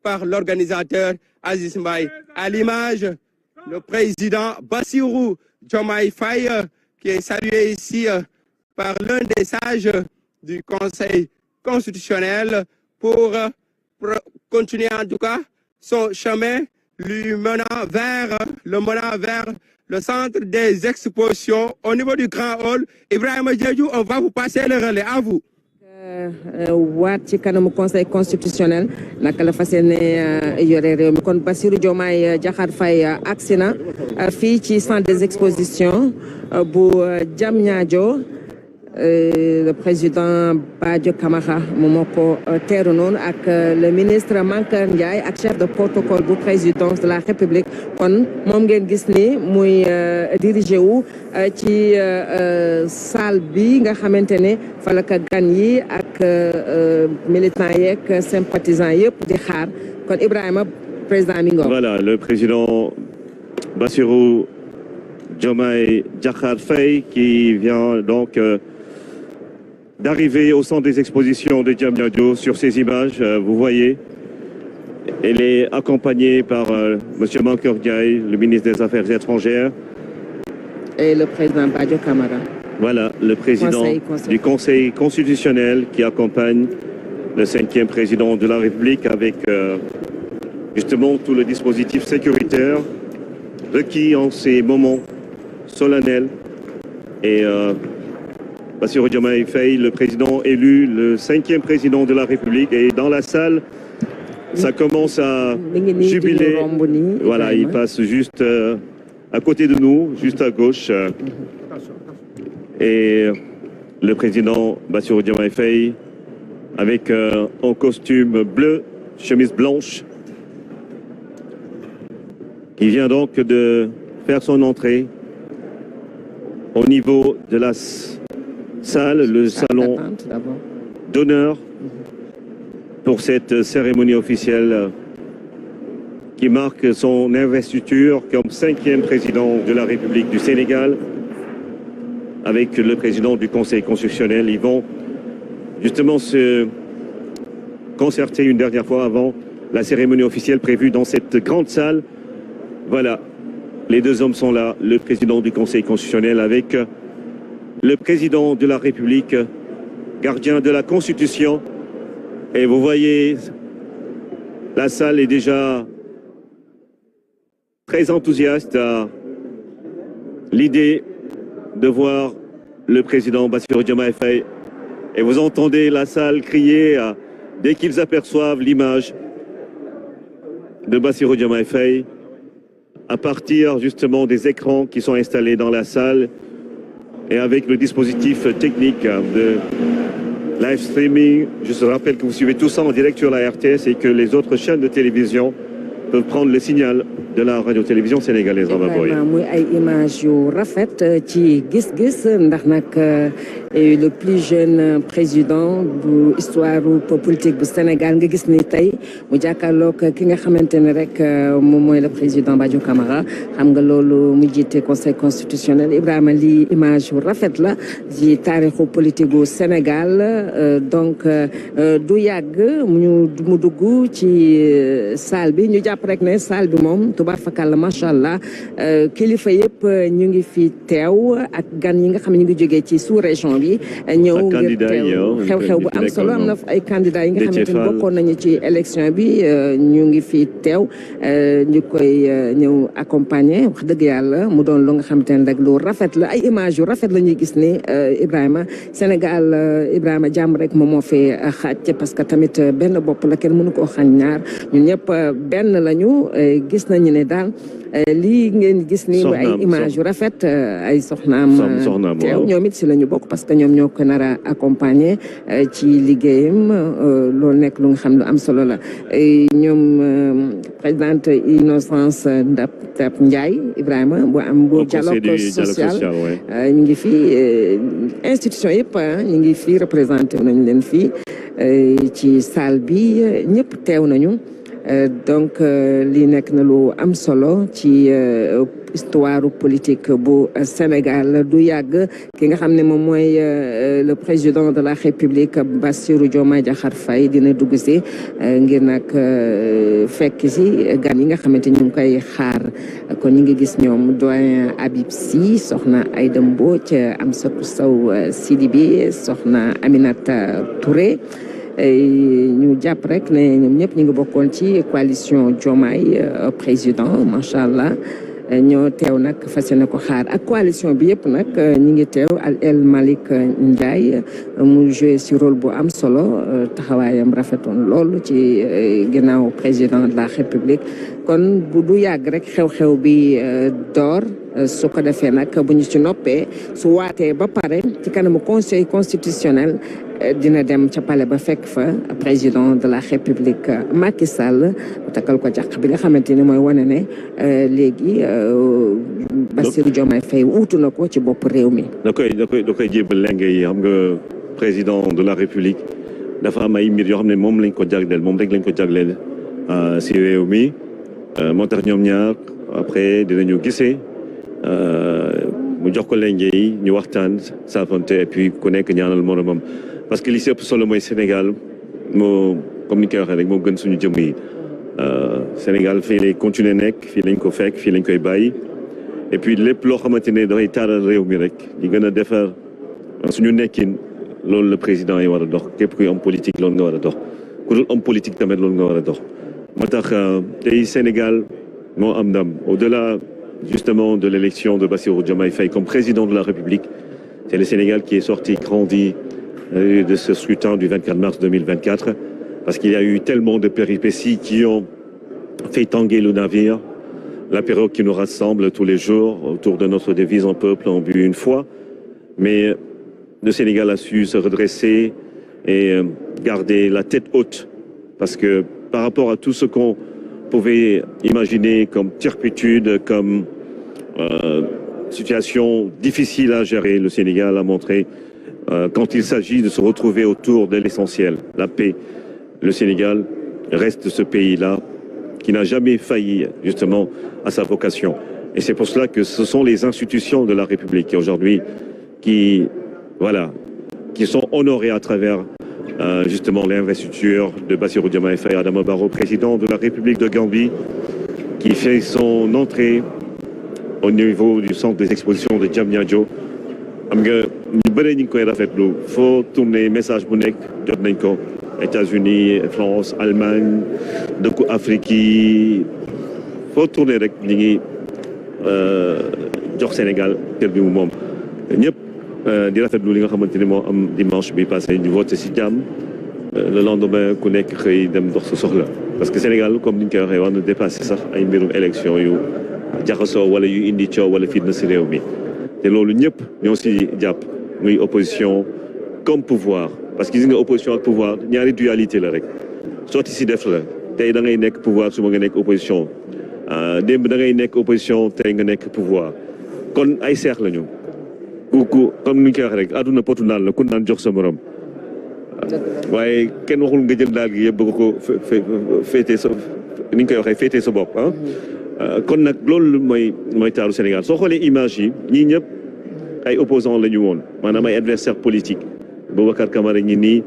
par l'organisateur Aziz Mbaye. À l'image, le président Bassirou Diomaye Faye, qui est salué ici par l'un des sages du Conseil constitutionnel pour continuer en tout cas son chemin, lui menant vers le centre des expositions au niveau du Grand Hall. Ibrahima Diédhiou, on va vous passer le relais, à vous. waat ci kanamu conseil constitutionnel naka la fas yéene yore réew mi kon Bassirou Diomaye Diakhar Faye agsi na fii ci centre des expositions bu Diamniadio. Le président Badio Camara moo ko teeru noonu ak le ministre Mankeur Ndiaye ak chef de protocole bu présidence de la République kon moom ngeen gis ni muy dirigé wu ci salle bi nga xamante ne fa la ka gan yi ak militants yeeg sympathisants yëpp di xaar kon Ibrahima président mi ngoog. Voilà, le président Bassirou Diomaye Diakhar Faye qui vient donc d'arriver au centre des expositions de Diamniadio. Sur ces images, vous voyez, elle est accompagnée par M. Mankeur Ndiaye, le ministre des Affaires étrangères. Et le président Badio Camara. Voilà, le président du Conseil constitutionnel qui accompagne le 5e président de la République avec justement tout le dispositif sécuritaire requis en ces moments solennels. Et Bassirou Diomaye Faye, le président élu, le 5e président de la République, et dans la salle, ça commence à jubiler. Voilà, il passe juste à côté de nous, juste à gauche. Et le président Bassirou Diomaye Faye, avec un costume bleu, chemise blanche, il vient donc de faire son entrée au niveau de la salle, le salon d'honneur pour cette cérémonie officielle qui marque son investiture comme 5e président de la République du Sénégal avec le président du Conseil constitutionnel. Ils vont justement se concerter une dernière fois avant la cérémonie officielle prévue dans cette grande salle. Voilà, les deux hommes sont là, le président du Conseil constitutionnel avec le président de la République, gardien de la Constitution. Et vous voyez, la salle est déjà très enthousiaste à l'idée de voir le président Bassirou Diomaye Faye. Et vous entendez la salle crier dès qu'ils aperçoivent l'image de Bassirou Diomaye Faye à partir justement des écrans qui sont installés dans la salle. Et avec le dispositif technique de live streaming, je vous rappelle que vous suivez tout ça en direct sur la RTS et que les autres chaînes de télévision peuvent prendre le signal de la radio-télévision sénégalaise. muy ay image yu rafet ci gis-gis ndax nag le plus jeune président bu histoire politique bu Sénégal nga gis ni tey mu jàkkaarloog ki nga xamante ne rek moom mooy le président Badio Camara xam nga loolu mu jiite conseil constitutionnel. Ibrahima lii image yu rafet la ci taarixu politique bu Sénégal donc du yàgg mu dugg ci salle bi ñu jàpp rek ne salle bi moom tubaar fakal macha allah kilifa yëpp ñu ngi fi teew ak gan yi nga xam ne ñu ngi jógee ci sous région bi ñëw ngir teew xew-xew bu am solo am na ay candidats yi nga xamante ni bokkoon nañu ci élection bi ñu ngi fi teew ñu koy ñëw accompagner wax dëgg yàlla mu doon lu nga xamante ne rek lu rafet la ay image yu rafet la ñuy gis ni Ibrahima Sénégal Ibrahima jàmm rek moom moo fi xaaj parce que tamit benn bopp la kenn mënu koo xañ ñaar ñun ñëpp benn lañu gis nañu ne daal lii ngeen gis ni ay image yu rafet ay soxnaam teew ñoom it si la ñu bokk parce que ñoom ñoo ko nar a accompagner ci liggéeyam loolu nekk lu nga xam lu am solo la ñoom présidente Innocence Ntap Ndiaye Ibrahima bu am bu dialogue social ñu ngi fi institution yëpp ñu ngi fi représenté nañ leen fii ci salle bi ñëpp teew nañu donc lii nekk na lu am solo ci histoire politique bu Sénégal du yàgg ki nga xam ne moom mooy le président de la République Bassirou Diomaye Diakhar Faye dina dugg si ngir nag fekk si gan yi nga xamante ñu ngi koy xaar kon ñu ngi gis ñoom doyen Habib Sy soxna Aïda Mbodj Amsatou Sow Sidibé soxna Aminata Touré ñu jàpp rek ne ñoom ñëpp ñu ngi bokkoon ci coalition Diomaye président macha allah ñoo teew nag fas yéene ko xaar ak coalition bi yëpp nag ñi ngi teew El Malick Ndiaye mu joué si rôle bu am solo taxawaayam rafetoon lool ci ginnaaw président de la République kon bu du yàgg rek xew-xew bi door su ko defee nag bu ñu ci noppee su waatee ba pare ci kanamu conseil constitutionnel dina dem ca palais ba fekk fa président de la République Macky Sall takkal ko jàq bi nga xamante ni mooy wane ne léegi Bassirou Diomaye Faye wuutu na ko ci bopp réew mi. da koy jébal lenge yi xam nga président de la République dafa am ay mbir yoo xam ne moom lañ ko jagleel moom rek lañ ko jagleel si réew mi moo tax ñoom ñaar après dinañu gisee mu jox ko lenge yi ñu waxtaan saafante et puis ku nekk ñaanal moromam parce que li si ëpp solo mooy Sénégal moo comme ni koy waxee rek moo gën suñu jëm yi Sénégal fii lay continuer nekk fii lañ ko fekk fii lañ koy bàyyi et puis lépp loo xamante ne dafay taaral réew mi rek di gën a defar suñu nekkin loolu la président yi war a dox képp kuy homme politique loolu nga war a dox ku dul homme politique tamit loolu nga war a dox moo tax tey Sénégal moo am ndam au-delà justement de l'élection de Bassirou Diomaye Faye comme président de la République. C'est le Sénégal qui est sorti grandi de ce scrutin du 24 mars 2024 parce qu'il y a eu tellement de péripéties qui ont fait tanguer le navire, la période qui nous rassemble tous les jours autour de notre devise en peuple en but une fois. Mais le Sénégal a su se redresser et garder la tête haute parce que par rapport à tout ce qu'on pouvait imaginer comme turpitude, comme situation difficile à gérer, le Sénégal a montré quand il s'agit de se retrouver autour de l'essentiel, la paix. Le Sénégal reste ce pays-là qui n'a jamais failli justement à sa vocation. Et c'est pour cela que ce sont les institutions de la République aujourd'hui qui sont honorées à travers justement l'investiture de Bassirou Diomaye Faye Adama Barrow, président de la République de Gambie, qui fait son entrée au niveau du centre des expositions de Diamniadio. Am nga ñu bëri ñu ngi koy rafetlu foo tourner message bu nekk jot nañ ko États-Unis, France, Allemagne, dëkku Afrique yi foo tourner rek ñu ngi jox Sénégal kër bi mu moom ñëpp di rafetlu li nga xamante ni moo am dimanche bi passé ñu voté si jàmm le lendemain ku nekk xëy dem dox sa soxla parce que Sénégal comme ni ñu koy waxee war na dépassé sax ay mbirum élection yu jaxasoo wala yu indi coow wala fitna si réew mi te loolu ñëpp ñoo si jàpp muy opposition comme pouvoir parce que gis nga opposition ak pouvoir ñaari dualité la rek sotti si def la tey da ngay nekk pouvoir suba nga nekk opposition démb da ngay nekk opposition tey nga nekk pouvoir kon ay seex lañu ku comme ni ñu koy wax rek àdduna potu naan la ku naan jox sa morom waaye kenn waxul nga jël daal gi yëpp bëgg ko féete sa ni ñu koy waxee féete sa bopp kon nag loolu mooy taaru Sénégal soo xoolee image yi ñii ñëpp ay opposants la ñu woon maanaam ay adversaires politiques Boubacar Camara ñi nii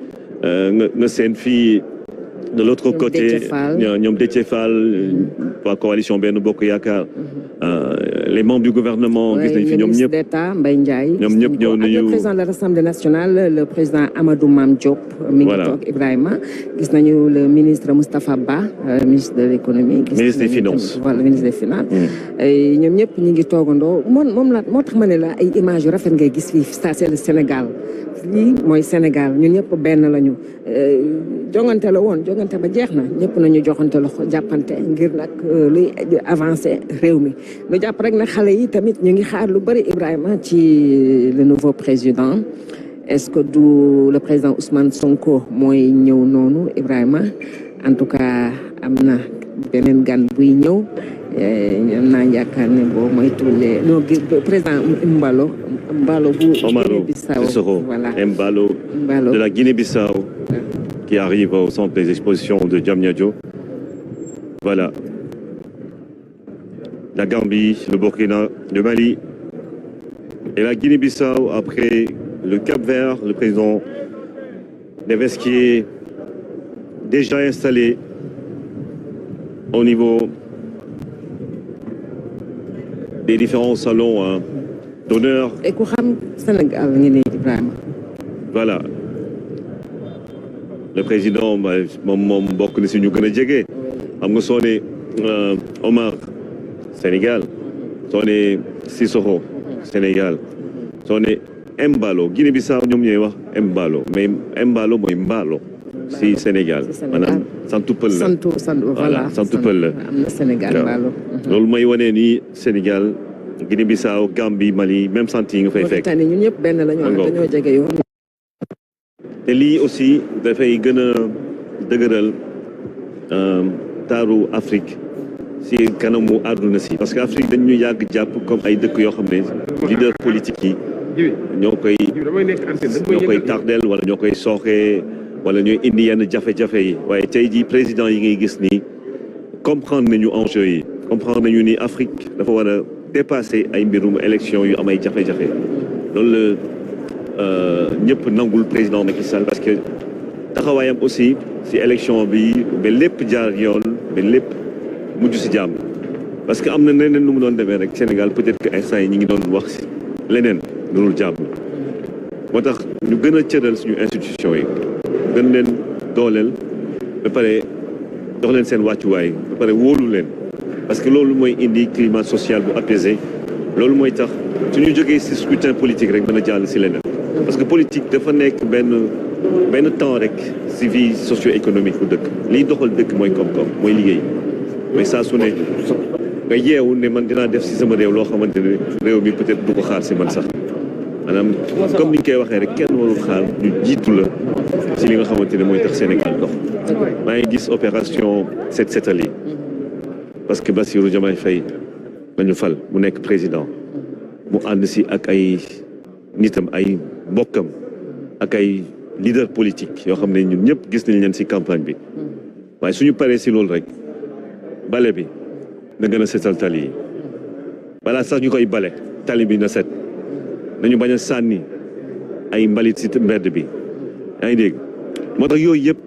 nga seen fii de l'autre côté ñoom Déthié Fall waa coalition Benno Bokk Yaakaar les membres du gouvernement gis nañ fi ñoom ñëpp d'État Mbaye Ndiaye ñoom ñëpp ñëw nañu le président de l'Assemblée nationale le président Amadou Mame Diop mi ngi toog Ibrahima gis nañu le ministre Moustapha Ba ministre de l'économie ministre des finances voilà ministre des finances ñoom ñëpp ñi ngi toogandoo moom la moo tax ma ne la ay image yu rafet ngay gis fii ça c'est le Sénégal lii mooy Sénégal ñun ñëpp benn lañu jongante la woon jongante ba jeex na ñëpp nañu joxante loxo jàppante ngir nag luy avancer réew mi lu jàpp rek nag xale yi tamit ñu ngi xaar lu bari Ibrahima ci le nouveau président est-ce que du le président Ousmane Sonko mooy ñëw noonu Ibrahima en tout cas am na beneen gan buy ñëw am naa yaakaar ne boo moytuwulee no président Mbalo bu Guinée-Bissau voilà Mbalo de la Guinée-Bissau qui arrive au centre des expositions de Diamniadio. Voilà. la Gambie, le Burkina, le Mali et la Guinée-Bissau, après le Cap-Vert, le président Neves qui est déjà installé au niveau des différents salons d'honneur. Et ku xam Sénégal ngi nii Ibrahima. Voilà. Le président moom bokk na si ñu gën a jege. xam nga soo ne Omar Sénégal soo ne Sissoko Sénégal soo ne Embalo Guinée-Bissau ñoom ñooy wax Embalo mais Embalo mooy Mbalo si Sénégal maanaam santu pël la voilà santu pël la am na Sénégal Mbalo loolu mooy wane ni Sénégal Guinée-Bissau Gambie Mali même sant yi nga fay fekk ñun ñëpp benn la ñu dañoo jege yoon te lii aussi dafay gën a dëgëral taaru Afrique si kanamu àdduna si parce que Afrique dañu yàgg jàpp comme ay dëkk yoo xam ne leader politique yi ñoo koy tardel wala ñoo koy sooxee wala ñooy indi yenn jafe-jafe yi waaye tey jii président yi ngay gis nii comprendre nañu enjeu yi comprendre nañu ni Afrique dafa war a dépasser ay mbirum élection yu am ay jafe-jafe loolu la ñëpp nangul président Macky Sall parce que taxawaayam aussi si élection bi ba lépp jaar yoon ba lépp mujj si jàmm parce que am na leneen lu mu doon demee rek Sénégal peut-être que instant yi ñi ngi doon wax si leneen lu dul jàmm moo tax ñu gën a cëral suñu institution yi gën leen dooleel ba pare jox leen seen wàccuwaay ba pare wóolu leen parce que loolu mooy indi climat social bu apaisé loolu mooy tax suñu jógee si scrutin politique rek mën a jàll si leneen parce que politique dafa nekk benn temps rek si vie socio-économique bu dëkk liy doxal dëkk mooy koom-koom mooy liggéey mais saa su ne nga yeewu ne man dinaa def si sama réew loo xamante ne réew mi peut-être du ko xaar si man sax maanaam comme ni ñu koy waxee rek kenn warul xaar ñu jiitu la si li nga xamante ne mooy tax Sénégal dox maa ngi gis opération set setal yi parce que Bassirou Diomaye Faye lañu fal mu nekk président mu ànd si ak ay nitam ay mbokkam ak ay leader politique yoo xam ne ñun ñëpp gis nañ leen si campagne bi waaye suñu paree si loolu rek bale bi na gën a setal tali yi balaa sax ñu koy bale tali bi na set nañu bañ a sànni ay mbalit si mbedd bi yaa ngi dégg moo tax yooyu yëpp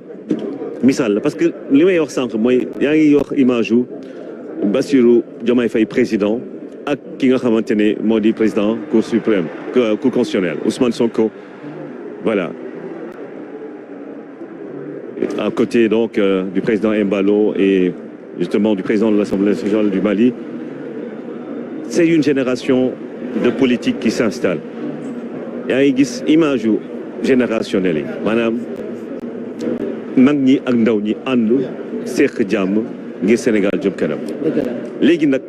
misaal la parce que li may wax sànq mooy yaa ngi wax image yu Bassirou Diomaye Faye président ak ki nga xamante ne moo di président cour suprême cour constitutionnelle Ousmane Sonko voilà à côté donc du président Embalo et justement du président de l'Assemblée nationale du Mali c'est une génération de politique qui s'installe yaa ngi gis image yu générationnelle yi maanaam mag ñi ak ndaw ñi ànd seq jàmm ngir Sénégal jëm kanam léegi nag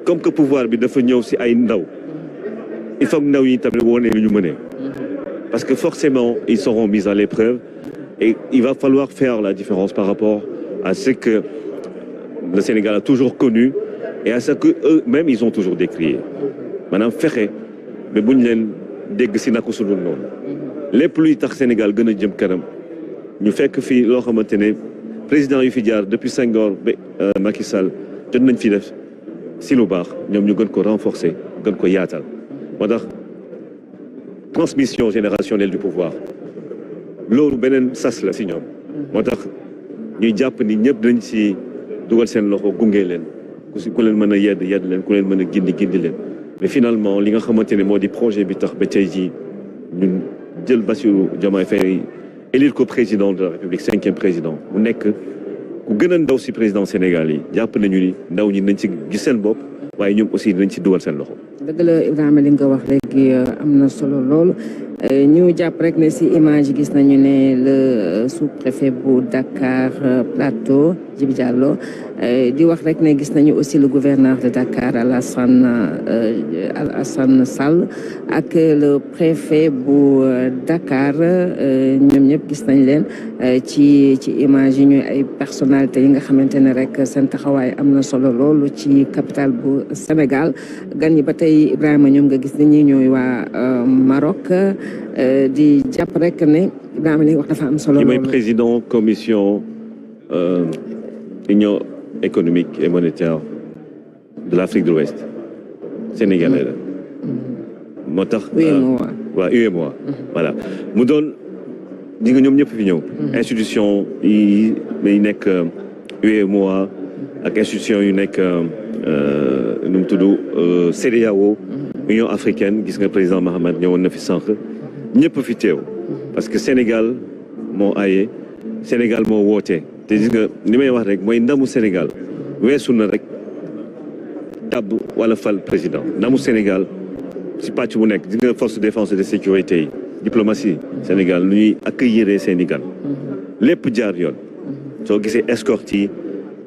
comme que pouvoir bi dafa ñëw si ay ndaw il faut que ndaw yi tamit wone lu ñu mënee parce que forcément ils seront mis à l'épreuve et il va falloir faire la différence par rapport à ce que le Sénégal a toujours connu et à ce que eux-mêmes ils ont toujours décrié maanaam fexe mais buñ leen dégg si naka su dul noonu lépp luy tax Sénégal gën a jëm kanam ñu fekk fii loo xamante ne président yu fi jaar depuis Senghor ba Macky Sall jot nañ fi def si lu baax ñoom ñu gën ko renforcer gën ko yaatal moo tax transmission générationnelle du pouvoir loolu beneen sas la si ñoom moo tax ñuy jàpp ni ñëpp dañ si dugal seen loxo gunge leen ku leen mën a yedd leen ku leen mën a gindi leen mais finalement li nga xamante ne moo di projet bi tax ba tey jii ñun jël Bassirou Diomaye Faye élire ko président de la République 5e président mu nekk ku gën a ndaw si président Sénégal yi jàpp nañu ni ndaw ñi nañ ci gis seen bopp waaye ñoom aussi dinañ ci dugal seen loxo. dëgg la Ibrahima li nga wax léegi am na solo lool ñu jàpp rek ne si image gis nañu ne le sous-préfet bu Dakar Plateau Djibi Diallo di wax rek ne gis nañu aussi le gouverneur de Dakar Alassane Sall ak le préfet bu Dakar ñoom ñëpp gis nañ leen ci image yi ñuy ay personnalités yi nga xamante ne rek seen taxawaay am na solo loolu ci capitale bu Sénégal gan yi ba tey Ibrahima ñoom nga gis ne ñi ñooy waa Maroc di jàpp rek ne Ibrahima li wax dafa am solo loolu. mooy président commission union économique et monétaire de l'Afrique de l'Ouest sénégalais la moo tax waaw UEMOA voilà mu doon ñi nga ñoom ñëpp fi ñëw institution yi nekk UEMOA ak institution yu nekk nu mu tudd CEDEAO Union africaine gis nga président Mahamat ñëwoon na fi sànq ñëpp fi teew parce que Sénégal moo aaye Sénégal moo woote te gis nga li may wax rek mooy ndamu Sénégal weesu na rek tabb wala fal président ndamu Sénégal si pàcc bu nekk gis nga force de défense et de sécurité yi diplomatie Sénégal nu ñuy accueillir seen i gan lépp jaar yoon soo gisee escorte yi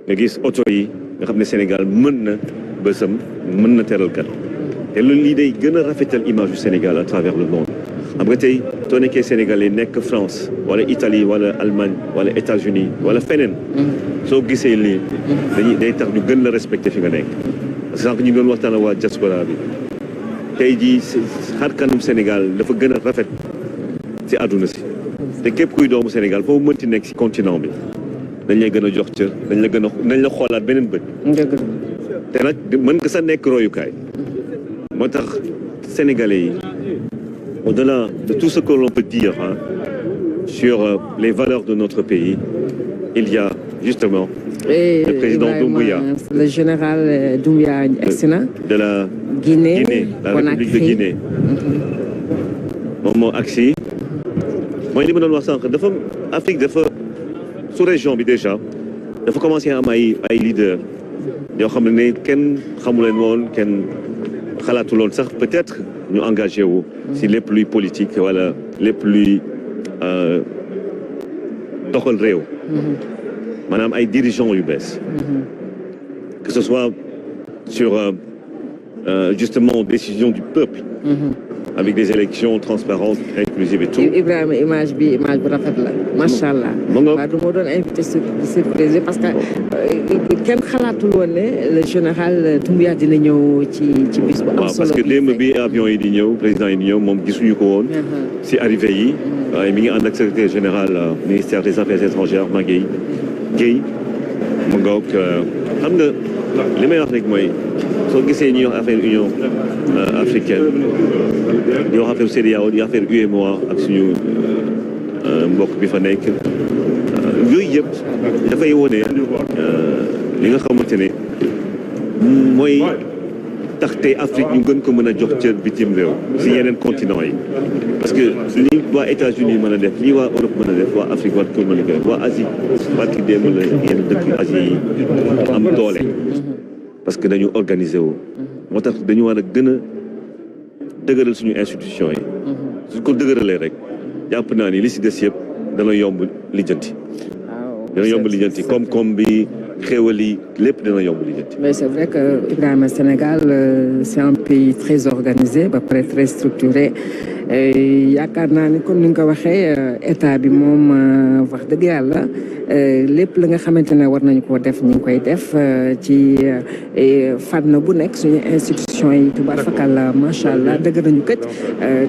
nga gis oto yi nga xam ne Sénégal mën na bësam mën na teral gan te loolu lii day gën a rafetal image du Sénégal à travers le monde xam nga tey soo nekkee Sénégalais nekk France wala Italie wala Allemagne wala États-Unis wala feneen soo gisee lii day tax ñu gën la respecté fi nga nekk parce que sànq ñu doon waxtaan waa diaspora bi tey jii xar kanum Sénégal dafa gën a rafet si àdduna si te képp kuy doomu Sénégal foofu mënti nekk si continent bi dañ lay gën a jox cër dañ la xoolaat beneen bët te nag mën nga sa nekk royukaay moo tax Sénégalais yi au-delà de tout ce que l'on peut dire sur les valeurs de notre pays, il y a justement le président Doumbouya. Le général Doumbouya de la Guinée, la République de Guinée. moom moo agsi mooy li ma doon wax sànq dafa Afrique dafa sous-région bi déjà dafa commencé am ay leaders yoo xam ne kenn xamu leen woon kenn xalaatuloon sax peut-être ñu engagé wu si lépp luy politique wala lépp luy doxal réew maanaam ay dirigeants yu bees que ce soit sur justement décision du peuple avec des élections transparentes inclusives et tout. Ibrahima image bu rafet la macha allah. waaw du ma doon invité surprise parce que kenn xalaatul woon ne le général Doumbouya dina ñëw ci bis bu am solo. parce que démb bi avion yi di ñëw président yi di ñëw moom gisuñu ko woon. si arrivé yi. waaye mi ngi ànd ak secrétaire général ministère des affaires étrangères Maguette Guèye mu ngoog xam nga li may wax rek mooy soo gisee ñuy wax affaire Union africaine di wax affaire CEDEAO di affaire UEMOA ak suñu mbokk bi fa nekk yooyu yëpp dafay wone li nga xamante ne mooy tax tey Afrique ñu gën ko mën a jox cër bitim réew si yeneen continent yi parce que lii waa États-Unis mën a def lii waa Europe mën a def waa Afrique war ko mën a def waa Asie barki démb la yenn dëkk Asie yi am doole parce que dañu organiser wu moo tax dañu war a gën a dëgëral suñu institution yi suñ ko dëgëralee rek jàpp naa ni li si des yëpp dana yomb lijjanti koom-koom bi xéewal yi lépp dina yomb lijjanti. Mais c'est vrai que Ibrahima Sénégal c'est un pays très organisé ba pare très structuré yaakaar naa ni comme ni nga ko waxee état bi moom wax dëgg yàlla lépp la nga xamante ne war nañu koo def ñu ngi koy def ci fànn bu nekk suñu institution yi tubaab fakal macha allah dëgg nañu kët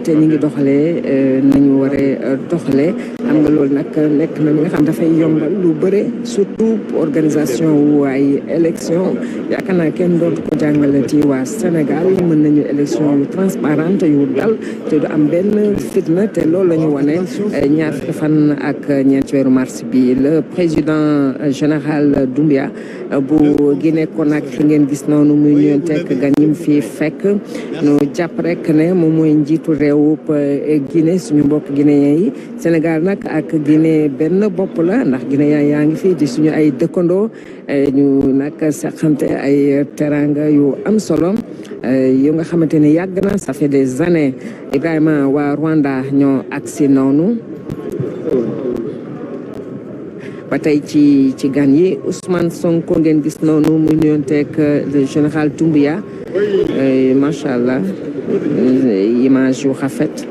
te ñu ngi doxalee nañu waree doxalee xam nga loolu nag nekk na li nga xam dafay yombal lu bëre surtout organisation wu ay élection yaakaar naa kenn dootu ko jàngale ci waa Sénégal mën nañu élection yu transparente yu dal te du am benn fitna te loolu la ñu wane ñaar fukki fan ak ñeent weeru mars bi le président général Doumbouya bu Guinée Conakry ngeen gis noonu muy ñëw tekk gan ñi mu fi fekk ñu jàpp rek ne moom mooy njiitu réew Guinée suñu mbokk guinéen yi Sénégal nag ak Guinée benn bopp la ndax guinéen yaa ngi fii di suñu ay dëkkandoo ñu nag seqante ay teranga yu am solo yu nga xamante ni yàgg na ça fait des années Ibrahima waa Rwanda ñoo agsi noonu ba tey ci gan yi Ousmane Sonko ngeen gis noonu mu nuyonteeg le général Doumbouya macha allah image yu rafet.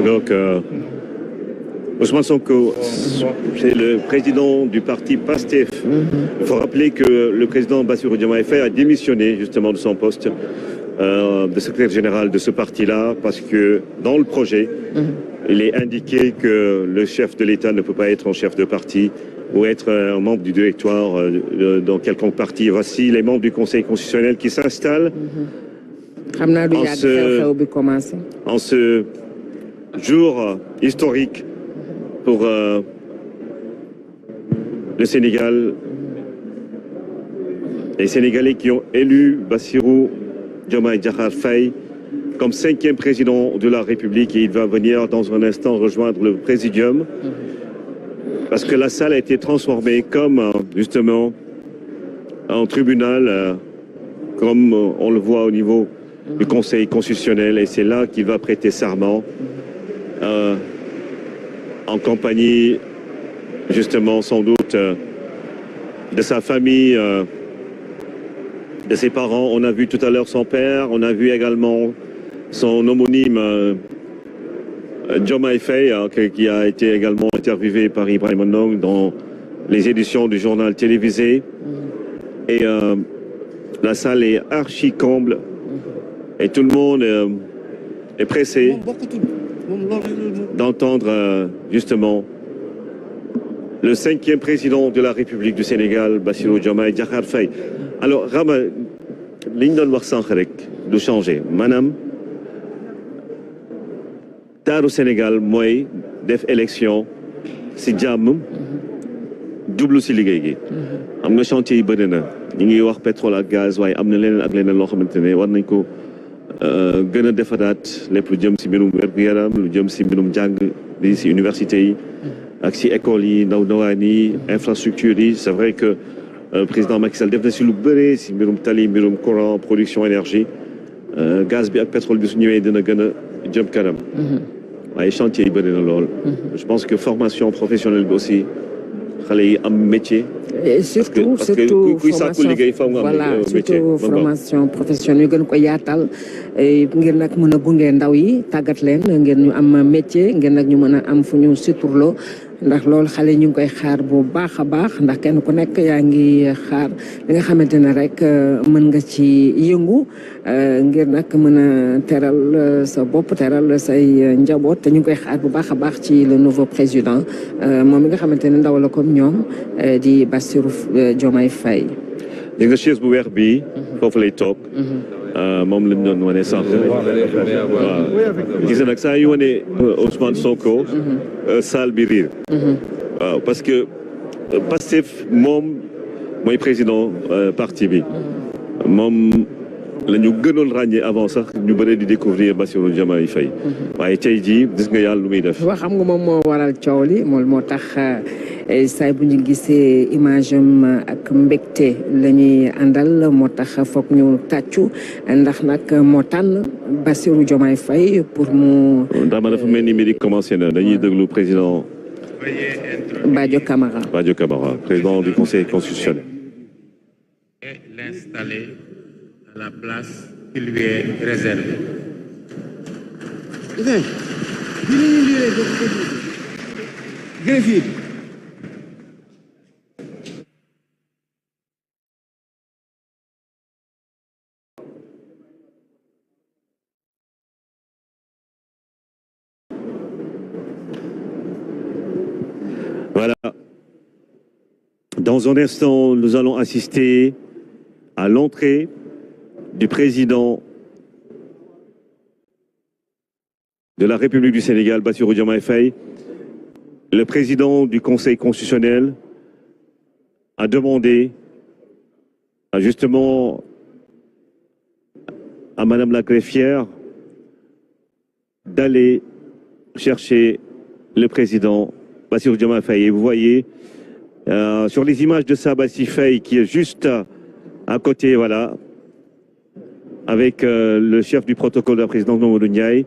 Donc Ousmane Sonko, c'est le président du parti PASTEF. Il faut rappeler que le président Bassirou Diomaye Faye a démissionné justement de son poste de secrétaire général de ce parti-là parce que dans le projet, il est indiqué que le chef de l'État ne peut pas être un chef de parti ou être un membre du directoire dans quelconque parti. Voici les membres du Conseil constitutionnel qui s'installent en ce jour historique pour le Sénégal. Les Sénégalais qui ont élu Bassirou Diomaye Diakhar Faye comme 5e président de la République, et il va venir dans un instant rejoindre le présidium parce que la salle a été transformée comme justement en tribunal, comme on le voit au niveau du Conseil constitutionnel, et c'est là qu'il va prêter serment en compagnie justement sans doute de sa famille, de ses parents. On a vu tout à l'heure son père, on a vu également son homonyme Diomaye Faye, qui a été également interviewé par Ibrahim Ondong dans les éditions du journal télévisé. Et la salle est archi comble et tout le monde est pressé d'entendre justement le 5e président de la République du Sénégal, Bassirou Diomaye Diakhar Faye. Alors Rama, li ñu doon wax sànq rek du changer maanaam taaru Sénégal mooy def élection si jàmm jublu si liggéey gi. am nga chantier yi bëri na ñu ngi wax pétrole ak gaz, waaye am na leneen ak leneen loo xamante ne war nañ ko gën a defaraat lépp lu jëm si mbirum wér-gu-yaram, lu jëm si mbirum jàng bi si université yi ak si école yi ndaw ndawaan yi, infrastructure yi. C'est vrai que président Macky Sall def na si lu bëri si mbirum tali, mbirum courant, production énergie, gaz bi ak pétrole bi su ñëwee dina gën a jëm kanam. waaye chantier yi bëri na lool. je pense que formation professionnelle bi aussi xale yi am métier. Et surtout formation professionnelle ñu gën ko yaatal ngir nag mën a gunge ndaw yi tàggat leen ngir ñu am métier, ngir nag ñu mën a am fu ñu suturloo, ndax loolu xale ñu ngi koy xaar bu baax a baax, ndax kenn ku nekk yaa ngi xaar li nga xamante ne rek mën nga ci yëngu ngir nag mën a teral sa bopp, teral say njaboot, te ñu ngi koy xaar bu baax a baax ci le nouveau président moom mi nga xamante ne ndaw la comme ñoom di Bassirou Diomaye Faye. li nga chaise bu weex bi foofu lay toog. moom lañ doon wane sànq. waaw gis nga nag saa yu wane Ousmane Sonko. salle bi riir. waaw parce que Pastef moom mooy président parti bi. moom la ñu gënoon ràññee avant sax ñu bëri di découvrir Bassirou Diomaye Faye. waaye tey jii gis nga yàlla lu muy def. waaw xam nga moom moo waral coow li moom moo tax saay bu ñu gisee image am ak mbégte la ñuy àndal, moo tax foog ñu tàccu ndax nag moo tànn Bassirou Diomaye Faye pour mu. dama dafa mel ni mbir commencé na dañuy déglu président Badio Camara. Badio Camara, président du Conseil constitutionnel. Et l'installer à la place qui lui est réservée. Voilà. Dans un instant, nous allons assister à l'entrée du président de la République du Sénégal, Bassirou Diomaye Faye. Le président du Conseil constitutionnel a demandé justement à Madame la greffière d'aller chercher le président Bassirou Diomaye Faye. Et vous voyez sur les images de Sabassi Faye qui est juste à côté, voilà, avec le chef du protocole de la présidence Mamadou Ndiaye,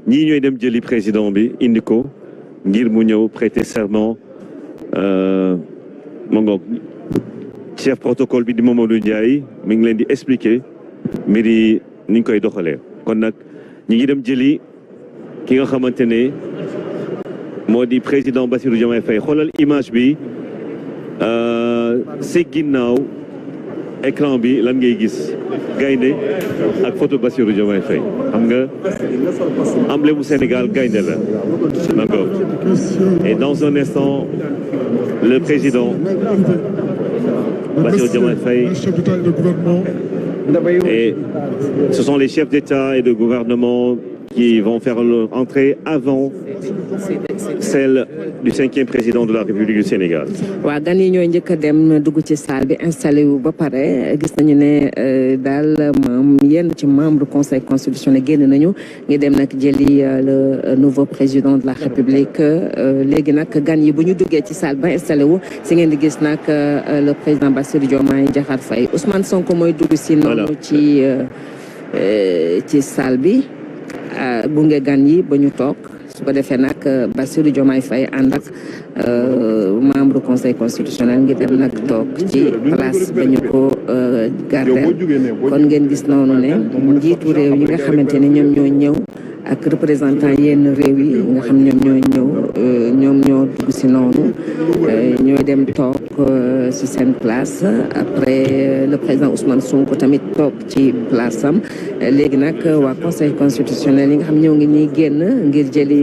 ñii ñooy dem jëli président bi indi ko ngir mu ñëw prêter serment. ma ngoog chef protocole bi di Mamadou Ndiaye mi ngi leen di expliquer mbir yi ni ñu koy doxalee. kon nag ñi ngi dem jëli ki nga xamante ne moo di président Bassirou Diomaye Faye. xoolal image bi si ginnaaw écran bi lan ngay gis gaynde ak photo Bassirou Diomaye Faye. xam nga emblème bu Sénégal gaynde la. d'accord. Et dans un instant le président Bassirou Diomaye Faye et ce sont les chefs d'État et de gouvernement qui vont faire leur entrée avant celle du 5e président de la République du Sénégal. waa gan yi ñooy njëkk a dem dugg ci salle bi installé wu ba pare gis nañu ne daal yenn ci membre conseil constitutionnel génn nañu ngi dem nag jëli le nouveau président de la République léegi nag gan yi bu ñu duggee ci salle ba installé wu si ngeen di gis nag le président Bassirou Diomaye Diakhar Faye Ousmane Sonko mooy dugg si noonu ci salle bi gunge gan yi ba ñu toog su ko defee nag Bassirou Diomaye Faye ànd ak membre conseil constitutionnel ngi dem nag toog ci place ba ñu ko gardeel kon ngeen gis noonu ne njiitu réew yi nga xamante ne ñoom ñoo ñëw ak représentant yenn réew yi nga xam ñoom ñoo dugg si noonu ñooy dem toog ci seen place après le président Ousmane Sonko tamit toog ci place am léegi nag waa conseil constitutionnel yi nga xam ñoo ngi nii génn ngir jëli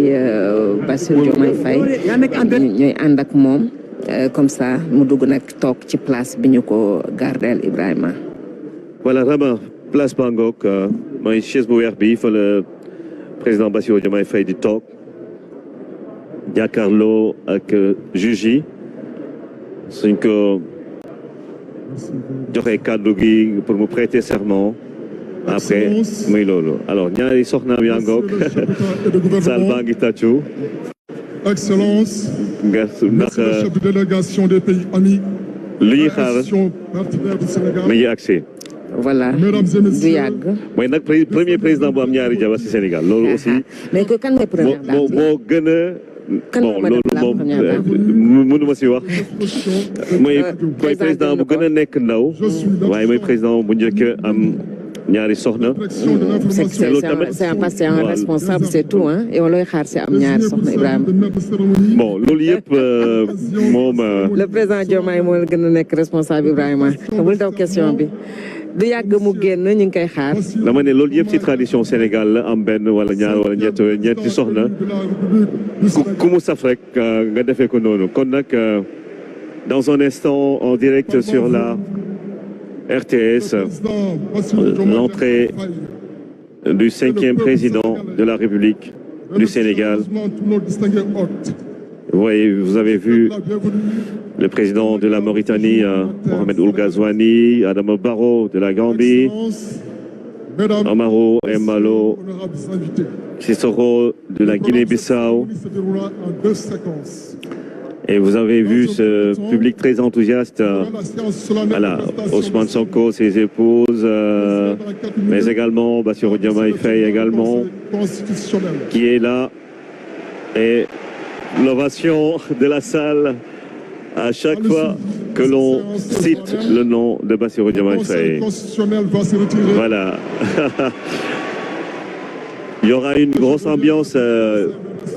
Bassirou Diomaye Faye ñooy ànd ak moom comme ça mu dugg nag toog ci place bi ñu ko gardeel Ibrahima. Voilà Rama place Bangok mooy chaise bu weex bi fa le président Bassirou Diomaye Faye di toog jàkkaarloo ak juge yi suñ ko joxe kàddu gi pour mu prêter serment après muy loolu alors ñaari soxnaam yaa ngoog sal baa ngi tàccu Excellence, ndax le chef de délégation des pays amis, li ñuy xaar partenaire du Sénégal. mi ngi accès voilà du yàgg. mooy nag premier président bu am ñaari jabar ci Sénégal loolu aussi. mais que kan mooy première dame bi moo gën a. kan bon loolu moom mënuma si wax. mooy président bu gën a nekk ndaw. waaye mooy président bu njëkk am ñaari soxna. c'est un responsable c'est tout hein et on looy xaar si am ñaari soxna Ibrahima. bon loolu yëpp moom. le président Diomaye moo gën a nekk responsable Ibrahima bul daw question bi. du yàgg mu génn ñu ngi koy xaar. dama ne loolu yëpp ci tradition Sénégal la am benn wala ñaar wala ñetti soxna ku mu saf rek nga defee ko noonu kon nag dans un instant en direct sur la RTS l'entrée du 5e président de la République du Sénégal. Vous avez vu le président de la Mauritanie, Mohamed Ould Ghazouani, Adama Barrow de la Gambie, Amaro Embalo Sissoko de la Guinée-Bissau. Et vous avez vu ce public très enthousiaste, voilà, Ousmane Sonko, ses épouses, mais également Bassirou Diomaye Faye également, qui est là. Et l'ovation de la salle à chaque fois que l'on cite le nom de Bassirou Diomaye Faye. Voilà. Il y aura une grosse ambiance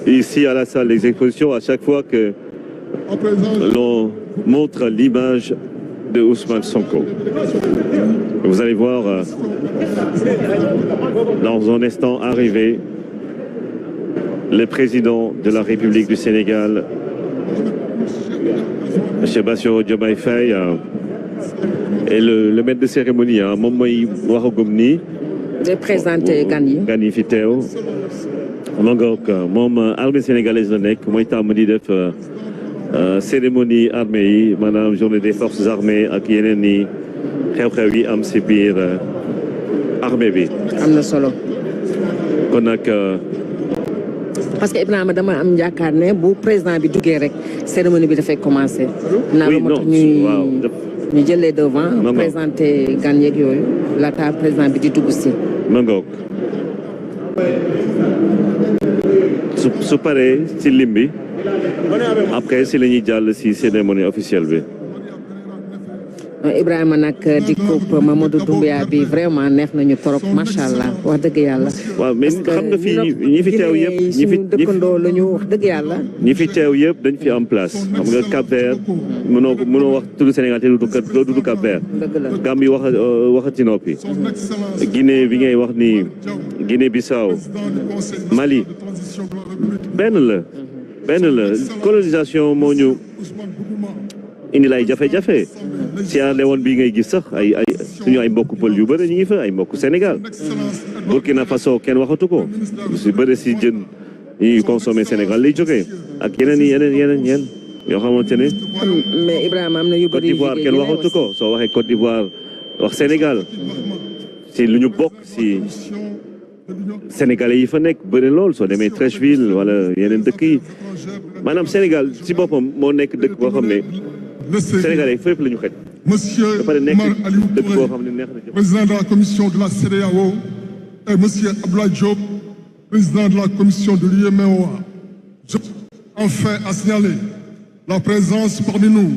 ici à la salle des expositions à chaque fois que l'on montre l'image de Ousmane Sonko. Vous allez voir dans un instant arriver le président de la République du Sénégal, M. Bassirou Diomaye Faye, et le maître de cérémonie, moom mooy waxagum nii. de présenter gan yi. gan yi fi teew. ma ngoog moom armée sénégalaise la nekk mooy tàmm di def cérémonie armée yi maanaam journée des forces armées ak yeneen i xew-xew yi am si biir armée bi. am na solo. kon nag. parce que Ibrahima dama am yaakaar ne bu président bi duggee rek cérémonie bi dafay commencer. oui non ñu jëlee devant. présenter gan yeeg yooyu laata président bi di dugg si. ma ngoog su paree ci lim bi après si la ñuy jàll si cérémonie officielle bi. Ibrahima nag di coupe Mamadou Doumbouya bi vraiment neex nañu trop macha allah wax dëgg yàlla. waaw mais xam nga fii ñi fi teew yëpp ñi fi dëkkandoo la ñu wax dëgg yàlla. ñi fi teew yëpp dañ fi am place xam nga Cap Vert mënoo wax tudd Sénégal te du Cap Vert. dëgg la Gambie waxati noppi. Guinée bi ngay wax ni Guinée Bissau Mali benn la colonisation moo ñu indi lay jafe-jafe Sierra Leone bii ngay gis sax ay suñu ay mbokku pël yu bëri ñu ngi fa ay mbokku Sénégal Burkina Faso kenn waxatu ko su bëri si jën ñuy consommé Sénégal lay jógee ak yeneen yoo xamante ne. mais Ibrahima am na yu bëri Côte d'Ivoire kenn waxatu ko soo waxee Côte d'Ivoire wax Sénégal si lu ñu bokk si Sénégalais yi fa nekk bëri lool soo demee Treichville wala yeneen dëkk yi maanaam Sénégal si boppam moo nekk dëkk boo xam ne Sénégalais fépp la ñu xet. Monsieur Oumar Aliou Touré, président de la commission de la CEDEAO, et monsieur Abdoulaye Diop, président de la commission de l'UEMOA. Je tiens enfin à signaler la présence parmi nous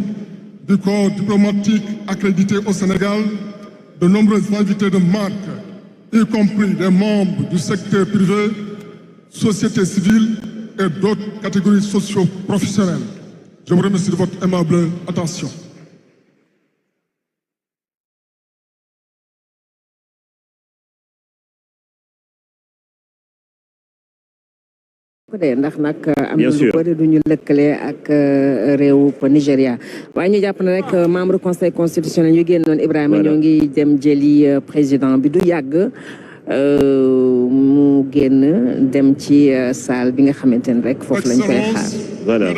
du corps diplomatique accrédité au Sénégal, de nombreux invités de marque, y compris des membres du secteur privé, société civile et d'autres catégories socio-professionnelles. Je vous remercie de votre aimable attention. ndax nag am na lu bëri du ñu lëkkale ak réew Nigéria waaye ñu jàpp na rek membre conseil constitutionnel yu génnoon Ibrahima ñoo ngi dem jëli président bi du yàgg mu génn dem ci salle bi nga xamante ne rek foofu lañ koy xaar. Voilà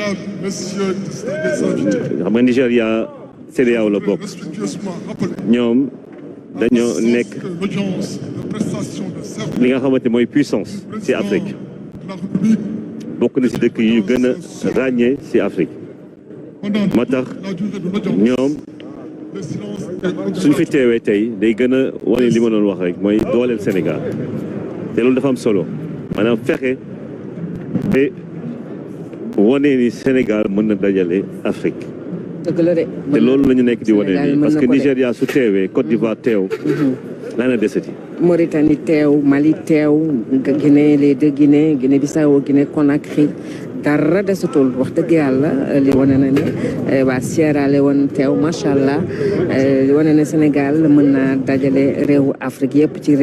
xam nga Nigéria CEDEAO la bokk ñoom dañoo nekk li nga xamante mooy puissance ci Afrique bokk na ci dëkk yu gën a ràññee ci Afrique moo tax ñoom suñ fi teewee tey day gën a wane li ma doon wax rek mooy dooleel Sénégal te loolu dafa am solo maanaam fexe ba wane ni Sénégal mën na dajale Afrique dëgg la de te loolu la ñu nekk di wane nii parce que Nigéria su teewee Côte d'Ivoire teew laa na desati Mauritanie teew Mali teew Guinée les deux Guinée Bissau Guinée Conakry dara desatul wax dëgg yàlla li wane na ne waa Sierra Leone teew macha allah wane na Sénégal mën naa dajale réewu Afrique yëpp ci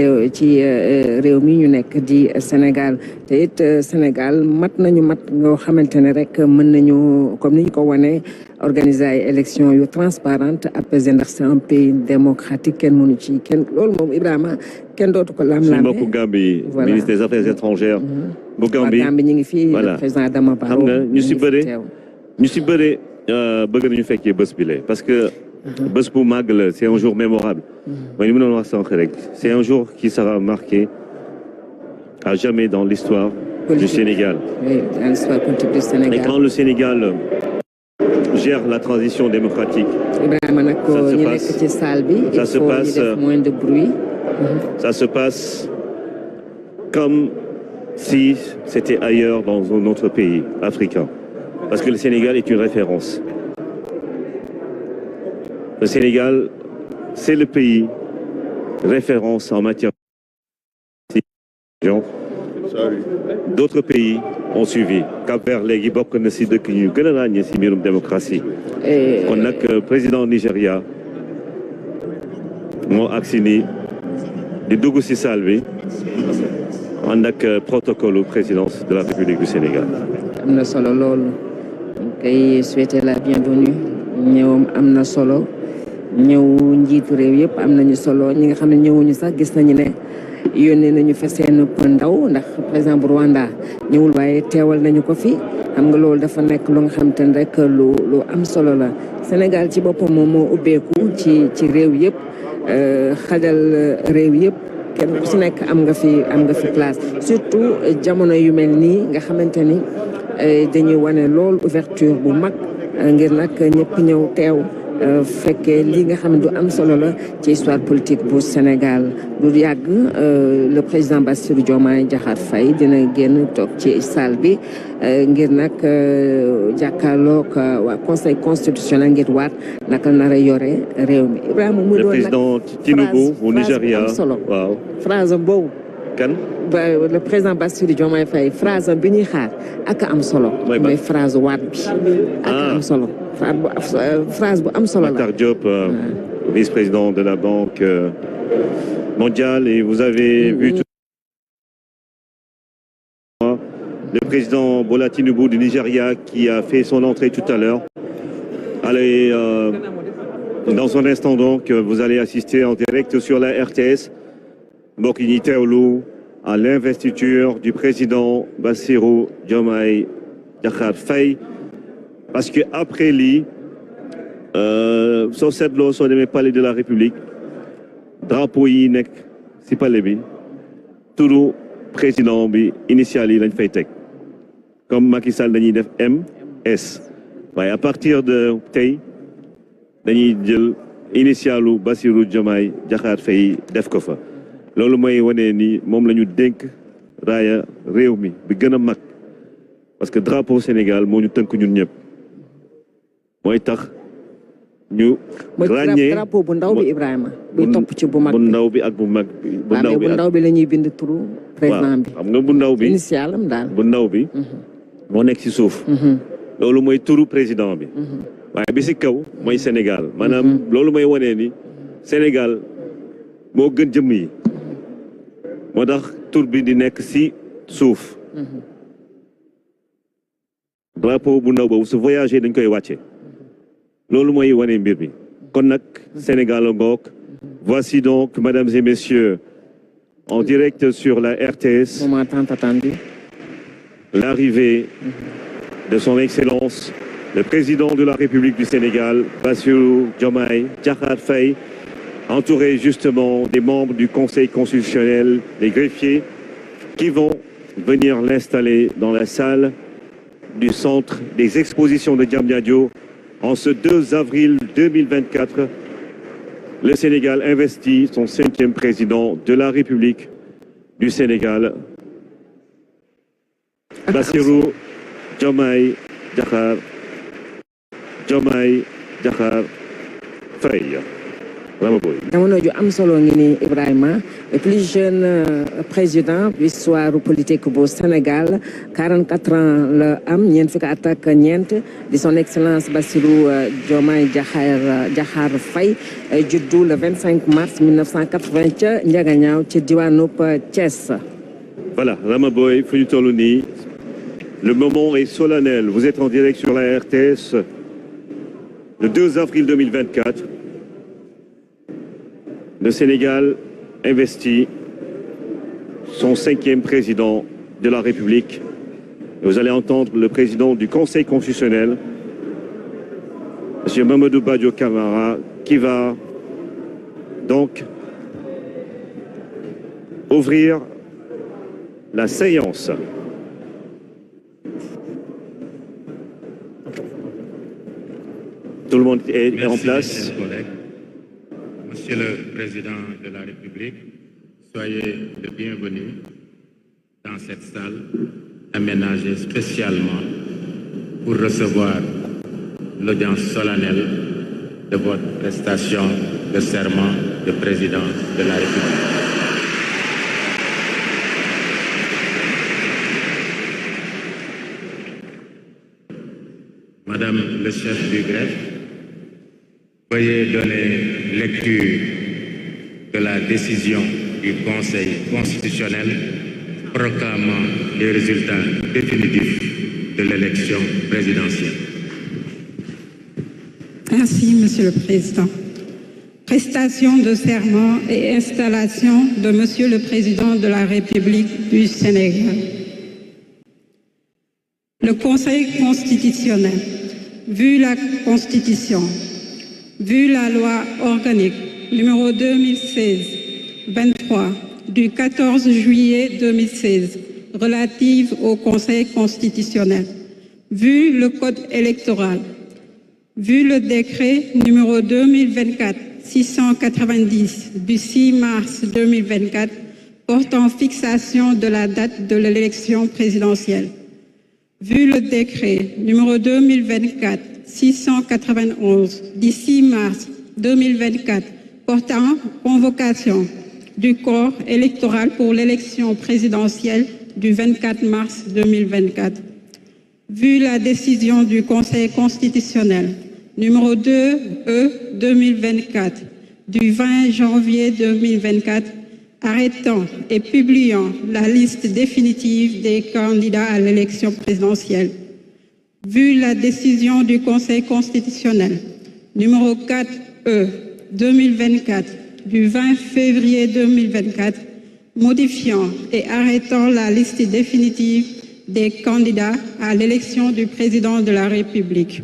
réew mi ñu nekk di Sénégal te it Sénégal mat ngoo xamante ne rek mën nañu comme ni ñu ko wane organiser ay élections yu transparente apaisé ndax c'est un pays démocratique kenn mënu ci kenn loolu moom Ibrahima kenn dootu ko lam-lamee. suñu mbokku Gambie ministre des affaires étrangères bu Gambie ñu ngi fii le président Adama Barrow xam nga ñu si bëre bëgg nañu fekkee bés bi parce que bés bu màgg la c'est un jour mémorable mooy li mu doon wax sànq rek c'est un jour qui sera marqué à jamais dans l'histoire du Sénégal. Oui, dans l'histoire politique du Sénégal. Et quand le Sénégal gère la transition démocratique, ça se passe moins de bruit. Ça se passe comme si c'était ailleurs dans un autre pays africain. Parce que le Sénégal est une référence. Le Sénégal, c'est le pays référence en matière de d'autres pays ont suivi. Cap-Vert léegi bokk na si dëkk ñu gën a ràññee si mbirum démocratie. kon nag président Nigéria moo agsi nii di dugg si salle bi ànd ak protocole présidence de la République du Sénégal. am na solo loolu kay souhaiter la bienvenue ñëwam am na solo ñëw njiitu réew yëpp am nañu solo ñi nga xam ne ñëwuñu sax gis nañu ne yónnee nañu fa seen ndaw ndax président bu Rwanda ñëwul waaye teewal nañu ko fi xam nga loolu dafa nekk lu nga xam te ne rek lu am solo la Sénégal ci boppam moom moo ubbeeku ci réew yëpp xajal réew yëpp kenn ku si nekk am nga fi place surtout jamono yu mel nii nga xamante ni dañuy wane lool ouverture bu mag ngir nag ñëpp ñëw teew fekkee li nga xam ne du am solo la ci histoire politique bu Sénégal du yàgg le président Bassirou Diomaye Diakhar Faye dina génn toog ci salle bi ngir nag jàkkaarloog waa conseil constitutionnel ngir waat naka nar a yore réew mi Ibrahima mu doon nag président Tinubu au Nigeria waaw phrase boobu kan le président Bassirou Diomaye Faye phrase bi ñuy xaar ak am solo mooy phrase waat bi ak am solo phrase bu am solo la Matar Diop vice-président de la Banque mondiale et vous avez vu tout le président Bola Tinubu du Nigeria qui a fait son entrée tout à l'heure. Allez, dans un instant donc, vous allez assister en direct sur la RTS, mbokk yi ñuy teewlu à l'investiture du président Bassirou Diomaye Diakhar Faye, parce que après lii soo seetloo soo demee palais de la République drapeau yi nekk ci palais bi turu président bi initial yi lañ fay teg comme Macky Sall dañuy def MS waaye à partir de tey dañuy jël initialu Bassirou Diomaye Diakhar Faye def ko fa loolu mooy wane ni moom la ñu dénk raaya réew mi bi gën a mag parce que drapeau Sénégal moo ñu tënk ñun ñëpp mooy tax ñu ràññee drapeau bu ndaw bi Ibrahima bu topp ci bu mag bu ndaw bi ak bu mag bi bu ndaw bi la ñuy bind turu président bi xam nga bu ndaw bi initialam daal bu ndaw bi moo nekk ci suuf loolu mooy turu président bi waaye bi ci kaw mooy Sénégal maanaam loolu mooy wane ni Sénégal moo gën jëmm yi moo tax tur bi di nekk ci suuf drapeau bu ndaw boobu su voyager dañ koy wàcce loolu mooy wane mbir bi kon nag Sénégal ngoog voici donc mesdames et messieurs en direct sur la RTS moment tant attendu l'arrivée de son excellence le président de la République du Sénégal Bassirou Diomaye Diakhar Faye entouré justement des membres du Conseil constitutionnel, des greffiers, qui vont venir l'installer dans la salle du centre des expositions de Diamniadio. En ce 2 avril 2024, le Sénégal investit son 5e président de la République du Sénégal, Bassirou Diomaye Diakhar Faye. jamono ju am solo ngi ni Ibrahima le plus jeune président de l'histoire politique bu Sénégal 44 ans la am ñeent fukki at ak ñeent di son excellence Bassirou Diomaye Diakhar Faye juddu le 25 mars 1980 ca Ndiaganiao ci diwaanu Thiès. Voilà, Rama Boy fu ñu toll nii le moment est solennel. Vous êtes en direct sur la RTS le 2 avril 2024. Le Sénégal investit son 5e président de la République. Et vous allez entendre le président du Conseil constitutionnel, M. Mamadou Badio Camara, qui va donc ouvrir la séance. Tout le monde est en place. Monsieur le Président de la République, soyez le bienvenu dans cette salle aménagée spécialement pour recevoir l'audience solennelle de votre prestation de serment de Président de la République. Madame le chef du greffe, veuillez donner lecture de la décision du Conseil constitutionnel proclamant les résultats définitifs de l'élection présidentielle. Merci, Monsieur le Président. Prestation de serment et installation de Monsieur le Président de la République du Sénégal. Le Conseil constitutionnel, vu la Constitution, vu la loi organique numéro 2016-23 du 14 juillet 2016 relative au Conseil constitutionnel, vu le Code électoral, vu le décret numéro 2024-690 du 6 mars 2024 portant fixation de la date de l'élection présidentielle, vu le décret numéro 2024-691 du 6 mars 2024 portant convocation du corps électoral pour l'élection présidentielle du 24 mars 2024, vu la décision du Conseil constitutionnel numéro 2E 2024 du 20 janvier 2024 arrêtant et publiant la liste définitive des candidats à l'élection présidentielle. Vu la décision du Conseil constitutionnel numéro 4E 2024 du 20 février 2024, modifiant et arrêtant la liste définitive des candidats à l'élection du président de la République.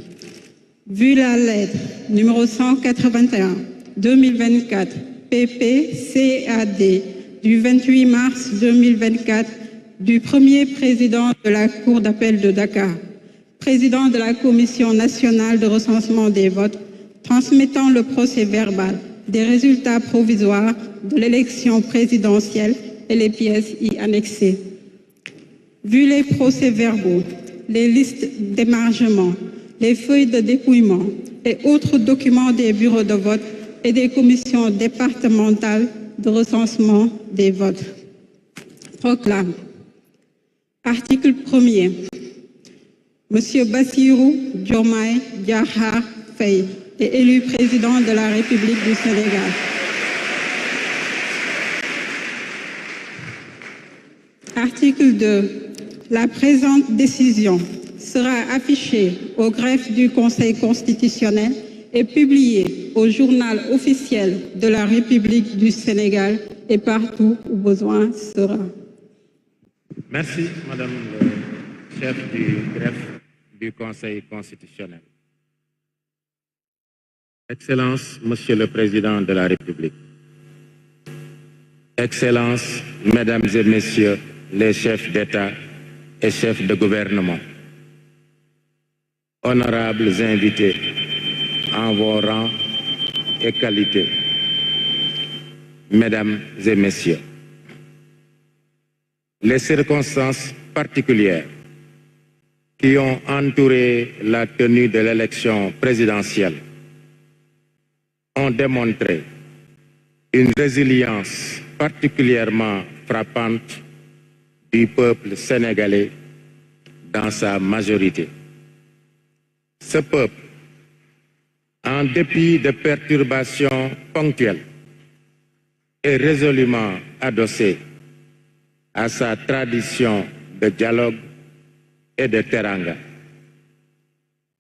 Vu la lettre numéro 181 2024 PPCAD du 28 mars 2024 du premier président de la Cour d'appel de Dakar, président de la Commission nationale de recensement des votes, transmettant le procès-verbal des résultats provisoires de l'élection présidentielle et les pièces y annexées. Vu les procès-verbaux, les listes d'émargement, les feuilles de dépouillement et autres documents des bureaux de vote et des commissions départementales de recensement des votes. Proclame. Article 1er. Monsieur Bassirou Diomaye Diakhar Faye est élu président de la République du Sénégal. Article 2. La présente décision sera affichée au greffe du Conseil constitutionnel et publiée au journal officiel de la République du Sénégal et partout où besoin sera. Merci, Madame le chef du greffe du Conseil constitutionnel. Excellences, Monsieur le Président de la République. Excellences, Mesdames et Messieurs les chefs d'État et chefs de gouvernement. Honorables invités en vos rangs et qualités. Mesdames et Messieurs, les circonstances particulières qui ont entouré la tenue de l'élection présidentielle ont démontré une résilience particulièrement frappante du peuple sénégalais dans sa majorité. Ce peuple, en dépit de perturbations ponctuelles, est résolument adossé à sa tradition de dialogue et de teranga.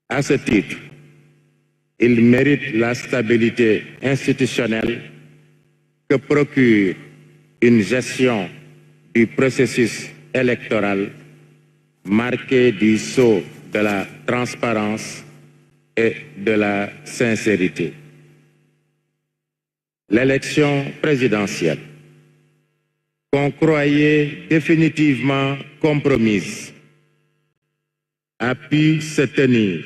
À ce titre, il mérite la stabilité institutionnelle que procure une gestion du processus électoral marquée du sceau de la transparence et de la sincérité. L'élection présidentielle, qu'on croyait définitivement compromise, a pu se tenir,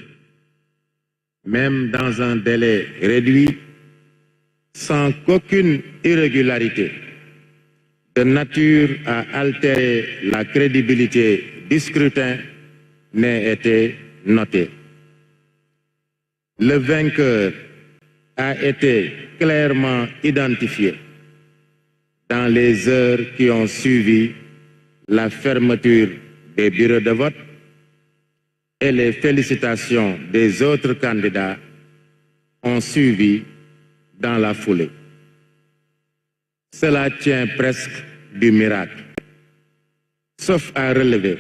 même dans un délai réduit, sans qu'aucune irrégularité de nature à altérer la crédibilité du scrutin n'ait été notée. Le vainqueur a été clairement identifié dans les heures qui ont suivi la fermeture des bureaux de vote et les félicitations des autres candidats ont suivi dans la foulée. Cela tient presque du miracle, sauf à relever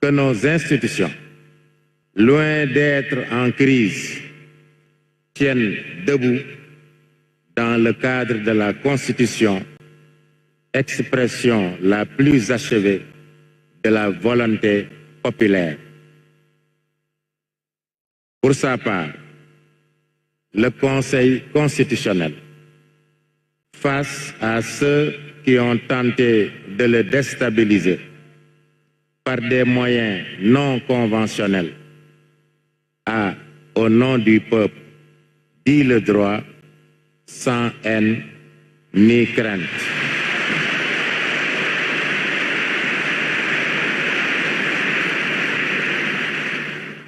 que nos institutions, loin d'être en crise, tiennent debout dans le cadre de la Constitution, expression la plus achevée de la volonté populaire. Pour sa part, le Conseil constitutionnel, face à ceux qui ont tenté de le déstabiliser par des moyens non conventionnels, a, au nom du peuple, dit le droit sans haine ni crainte.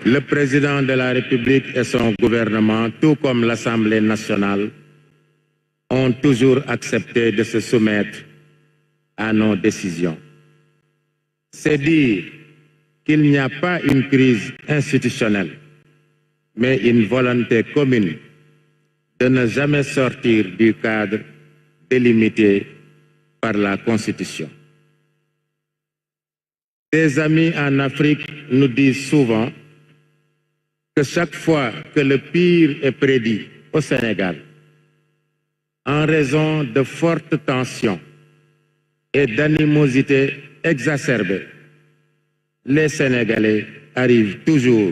Le président de la République et son gouvernement, tout comme l'Assemblée nationale, ont toujours accepté de se soumettre à nos décisions. C'est dire qu'il n'y a pas une crise institutionnelle, mais une volonté commune de ne jamais sortir du cadre délimité par la Constitution. Des amis en Afrique nous disent souvent que chaque fois que le pire est prédit au Sénégal, en raison de fortes tensions et d'animosité exacerbée, les Sénégalais arrivent toujours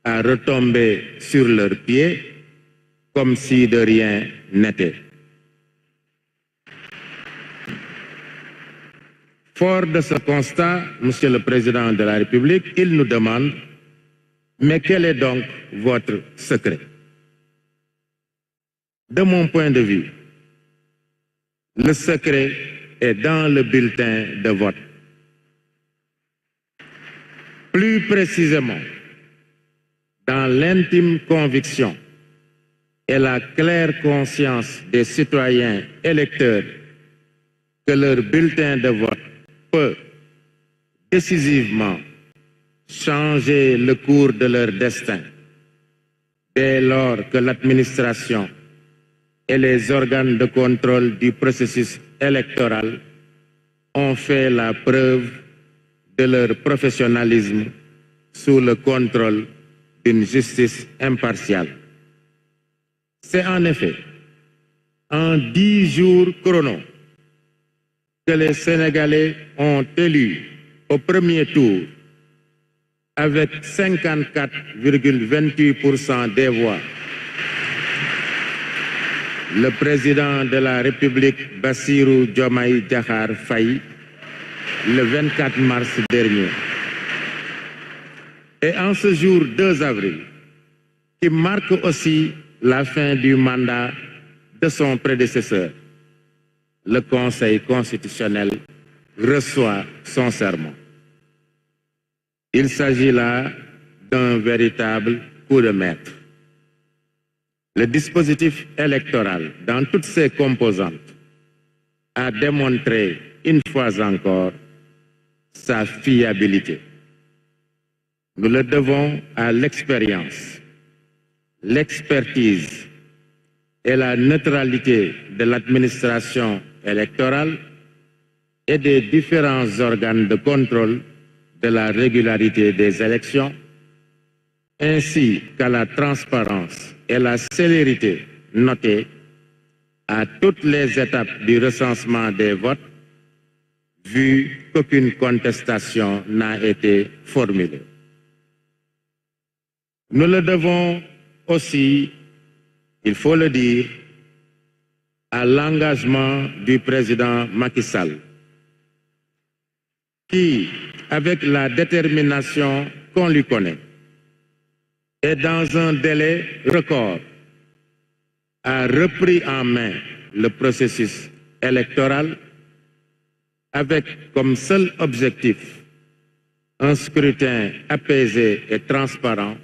à retomber sur leurs pieds comme si de rien n'était. Fort de ce constat, Monsieur le Président de la République, il nous demande: mais quel est donc votre secret? De mon point de vue, le secret est dans le bulletin de vote. Plus précisément, dans l'intime conviction et la claire conscience des citoyens électeurs que leur bulletin de vote peut décisivement changer le cours de leur destin dès lors que l'administration et les organes de contrôle du processus électoral ont fait la preuve de leur professionnalisme sous le contrôle d'une justice impartiale. C'est en effet en 10 jours chrono que les Sénégalais ont élu au premier tour avec 54,28% des voix le président de la République Bassirou Diomaye Diakhar Faye le 24 mars dernier. Et en ce jour 2 avril, qui marque aussi la fin du mandat de son prédécesseur, le Conseil constitutionnel reçoit son serment. Il s'agit là d'un véritable coup de maître. Le dispositif électoral, dans toutes ses composantes, a démontré une fois encore sa fiabilité. Nous le devons à l'expérience, l'expertise et la neutralité de l'administration électorale et des différents organes de contrôle de la régularité des élections, ainsi qu'à la transparence et la célérité notée à toutes les étapes du recensement des votes, vu qu'aucune contestation n'a été formulée. Nous le devons aussi, il faut le dire, à l'engagement du président Macky Sall, qui, avec la détermination qu'on lui connaît, et dans un délai record, a repris en main le processus électoral avec comme seul objectif un scrutin apaisé et transparent,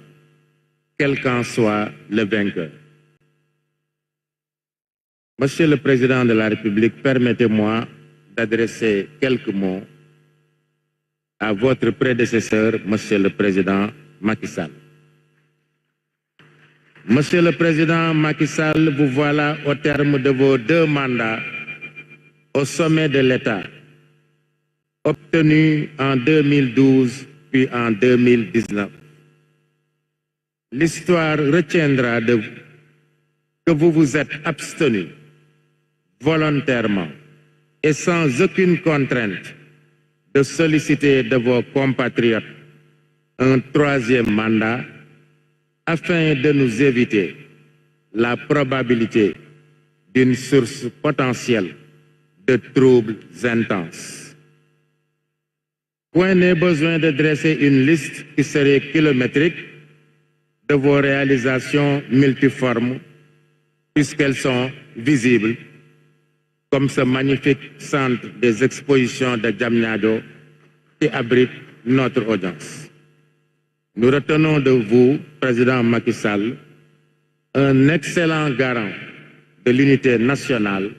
quel qu'en soit le vainqueur. Monsieur le Président de la République, permettez-moi d'adresser quelques mots à votre prédécesseur, Monsieur le Président Macky Sall. Monsieur le Président Macky Sall, vous voilà au terme de vos 2 mandats au sommet de l'État, obtenus en 2012 puis en 2019. L'histoire retiendra de vous que vous vous êtes abstenu volontairement et sans aucune contrainte de solliciter de vos compatriotes un 3e mandat afin de nous éviter la probabilité d'une source potentielle de troubles intenses. Point n'est besoin de dresser une liste qui serait kilométrique de vos réalisations multiformes, puisqu'elles sont visibles, comme ce magnifique centre des expositions de Diamniadio qui abrite notre audience. Nous retenons de vous, Président Macky Sall, un excellent garant de l'unité nationale,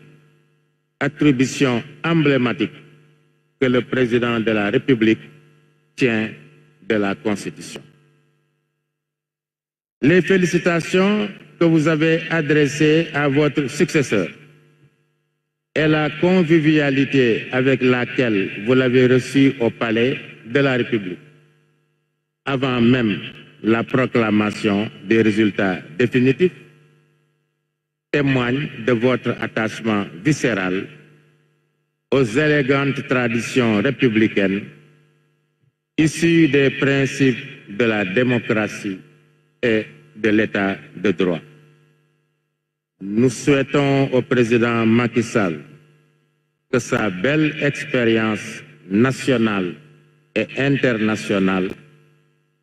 attribution emblématique que le Président de la République tient de la Constitution. Les félicitations que vous avez adressées à votre successeur et la convivialité avec laquelle vous l'avez reçu au palais de la République, avant même la proclamation des résultats définitifs, témoigne de votre attachement viscéral aux élégantes traditions républicaines issues des principes de la démocratie et de l'État de droit. Nous souhaitons au président Macky Sall que sa belle expérience nationale et internationale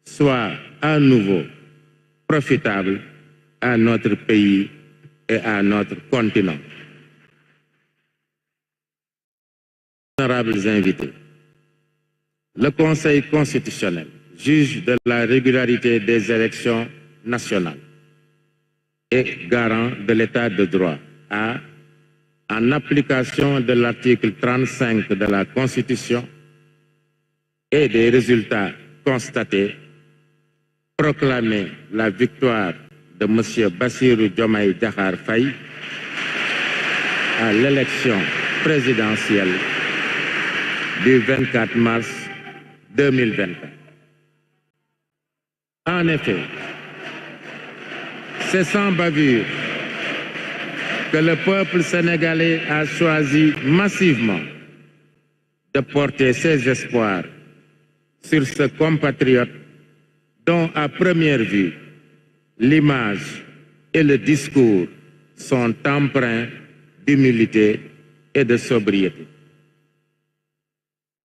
soit à nouveau profitable à notre pays et à notre continent. Honorables invités, le Conseil constitutionnel, juge de la régularité des élections nationales et garant de l'État de droit, a, en application de l'article 35 de la Constitution et des résultats constatés, proclamé la victoire de M. Bassirou Diomaye Diakhar Faye à l'élection présidentielle du 24 mars 2024. En effet, c'est sans bavure que le peuple sénégalais a choisi massivement de porter ses espoirs sur ce compatriote dont, à première vue, l'image et le discours sont empreints d'humilité et de sobriété.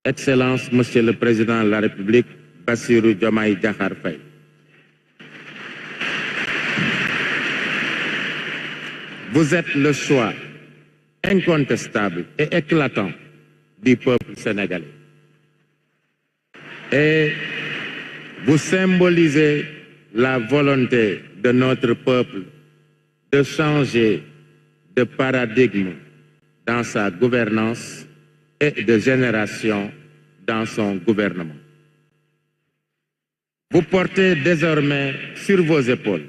Excellence, Monsieur le Président de la République, Bassirou Diomaye Diakhar Faye. Vous êtes le choix incontestable et éclatant du peuple sénégalais. Et vous symbolisez la volonté de notre peuple de changer de paradigme dans sa gouvernance et de génération dans son gouvernement. Vous portez désormais sur vos épaules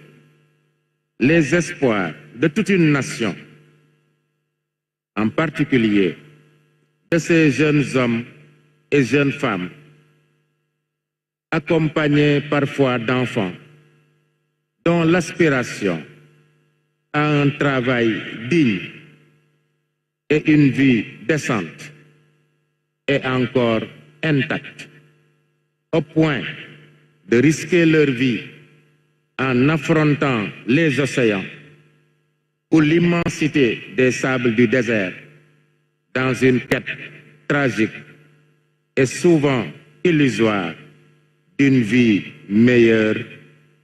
les espoirs de toute une nation, en particulier de ces jeunes hommes et jeunes femmes, accompagnés parfois d'enfants, dont l'aspiration à un travail digne et une vie décente est encore intacte, au point de risquer leur vie en affrontant les océans ou l'immensité des sables du désert dans une quête tragique et souvent illusoire d'une vie meilleure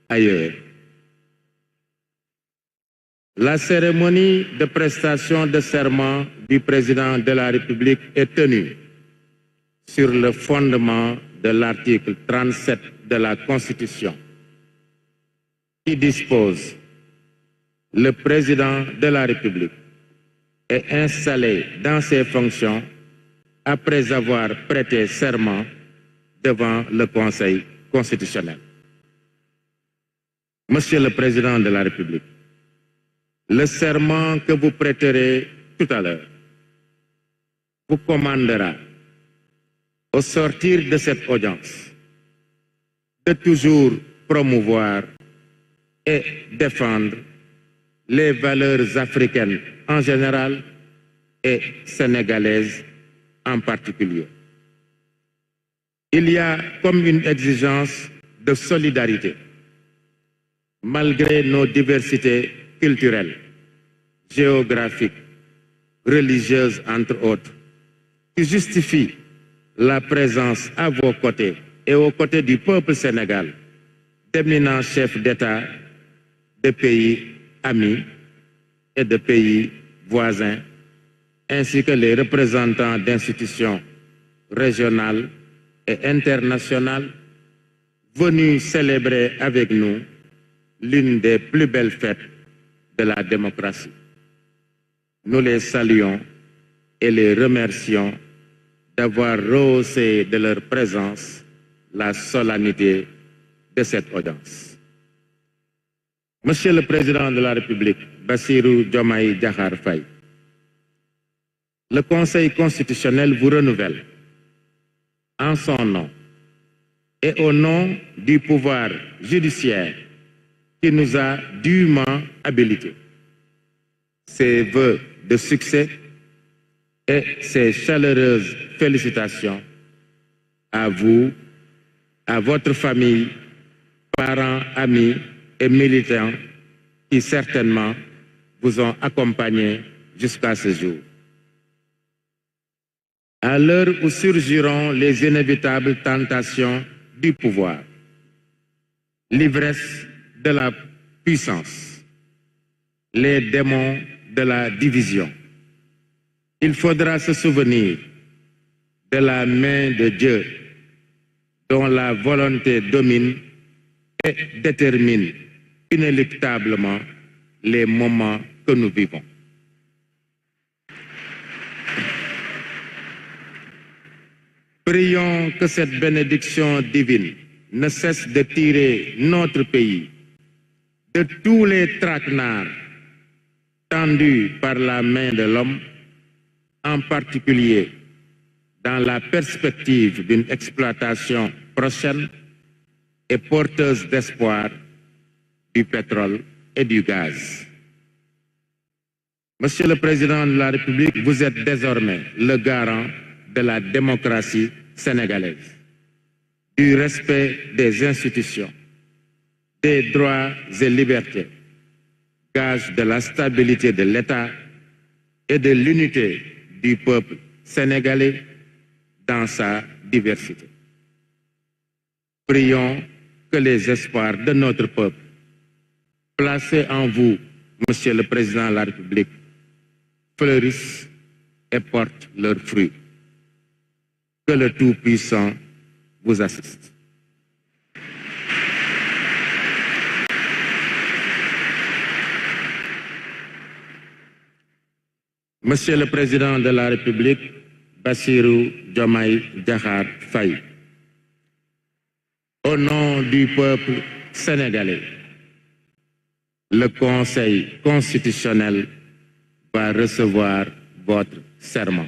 ailleurs. La cérémonie de prestation de serment du président de la République est tenue sur le fondement de l'article 37 de la Constitution, qui dispose: le président de la République est installé dans ses fonctions après avoir prêté serment devant le Conseil constitutionnel. Monsieur le Président de la République, le serment que vous prêterez tout à l'heure vous commandera, au sortir de cette audience, de toujours promouvoir et défendre les valeurs africaines en général et sénégalaises en particulier. Il y a comme une exigence de solidarité, malgré nos diversités culturelles, géographiques, religieuses entre autres, qui justifie la présence à vos côtés et aux côtés du peuple sénégal d'éminents chefs d'État de pays amis et de pays voisins, ainsi que les représentants d'institutions régionales et internationales venus célébrer avec nous l'une des plus belles fêtes de la démocratie. Nous les saluons et les remercions d'avoir rehaussé de leur présence la solennité de cette audience. Monsieur le Président de la République, Bassirou Diomaye Diakhar Faye, le Conseil constitutionnel vous renouvelle, en son nom et au nom du pouvoir judiciaire qui nous a dûment habilités, ses vœux de succès et ses chaleureuses félicitations à vous, à votre famille, parents, amis et militants qui certainement vous ont accompagnés jusqu'à ce jour. À l'heure où surgiront les inévitables tentations du pouvoir, l'ivresse de la puissance, les démons de la division, il faudra se souvenir de la main de Dieu dont la volonté domine et détermine inéluctablement les moments que nous vivons. Prions que cette bénédiction divine ne cesse de tirer notre pays de tous les traquenards tendus par la main de l'homme, en particulier dans la perspective d'une exploitation prochaine et porteuse d'espoir du pétrole et du gaz. Monsieur le Président de la République, vous êtes désormais le garant de la démocratie sénégalaise, du respect des institutions, des droits et libertés, gage de la stabilité de l'État et de l'unité du peuple sénégalais dans sa diversité. Prions que les espoirs de notre peuple, placés en vous, Monsieur le Président de la République, fleurissent et portent leurs fruits. Que le Tout-Puissant vous assiste. Monsieur le Président de la République, Bassirou Diomaye Diakhar Faye, au nom du peuple sénégalais, le Conseil constitutionnel va recevoir votre serment.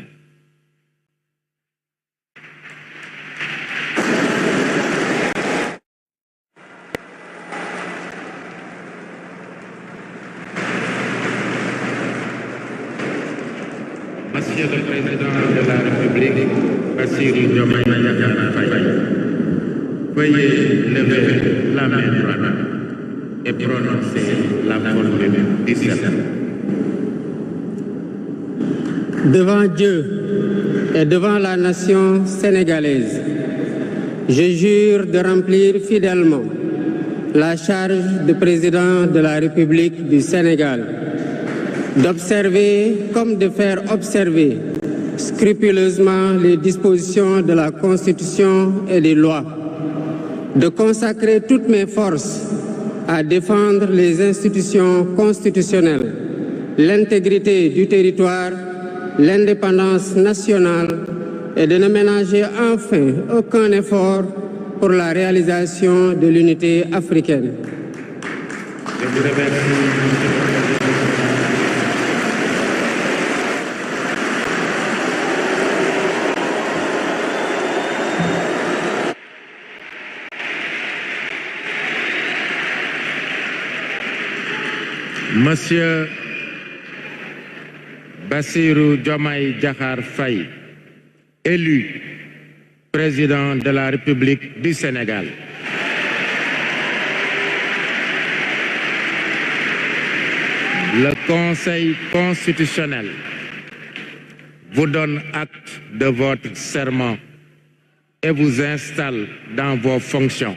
Monsieur le Président de la République, Bassirou Diomaye Diakhar Faye, veuillez lever la main droite et prononcer la formule du serment. Devant Dieu et devant la nation sénégalaise, je jure de remplir fidèlement la charge de président de la République du Sénégal, d'observer comme de faire observer scrupuleusement les dispositions de la Constitution et des lois, de consacrer toutes mes forces à défendre les institutions constitutionnelles, l'intégrité du territoire, l'indépendance nationale et de ne ménager enfin aucun effort pour la réalisation de l'unité africaine. Je vous remercie. Monsieur Bassirou Diomaye Diakhar Faye, élu président de la République du Sénégal. Le Conseil constitutionnel vous donne acte de votre serment et vous installe dans vos fonctions.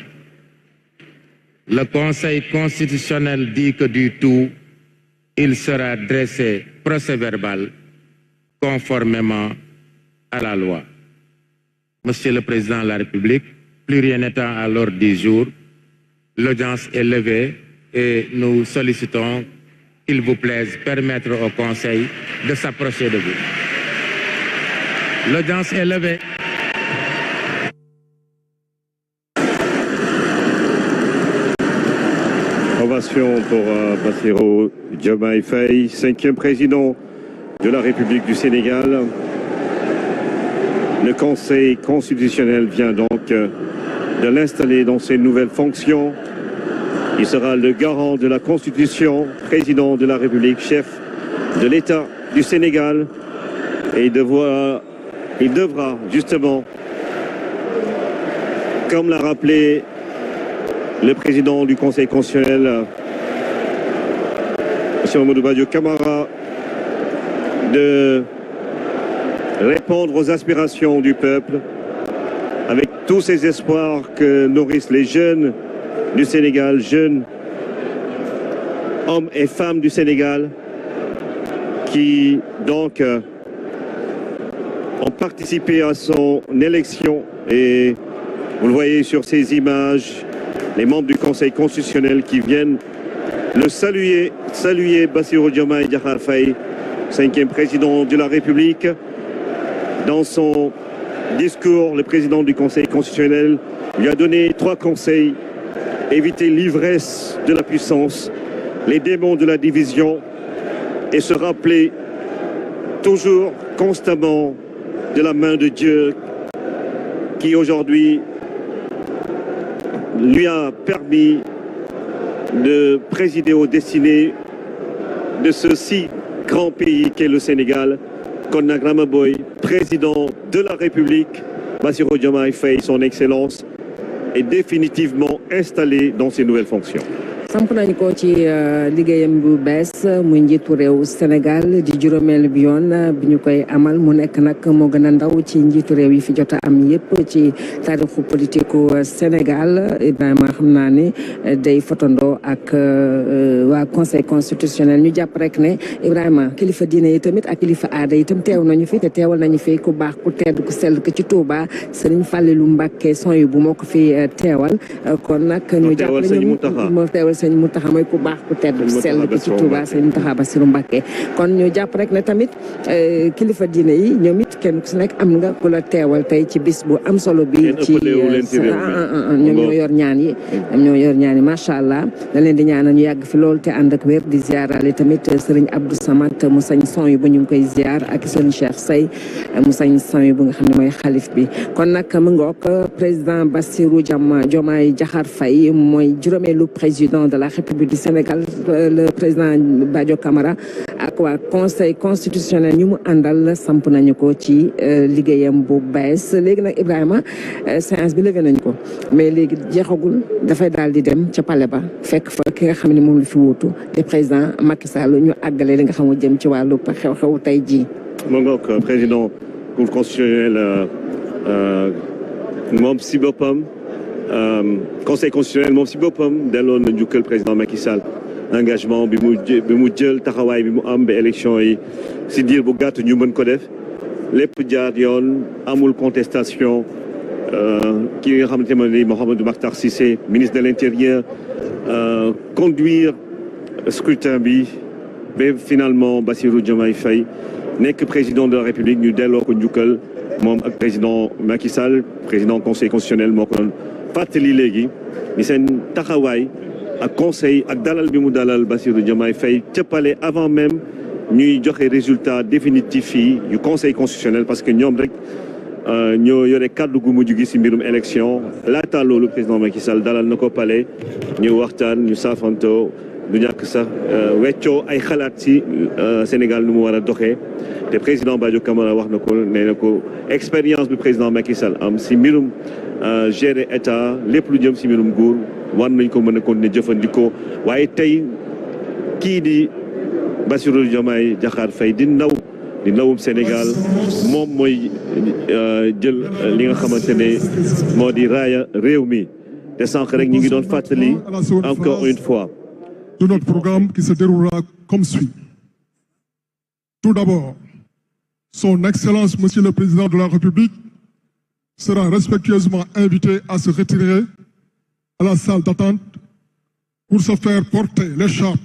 Le Conseil constitutionnel dit que du tout, il sera dressé procès-verbal conformément à la loi. Monsieur le Président de la République, plus rien n'étant à l'ordre du jour, l'audience est levée et nous sollicitons qu'il vous plaise permettre au Conseil de s'approcher de vous. L'audience est levée. Ovation pour Bassirou Diomaye Faye, 5e président de la République du Sénégal. Le Conseil constitutionnel vient donc de l'installer dans ses nouvelles fonctions. Il sera le garant de la Constitution, président de la République, chef de l'État du Sénégal. Et il devra justement, comme l'a rappelé le président du Conseil constitutionnel, M. Mamadou Badio Camara, de répondre aux aspirations du peuple avec tous ces espoirs que nourrissent les jeunes du Sénégal, jeunes hommes et femmes du Sénégal, qui donc ont participé à son élection. Et vous le voyez sur ces images, les membres du Conseil constitutionnel qui viennent le saluer Bassirou Diomaye Diakhar Faye, 5e président de la République. Dans son discours, le président du Conseil constitutionnel lui a donné 3 conseils: éviter l'ivresse de la puissance, les démons de la division, et se rappeler toujours, constamment, de la main de Dieu qui aujourd'hui lui a permis de présider aux destinées de ce si grand pays qu'est le Sénégal. Konna Gramaboy, président de la République, Bassirou Diomaye Faye, son Excellence, est définitivement installé dans ses nouvelles fonctions. samp nañ ko ci liggéeyam bu bees muy njiitu réew Sénégal di juróomeel bi yoon bi ñu koy amal mu nekk nag moo gën a ndaw ci njiitu réew yi fi jot a am yépp ci taarixu politiku Sénégal. Ibrahima xam naa ne day fotandoo ak waa conseil constitutionnel. ñu jàpp rek ne Ibrahima kilifa diine yi tamit ak kilifa aada yi tam teew nañu fi te teewal nañu fi ku baax ku tedd ku sell ko ci Touba Serigne Fallilou Mbacké Sonhibou bu moo ko fi teewal. kon nag ñu jàpp moo teewal sëñ Mountakha mooy ku baax ku tedd sell bi ci Touba sëñ Mountakha Bassirou Mbacké. kon ñu jàpp rek ne tamit kilifa diine yi ñoom it kenn ku si nekk am nga ku la teewal tey ci bis bu am solo bi ci ñoom ñoo yor ñaan yi macha allah da leen di ñaanal ñu yàgg fi loolu te ànd ak wér di ziarale tamit Serigne Abdou Samad mu sañ Sonhibou ñu ngi koy ziar ak Serigne Cheikh Sey mu sañ Sonhibou nga xam ne mooy xalif bi. kon nag mu ngoog président Bassirou Diomaye Diakhar Faye mooy juróomeelu président de la République du Sénégal. Le président Badio Camara ak waa conseil constitutionnel ñu mu àndal samp nañu ko ci liggéeyam bu bees. léegi nag Ibrahima séance bi levé nañ ko mais léegi jeexagul dafay daal di dem ca palais ba fekk fa ki nga xam ne moom la fi wuutu te président Macky Sall ñu àggale li nga xam jëm ci wàllu xew-xew tey jii. moo ngoog président constitutionnel moom si boppam conseil constitutionnel moom si boppam delloo na njukkal président Macky Sall engagement bi mu jël taxawaay bi mu am ba élection yi si diir bu gàtt ñu mën ko def lépp jaar yoon amul contestation. ki nga xamante ne Mouhamadou Makhtar Cissé ministre de l'Intérieur conduire scrutin bi ba finalement Bassirou Diomaye Faye nekk président de la République ñu delloo ko njukkal moom ak président Macky Sall président conseil constitutionnel moo ko doon fàttali léegi ni seen taxawaay ak conseil ak dalal bi mu dalal Bassirou Diomaye Faye ca palais avant même ñuy joxe résultat définitif yi yu conseil constitutionnel parce que ñoom rek ñoo yore kàddu gu mujj gi si mbirum élection laata loolu président Macky Sall dalal na ko palais ñu waxtaan ñu saafanto du ñàkk sax weccoo ay xalaat si Sénégal nu mu war a doxee te président Badio Camara wax na ko nee na ko expérience bi président Macky Sall am si mbirum gérer état lépp lu jëm si mbirum nguur war nañ ko mën a continuer jëfandikoo waaye tey kii di Bassirou Diomaye Diakhar Faye di ndawum Sénégal moom mooy jël li nga xamante ne moo di raaya réew mi te sànq rek ñu ngi doon fàttali encore une fois de notre programme qui se déroulera comme suit. Tout d'abord, Son Excellence, Monsieur le Président de la République, sera respectueusement invité à se retirer à la salle d'attente pour se faire porter l'écharpe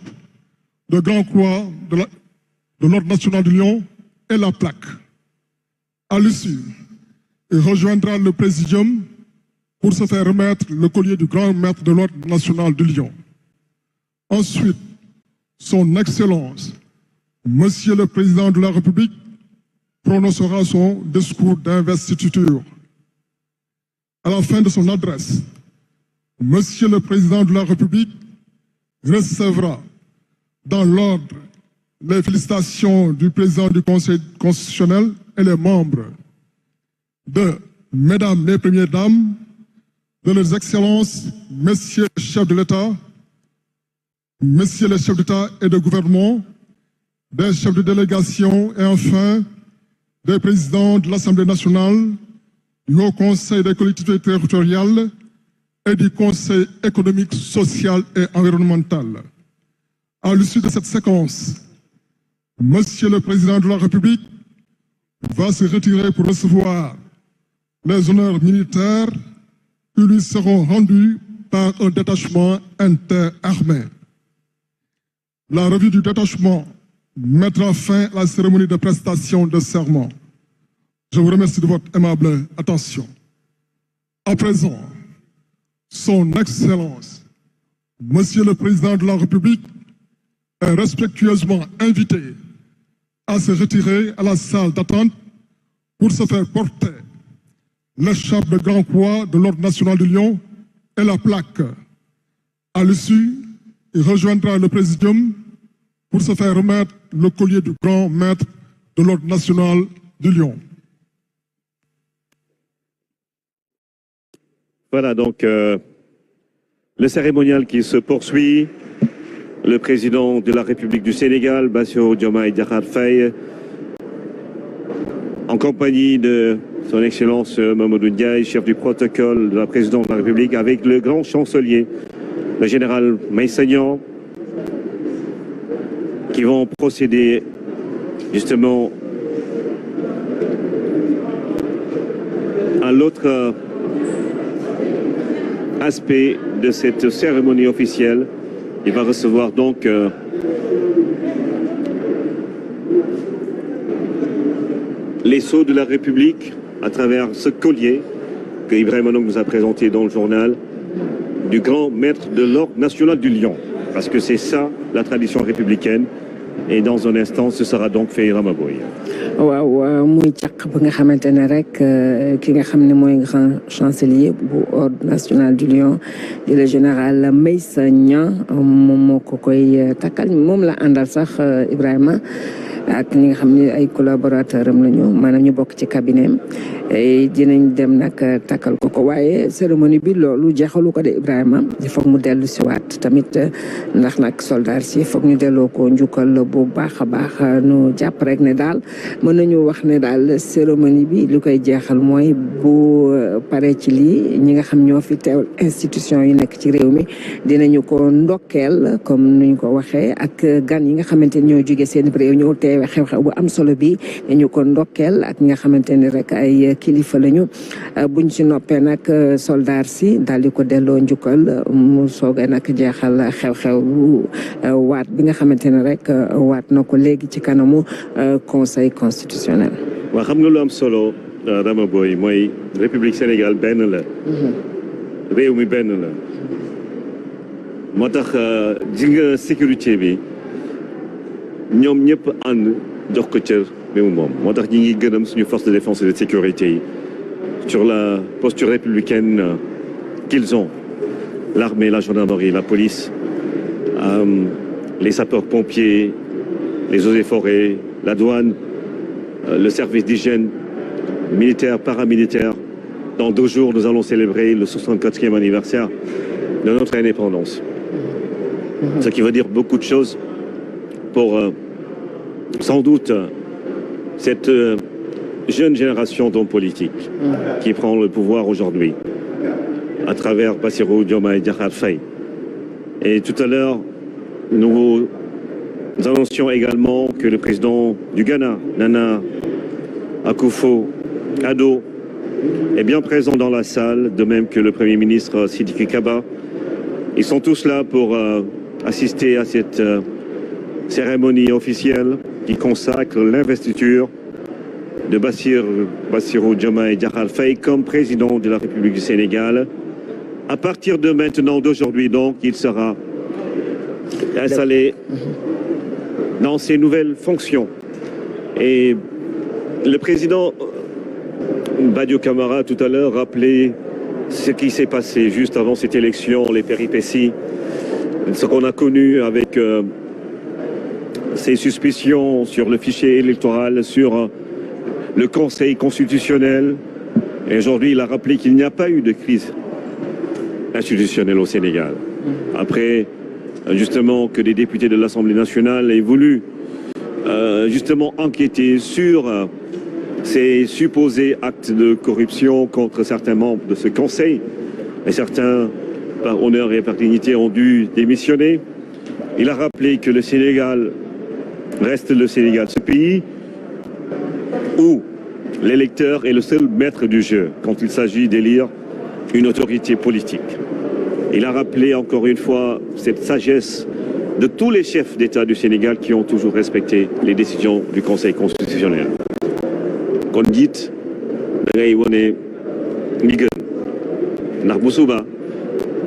de Grand Croix de l'Ordre national du Lion et la plaque. À l'issue, il rejoindra le Présidium pour se faire remettre le collier du Grand Maître de l'Ordre national du Lion. Ensuite, Son Excellence, Monsieur le Président de la République prononcera son discours d'investiture. À la fin de son adresse, Monsieur le Président de la République recevra dans l'ordre les félicitations du Président du Conseil constitutionnel et les membres de Mesdames les Premières Dames, de leurs Excellences, Messieurs les chefs de l'État, Messieurs les chefs d'État et de gouvernement, des chefs de délégation et enfin des présidents de l'Assemblée nationale, du Haut Conseil des collectivités territoriales et du Conseil économique, social et environnemental. À l'issue de cette séquence, Monsieur le Président de la République va se retirer pour recevoir les honneurs militaires qui lui seront rendus par un détachement interarmé. La revue du détachement mettra fin à la cérémonie de prestation de serment. Je vous remercie de votre aimable attention. À présent, Son Excellence, Monsieur le Président de la République, est respectueusement invité à se retirer à la salle d'attente pour se faire porter l'écharpe de grand croix de l'Ordre national du Lion et la plaque. À l'issue, il rejoindra le Présidium pour se faire remettre le collier du grand maître de l'Ordre national du Lion. Voilà donc le cérémonial qui se poursuit. Le président de la République du Sénégal, Bassirou Diomaye Diakhar Faye, en compagnie de son Excellence Mamadou Ndiaye, chef du protocole de la présidence de la République, avec le grand chancelier, le général Meïssa Niang, qui vont procéder justement à l'autre aspect de cette cérémonie officielle. Il va recevoir donc les sceaux de la République à travers ce collier que Ibrahim nous a présenté dans le journal du grand maître de l'Ordre national du Lion. Parce que c'est ça la tradition républicaine. Et dans un instant, ce sera donc fait Ramaboy. waaw muy càq ba nga xamante ne rek ki nga xam ne mooy grand chancelier bu Ordre national du Lion di le général Meïssa Niang moom moo ko koy takkal moom la àndal sax Ibrahima ak ñi nga xam ne ay collaborateur am lañu maanaam ñu bokk ci cabinet dinañ dem nag takkal ko ko waaye cérémonie bi loolu jeexalu ko de Ibrahima il faut mu dellu si waat tamit ndax nag soldat si foog ñu delloo ko njukkal bu baax a baax nu jàpp rek ne daal mën nañu wax ne daal cérémonie bi lu koy jeexal mooy bu pare ci lii ñi nga xam ñoo fi teewal institution yi nekk ci réew mi dinañu ko ndokkeel comme nuñ ko waxee ak gan yi nga xamante ni ñoo jóge seen réew ñoo teewe xew-xew bu am solo bi dañu ko ndokkeel ak ñi nga xamante ni rek ay kilifa lañu buñ ci noppee nag soldat si daal di ko delloo njukkal mu soogee nag jeexal xew-xew waat bi nga xamante ne rek waat na ko léegi ci kanamu conseil constitutionnel. waaw xam nga lu am solo Rama Boy mooy République Sénégal benn la. réew mi benn la. moo tax ji nga sécurité bi ñoom ñëpp ànd jox ko cër bi mu moom moo tax ñi ngi gërëm suñu force de défense et de sécurité yi sur la posture républicaine qu'ils ont, l'armée, la gendarmerie, la police, les sapeurs-pompiers, les eaux et forêts, la douane, le service d'hygiène militaire, paramilitaire. Dans 2 jours, nous allons célébrer le 64e anniversaire de notre indépendance. Ce qui veut dire beaucoup de choses pour sans doute cette jeune génération d'hommes politiques qui prend le pouvoir aujourd'hui à travers Bassirou Diomaye Diakhar Faye. Et tout à l'heure, nous annoncions également que le président du Ghana, Nana Akufo-Addo, est bien présent dans la salle, de même que le Premier ministre Sidiki Kaba. Ils sont tous là pour assister à cette cérémonie officielle qui consacre l'investiture de Bassirou Diomaye Diakhar Faye comme président de la République du Sénégal. À partir de maintenant, d'aujourd'hui donc, il sera installé dans ses nouvelles fonctions. Et le président Badio Camara, tout à l'heure, rappelait ce qui s'est passé juste avant cette élection, les péripéties, ce qu'on a connu avec ces suspicions sur le fichier électoral, sur le Conseil constitutionnel. Et aujourd'hui, il a rappelé qu'il n'y a pas eu de crise institutionnelle au Sénégal. Après, justement, que des députés de l'Assemblée nationale aient voulu justement enquêter sur ces supposés actes de corruption contre certains membres de ce Conseil. Et certains, par honneur et par dignité, ont dû démissionner. Il a rappelé que le Sénégal reste le Sénégal, ce pays où l'électeur est le seul maître du jeu quand il s'agit d'élire une autorité politique. Il a rappelé encore une fois cette sagesse de tous les chefs d'État du Sénégal qui ont toujours respecté les décisions du Conseil constitutionnel. Kon njiit da ngay wone li gën ndax bu suba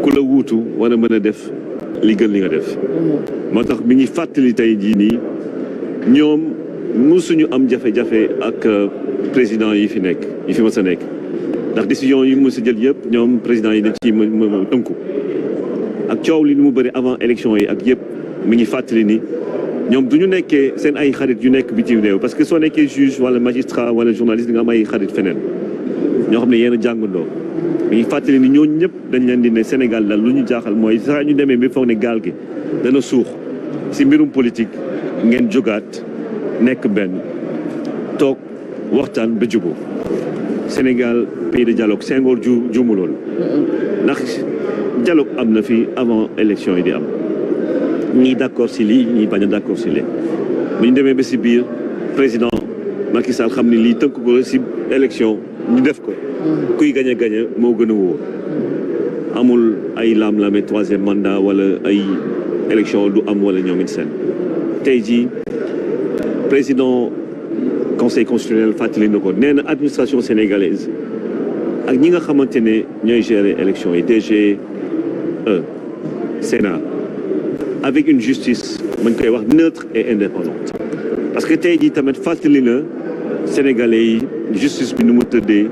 ku la wuutu war a mën a def li gën li nga def moo tax mi ngi fàttali tey jii nii ñoom musuñu am jafe-jafe ak président yi fi nekk yi fi mës a nekk ndax décision yi mës a jël yëpp ñoom président yi dañ ci tënku ak coow li ni mu bëri avant élection yi ak yëpp mi ngi fàttali ni ñoom du ñu nekkee seen ay xarit yu nekk bitim réew parce que soo nekkee juge wala magistrat wala journaliste nga am ay xarit feneen ñoo xam ne yéen a jàngandoo mi ngi fàttali ni ñooñu ñëpp dañ leen di ne Sénégal daal lu ñu jaaxal mooy saa ñu demee ba foog ne gaal gi dana suux si mbirum politique ngeen jógaat nekk benn toog waxtaan ba jubóo Sénégal pays de dialogue Senghor juumu loolu ndax dialogue am na fi avant élection yi di am ñii d'accord si lii ñii bañ a d'accord si lii bu ñu demee ba si biir président Macky Sall xam ni lii tënk ko si élection ñu def ko kuy gañ moo gën a wóor amul ay laam-laame troisième mandat wala ay élection du am wala ñoom it seen tey jii président conseil constitutionnel fàttali na ko nee na administration sénégalaise ak ñi nga xamante ne ñooy gérer élection yi DG Sénat avec une justice mañ koy wax neutre et indépendante parce que tey jii tamit fàttali na sénégalais yi justice bi nu mu tëddee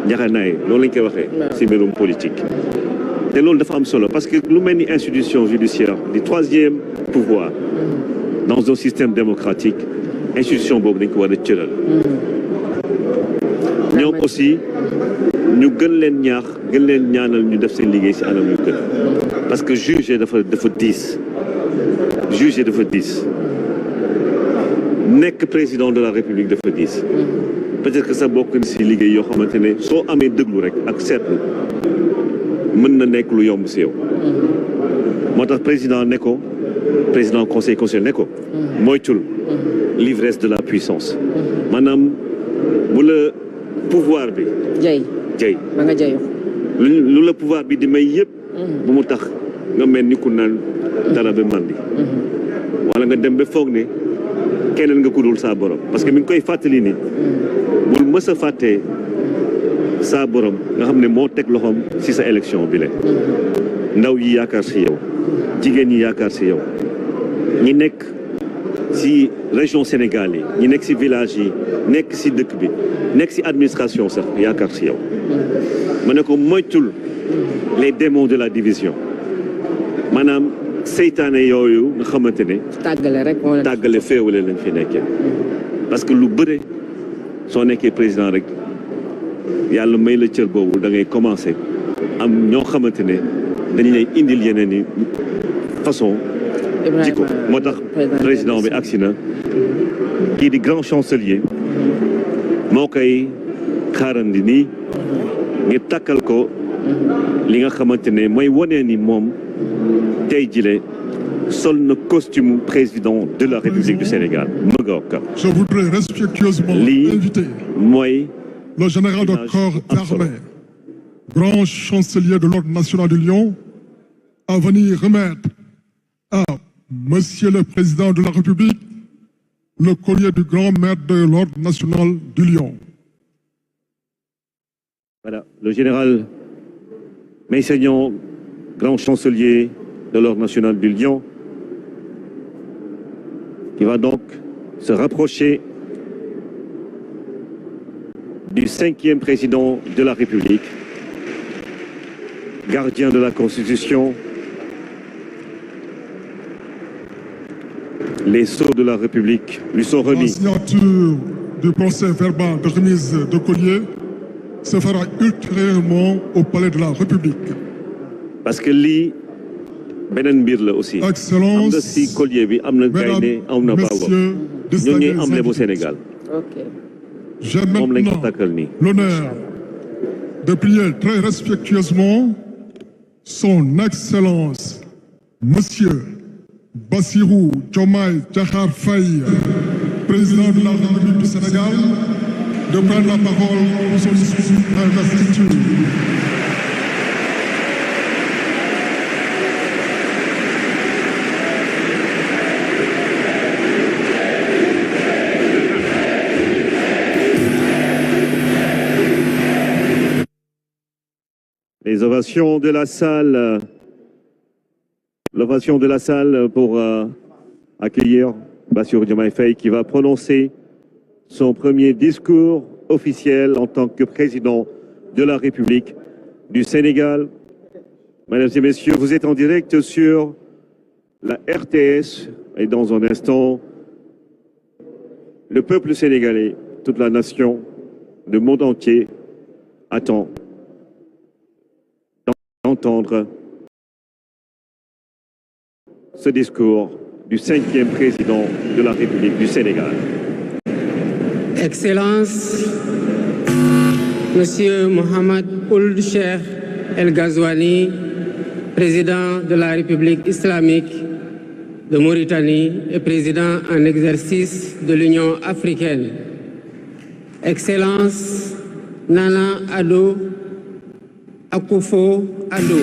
njaxanaay loolu lañ koy waxee ci mbirum politique te loolu dafa am solo parce que lu mel ni institution judiciaire du troisième pouvoir dans un système démocratique institution boobu dañ ko war a cëral ñoom aussi ñu gën leen ñaax gën leen ñaanal ñu def seen liggéey ci anam yu gën parce que juge dafa diis juge dafa diis nekk président de la république dafa diis peut-être que ça bokk ci liggéey yoo xamante ne soo amee déglu rek ak seetlu mën na nekk lu yomb ci yow moo tax président conseil constitutionnel ne ko moytul l'ivresse de la puissance maanaam bu la pouvoir bi jay ba nga jayu lu la pouvoir bi di may yëpp bu mu tax nga mel ni ku naan dara ba mandi wala nga dem ba foog ne keneen nga kudul saa borom parce que mi ngi koy fàttali ni bul mës a fàttee saa borom nga xam ne moo teg loxoom ci sa élection bi le ndaw yi yaakaar ci yow jigéen ñi yaakaar ci yow ñi nekk ci région Sénégal yi ñi nekk ci village yi nekk ci dëkk bi nekk ci administration sax yaakaar ci yow ma ne ko moytul les démons de la division maanaam seytaane yooyu nga xamante ne tàggale féewale lañ fi nekkee parce que lu bëre soo nekkee président rek yàlla may la cër boobu da ngay commencer am ñoo xamante ne dañ lay indil yeneen i façon jikko moo tax président bi agsi na kii di grand chancelier moo koy xaarandi nii ngir takkal ko li nga xamante ne mooy wonee ni moom tey jile sol na costume président de la République du Sénégal Magog. Je voudrais respectueusement inviter le général de corps d'armée, grand chancelier de l'Ordre national du Lion, à venir remettre à Monsieur le Président de la République le collier du grand maître de l'Ordre national du Lion. Voilà, le général Meissagnon, grand chancelier de l'Ordre national du Lion, qui va donc se rapprocher du 5e président de la République, gardien de la Constitution. Les sceaux de la République lui sont remis. La signature du procès verbal de remise de collier se fera ultérieurement au palais de la République. Parce que lii beneen mbir la aussi. Excellence, am na si collier bi am na gaynde am na baaw ñoo ñuy emblème bu Sénégal. J'ai maintenant l'honneur de prier très respectueusement son Excellence, Monsieur Bassirou Diomaye Diakhar Faye, président de la République du Sénégal, de prendre la parole pour son discours d'investiture. Les ovations de la salle. L'ovation de la salle pour accueillir Bassirou Diomaye Faye qui va prononcer son premier discours officiel en tant que président de la République du Sénégal. Mesdames et messieurs, vous êtes en direct sur la RTS et dans un instant, le peuple sénégalais, toute la nation, le monde entier attend d'entendre ce discours du 5e président de la République du Sénégal. Excellences, Monsieur Mohamed Ould Cheikh El Ghazouani, président de la République islamique de Mauritanie et président en exercice de l'Union africaine. Excellence Nana Addo Akufo-Addo,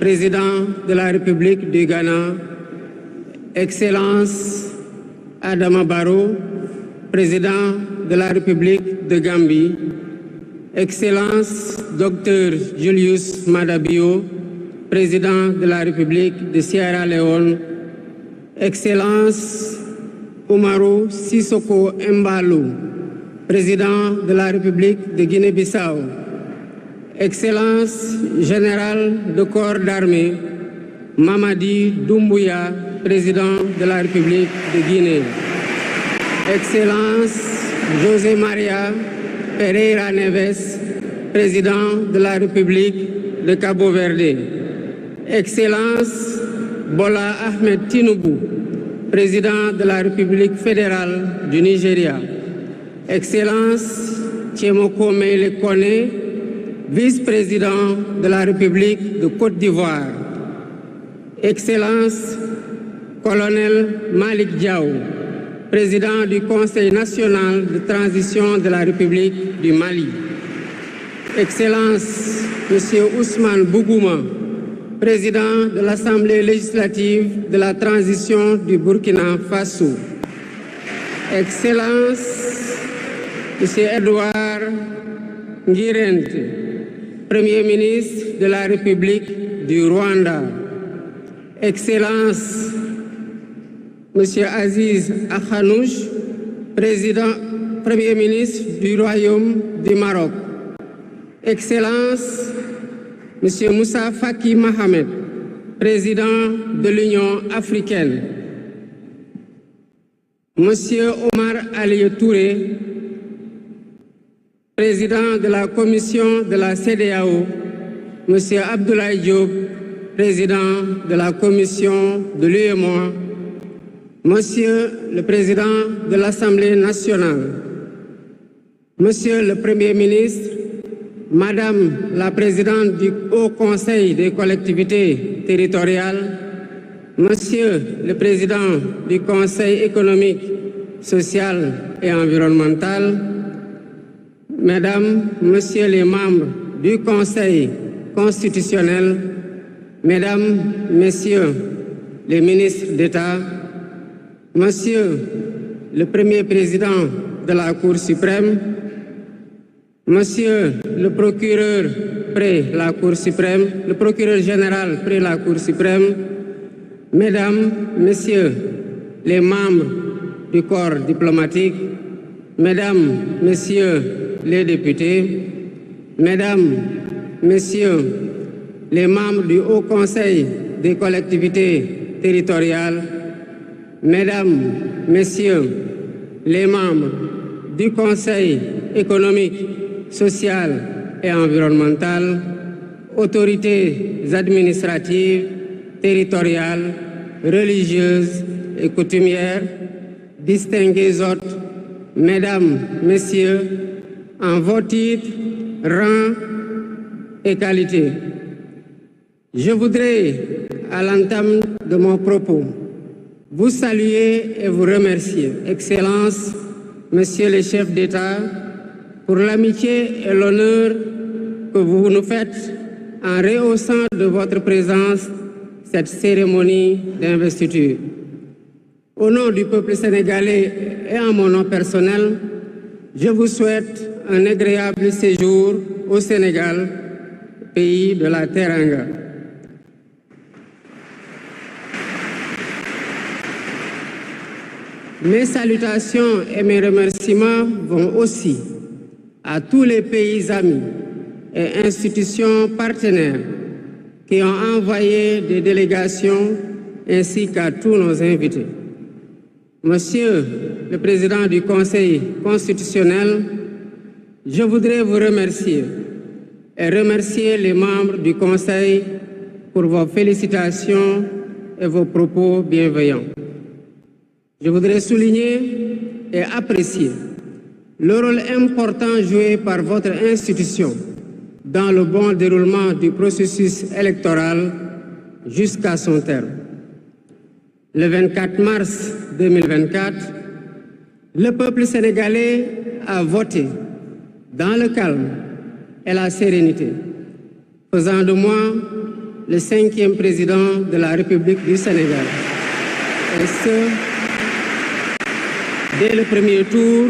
président de la République du Ghana, Excellence Adama Barrow, président de la République de Gambie, Excellence Dr Julius Maada Bio, président de la République de Sierra Leone, Excellence Umaru Sissoko Embalou, président de la République de Guinée-Bissau, Excellence Générale de Corps d'Armée, Mamadi Doumbouya, président de la République de Guinée, Excellence José Maria Pereira Neves, président de la République de Cabo Verde, Excellence Bola Ahmed Tinubu, président de la République fédérale du Nigeria, Excellence Tchemoko Mele Kone, vice-président de la République de Côte d'Ivoire, Excellence Colonel Malik Diaw, président du Conseil national de transition de la République du Mali, Excellence Monsieur Ousmane Bougouma, président de l'Assemblée législative de la transition du Burkina Faso, Excellence Monsieur Edouard Ngirente, Premier ministre de la République du Rwanda, Excellence Monsieur Aziz Akhanouch, Premier ministre du Royaume du Maroc, Excellence Monsieur Moussa Faki Mohamed, président de l'Union africaine, Monsieur Omar Ali Touré, président de la commission de la CEDEAO, Monsieur Abdoulaye Diop, président de la commission de l'UEMOA, Monsieur le président de l'Assemblée nationale, Monsieur le Premier ministre, Madame la présidente du Haut Conseil des collectivités territoriales, Monsieur le président du Conseil économique, social et environnemental, Mesdames, Messieurs les membres du Conseil constitutionnel, Mesdames, Messieurs les ministres d'État, Monsieur le Premier président de la Cour suprême, Monsieur le procureur près la Cour suprême, le procureur général près la Cour suprême, Mesdames, Messieurs les membres du corps diplomatique, Mesdames, Messieurs les députés, Mesdames, Messieurs les membres du Haut Conseil des collectivités territoriales, Mesdames, Messieurs les membres du Conseil économique, social et environnemental, autorités administratives, territoriales, religieuses et coutumières, distingués hôtes, Mesdames, Messieurs, en vos titres, rangs et qualités. Je voudrais, à l'entame de mon propos, vous saluer et vous remercier, Excellences, Messieurs les chefs d'État, pour l'amitié et l'honneur que vous nous faites en rehaussant de votre présence cette cérémonie d'investiture. Au nom du peuple sénégalais et en mon nom personnel, je vous souhaite un agréable séjour au Sénégal, pays de la Teranga. Mes salutations et mes remerciements vont aussi à tous les pays amis et institutions partenaires qui ont envoyé des délégations ainsi qu'à tous nos invités. Monsieur le Président du Conseil constitutionnel, je voudrais vous remercier et remercier les membres du Conseil pour vos félicitations et vos propos bienveillants. Je voudrais souligner et apprécier le rôle important joué par votre institution dans le bon déroulement du processus électoral jusqu'à son terme. Le 24 mars 2024, le peuple sénégalais a voté dans le calme et la sérénité, faisant de moi le 5e président de la République du Sénégal. Et ce, dès le premier tour,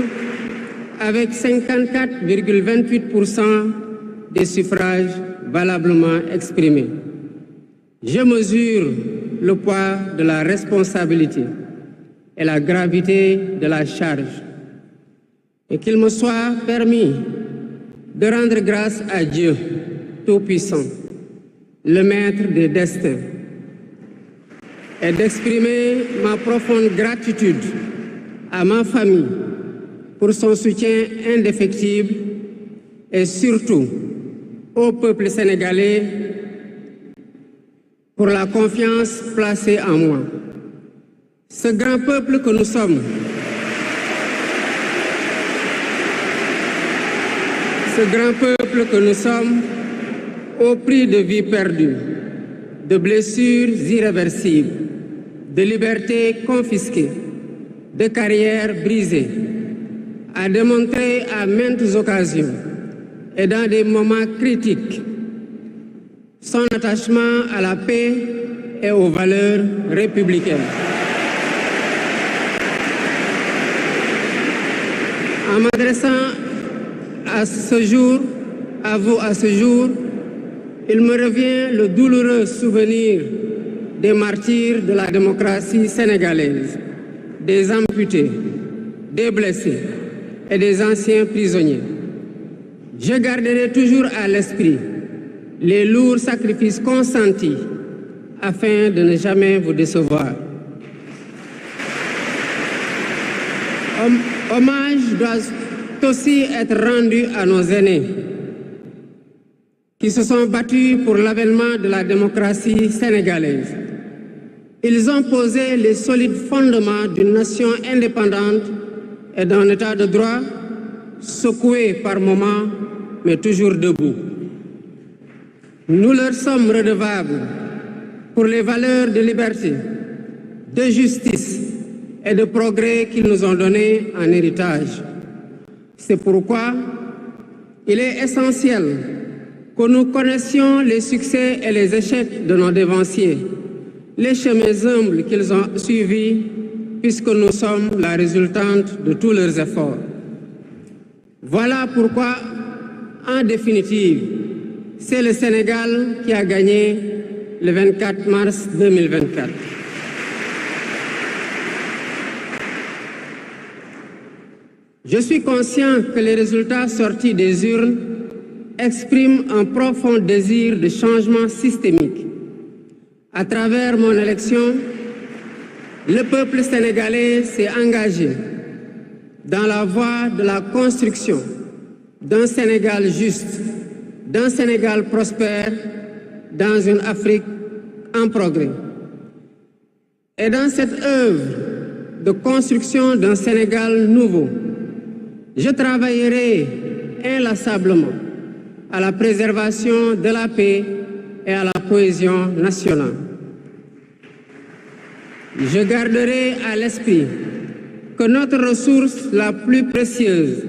avec 54,28% des suffrages valablement exprimés. Je mesure le poids de la responsabilité et la gravité de la charge, et qu'il me soit permis de rendre grâce à Dieu Tout-Puissant, le Maître des destins, et d'exprimer ma profonde gratitude à ma famille pour son soutien indéfectible et surtout au peuple sénégalais pour la confiance placée en moi. Ce grand peuple que nous sommes, au prix de vies perdues, de blessures irréversibles, de libertés confisquées, de carrières brisées, a démontré à maintes occasions et dans des moments critiques son attachement à la paix et aux valeurs républicaines. En m'adressant à vous à ce jour, il me revient le douloureux souvenir des martyrs de la démocratie sénégalaise, des amputés, des blessés et des anciens prisonniers. Je garderai toujours à l'esprit les lourds sacrifices consentis afin de ne jamais vous décevoir. Hommage doit aussi être rendu à nos aînés qui se sont battus pour l'avènement de la démocratie sénégalaise. Ils ont posé les solides fondements d'une nation indépendante et d'un état de droit secoué par moments, mais toujours debout. Nous leur sommes redevables pour les valeurs de liberté, de justice et de progrès qu'ils nous ont données en héritage. C'est pourquoi il est essentiel que nous connaissions les succès et les échecs de nos dévanciers, les chemins humbles qu'ils ont suivis, puisque nous sommes la résultante de tous leurs efforts. Voilà pourquoi, en définitive, c'est le Sénégal qui a gagné le 24 mars 2024. Je suis conscient que les résultats sortis des urnes expriment un profond désir de changement systémique. À travers mon élection, le peuple sénégalais s'est engagé dans la voie de la construction d'un Sénégal juste, d'un Sénégal prospère, dans une Afrique en progrès. Et dans cette œuvre de construction d'un Sénégal nouveau, je travaillerai inlassablement à la préservation de la paix et à la cohésion nationale. Je garderai à l'esprit que notre ressource la plus précieuse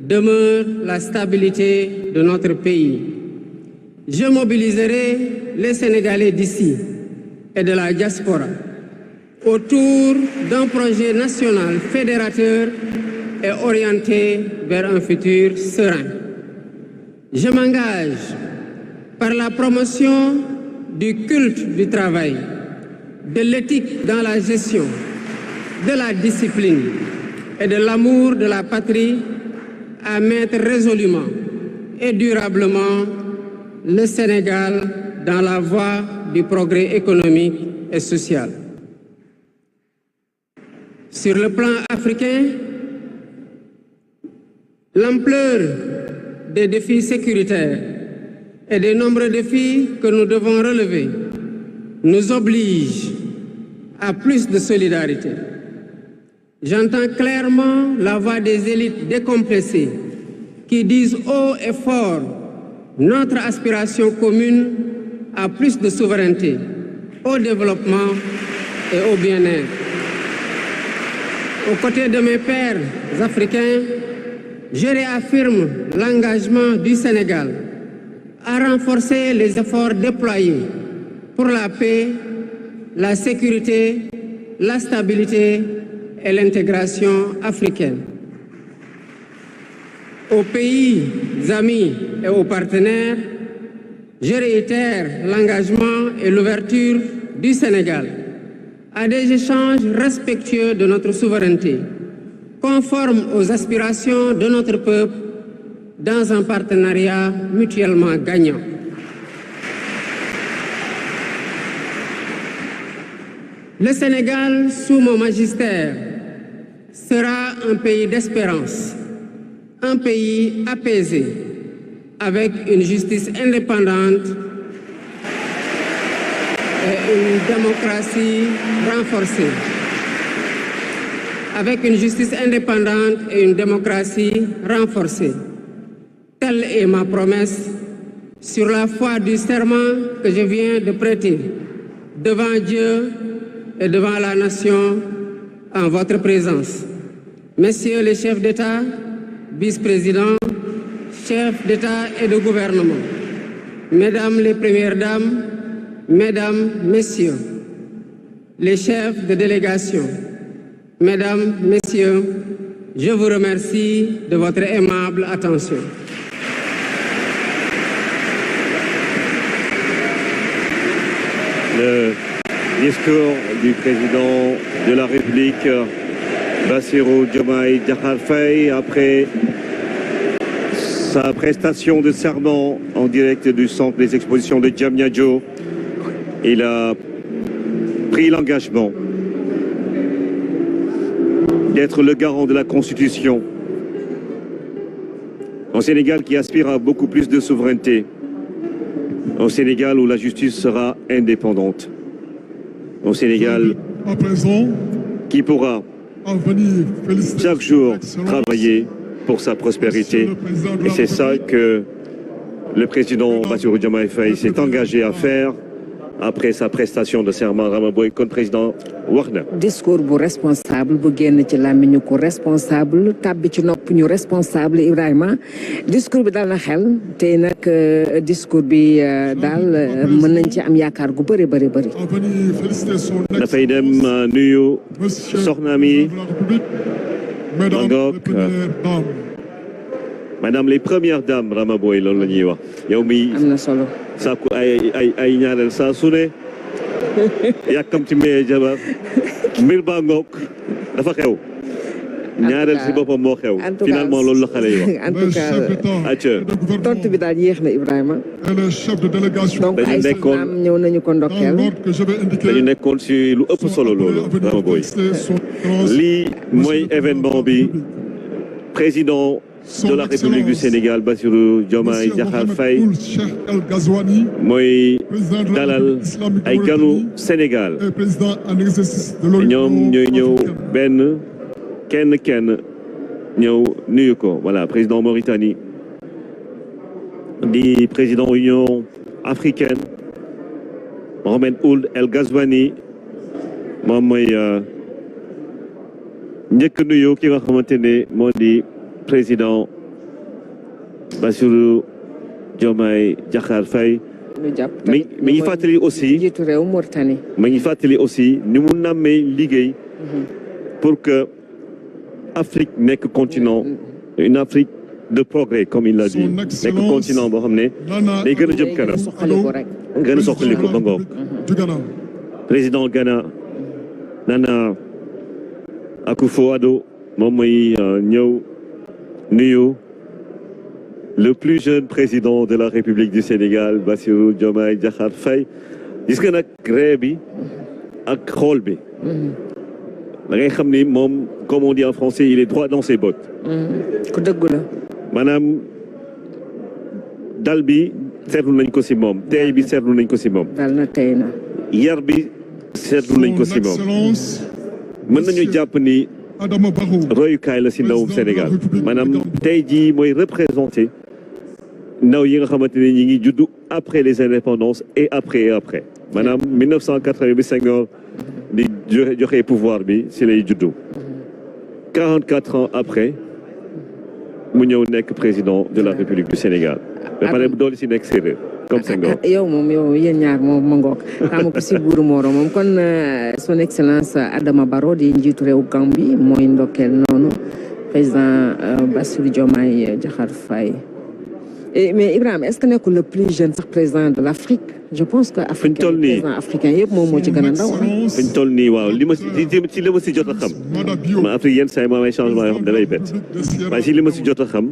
demeure la stabilité de notre pays. Je mobiliserai les Sénégalais d'ici et de la diaspora autour d'un projet national fédérateur et orienté vers un futur serein. Je m'engage par la promotion du culte du travail, de l'éthique dans la gestion, de la discipline et de l'amour de la patrie à mettre résolument et durablement le Sénégal dans la voie du progrès économique et social. Sur le plan africain, l'ampleur des défis sécuritaires et des nombreux défis que nous devons relever nous oblige à plus de solidarité. J'entends clairement la voix des élites décomplexées qui disent haut et fort notre aspiration commune à plus de souveraineté, au développement et au bien-être. Aux côtés de mes pairs africains, je réaffirme l'engagement du Sénégal à renforcer les efforts déployés pour la paix, la sécurité, la stabilité et l'intégration africaine. Aux pays amis et aux partenaires, je réitère l'engagement et l'ouverture du Sénégal à des échanges respectueux de notre souveraineté, conformes aux aspirations de notre peuple, dans un partenariat mutuellement gagnant. Le Sénégal, sous mon magistère, sera un pays d'espérance, un pays apaisé, avec une justice indépendante et une démocratie renforcée. Avec une justice indépendante et une démocratie renforcée. Telle est ma promesse sur la foi du serment que je viens de prêter devant Dieu et devant la nation en votre présence. Messieurs les chefs d'État, vice-présidents, chefs d'État et de gouvernement, Mesdames les Premières Dames, Mesdames, Messieurs, les chefs de délégation, Mesdames, Messieurs, je vous remercie de votre aimable attention. Le discours du président de la République, Bassirou Diomaye Diakhar Faye, après sa prestation de serment en direct du centre des expositions de Diamniadio, il a pris l'engagement d'être le garant de la Constitution. Un Sénégal qui aspire à beaucoup plus de souveraineté. Un Sénégal où la justice sera indépendante. Un Sénégal qui pourra chaque jour travailler pour sa prospérité. Et c'est ça que le président Bassirou Diomaye Faye s'est engagé à faire après sa prestation de serment Ramaboy comme président Warner. Discours bu responsable bu génn ci làmmiñu ko responsable tàbbi ci nopp ñu responsable Ibrahima discours bi dal na xel te nag discours bi daal mën nañ ci am yaakaar gu bëri bëri bëri. dafay dem nuyu soxna mi Mangok Madame les premières dames Ramaboy loolu la ñuy wax yow mi am na solo sàkku ay ñaareel saa su ne yàkkam ci maye jabar mbir baa ngoog dafa xew ñaareel si boppam moo xew. finalement loolu la xale yi wax. en tout cas tontu bi daal yéex na Ibrahima. donc ay soxnaam ñëw nañu ko ndokkeel. dañu nekkoon si lu ëpp solo loolu Rama Boy. lii mooy événement bi président de la République du Sénégal Bassirou Diomaye Diakhar Faye mooy dalal ay ganu Sénégal ñoom ñooy ñëw benn kenn ñëw nuyu ko voilà président Mauritanie di président Union africaine Mohamed Ould El Ghazouani moom mooy njëkk nuyu ki nga xamante ne moo di président Bassirou Diomaye Diakhar Faye mi ngi fàttali aussi jiitu réew Mauritanie mi ngi fàttali aussi ni mu nammee liggéey pour que Afrique nekk continent une Afrique de progrès comme il l'a dit nekk continent boo xam ne day gën a jëm kanam gën a soxali ko ba ngoog président Ghana Nana Akufo-Addo moom mooy ñëw nuyu le plus jeune président de la République du Sénégal Bassirou Diomaye Diakhar Faye gis nga nag ree bi ak xool bi da ngay xam ni moom comme on dit en français il est droit dans ses bottes ku dëggu la maanaam dal bi seetlu nañ ko si moom tey bi seetlu nañ ko si moom dal na tey na yar bi seetlu nañ ko si moom mën nañu jàpp ni royukaay la si ndawum Sénégal maanaam tey jii mooy représenté ndaw yi nga xamante ne ñi ngi juddu après les indépendances et après maanaam 1980 bi Senghor di joxe pouvoir bi si lay juddu 44 ans après mu ñëw nekk président de la République du Sénégal ba pare doolu si nekk séeréer comme Senghor yow moom yow yéen ñaar moom ma ngoog xam ko si buuru Moro moom kon son excellence Adama Barrow di njiitu réew Gambie mooy ndokkeel noonu président Bassirou Diomaye Diakhar Faye mais Ibrahima est-ce que nekkul le plus jeune sax président de l'Afrique je pense que président africain yëpp moom moo ci gën a ndaw fi ñu toll nii waaw li ma si jot a xam ma Afrique yenn saa yi moom ay changement yoo xam da lay bett waaye si li ma si jot a xam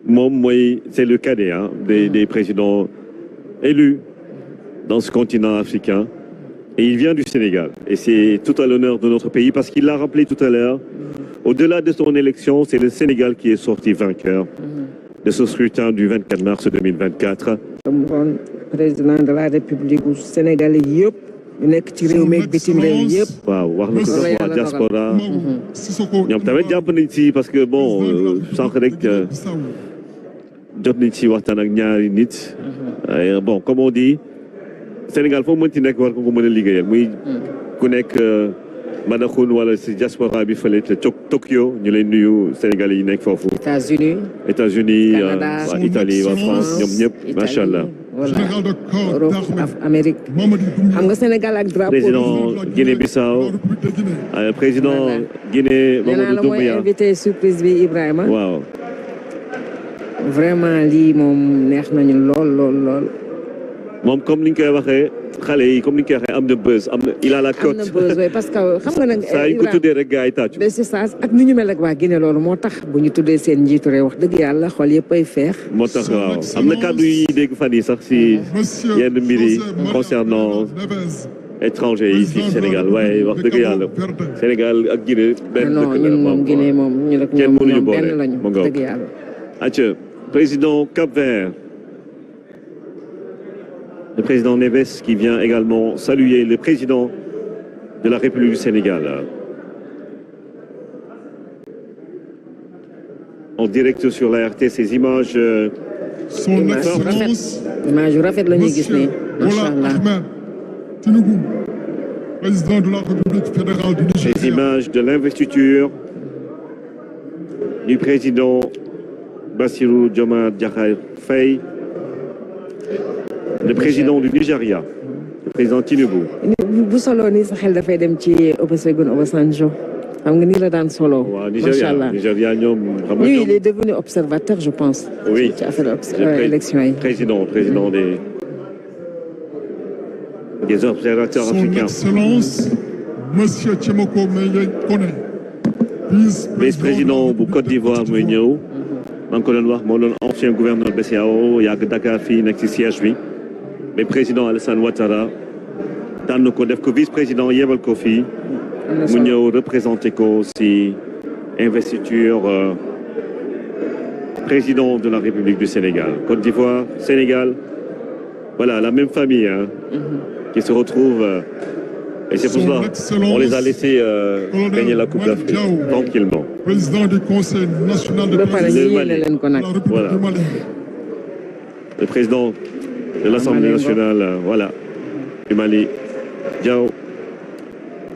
moom mooy c'est le cadet des présidents élus dans ce continent africain et il vient du Sénégal et c'est tout à l'honneur de notre pays parce qu'il l'a rappelé tout à l'heure au-delà de son élection c'est le Sénégal qui est sorti vainqueur de ce scrutin du 24 mars 2024 président de la République du Sénégal yëpp ñu nekk ci réew mi ak bitim réew yëpp waaw wax na ko sax waa diaspora ñoom tamit jàpp nañ ci parce que bon sànq rek jot nañ ci waxtaan ak ñaari nit bon comme on dit Sénégal foo mënti nekk war ko mën a liggéeyal muy ku nekk Madaxun wala si diaspora bi fële ca Tokyo ñu lay nuyu Sénégalais yi nekk foofu États-Unis waa Italie waa France ñoom ñëpp macha allah Europe Amérique xam nga Sénégal ak drapeau président Guinée-Bissau président Guinée Mamadou Doumbouya mooy invité surprise bi Ibrahima waaw vraiment lii moom neex nañu lool moom comme ni ñu koy waxee xale yi comme ni ñu koy waxee am na buzz il a la cote. am na buzz parce que xam nga nag. saa yu ko tuddee rek gars yi tàccu. c'est ça ak ni ñu mel ak waa Guinée loolu moo tax bu ñu tuddee seen njiitu réew wax dëgg yàlla xol yëpp ay feex. moo tax waaw am na kàddu yi dégg fan yi sax si yenn mbir yi concernant étranger yi si Sénégal waaye wax dëgg yàlla Sénégal ak Guinée. benn dëkk la ñun moom Guinée moom ñu rek ñoom benn lañu wax dëgg yàlla. acca président Cap-Vert. Le président Neves qui vient également saluer le président de la République du Sénégal. En direct sur la RT, ces images. Image rafet la ñuy gis nii. Machallah. Tinubu, président de la République fédérale du Nigeria. Les images de l'investiture du président Bassirou Diomaye Diakhar Faye. Le président du Nigeria, le président Tinubu. bu solo nii sa xel dafay dem ci Olusegun Obasanjo xam nga nii la daan solo. waaw Nigeria ñoom. xam nga lui il est devenu observateur je pense. oui ci affaire élection yi. président des observateurs africains. Son Excellence Monsieur Tchemoko Meye Kone. vice-président bu Côte d'Ivoire muy ñëw maa ngi ko doon wax moo doon ancien gouverneur BCEAO yàgg Dakar fii nekk ci siège bi mais président Alassane Ouattara tànn ko def ko vice-président yebal ko fii mu ñëw représenté ko ci investiture président de la République du Sénégal. Côte d'Ivoire, Sénégal, voilà, la même famille qui se retrouve. Et c'est pour cela on les a laissés gagner la Coupe d'Afrique tranquillement. Président du Conseil national de voilà. Le président de l'Assemblée nationale, voilà, du Mali, Diao,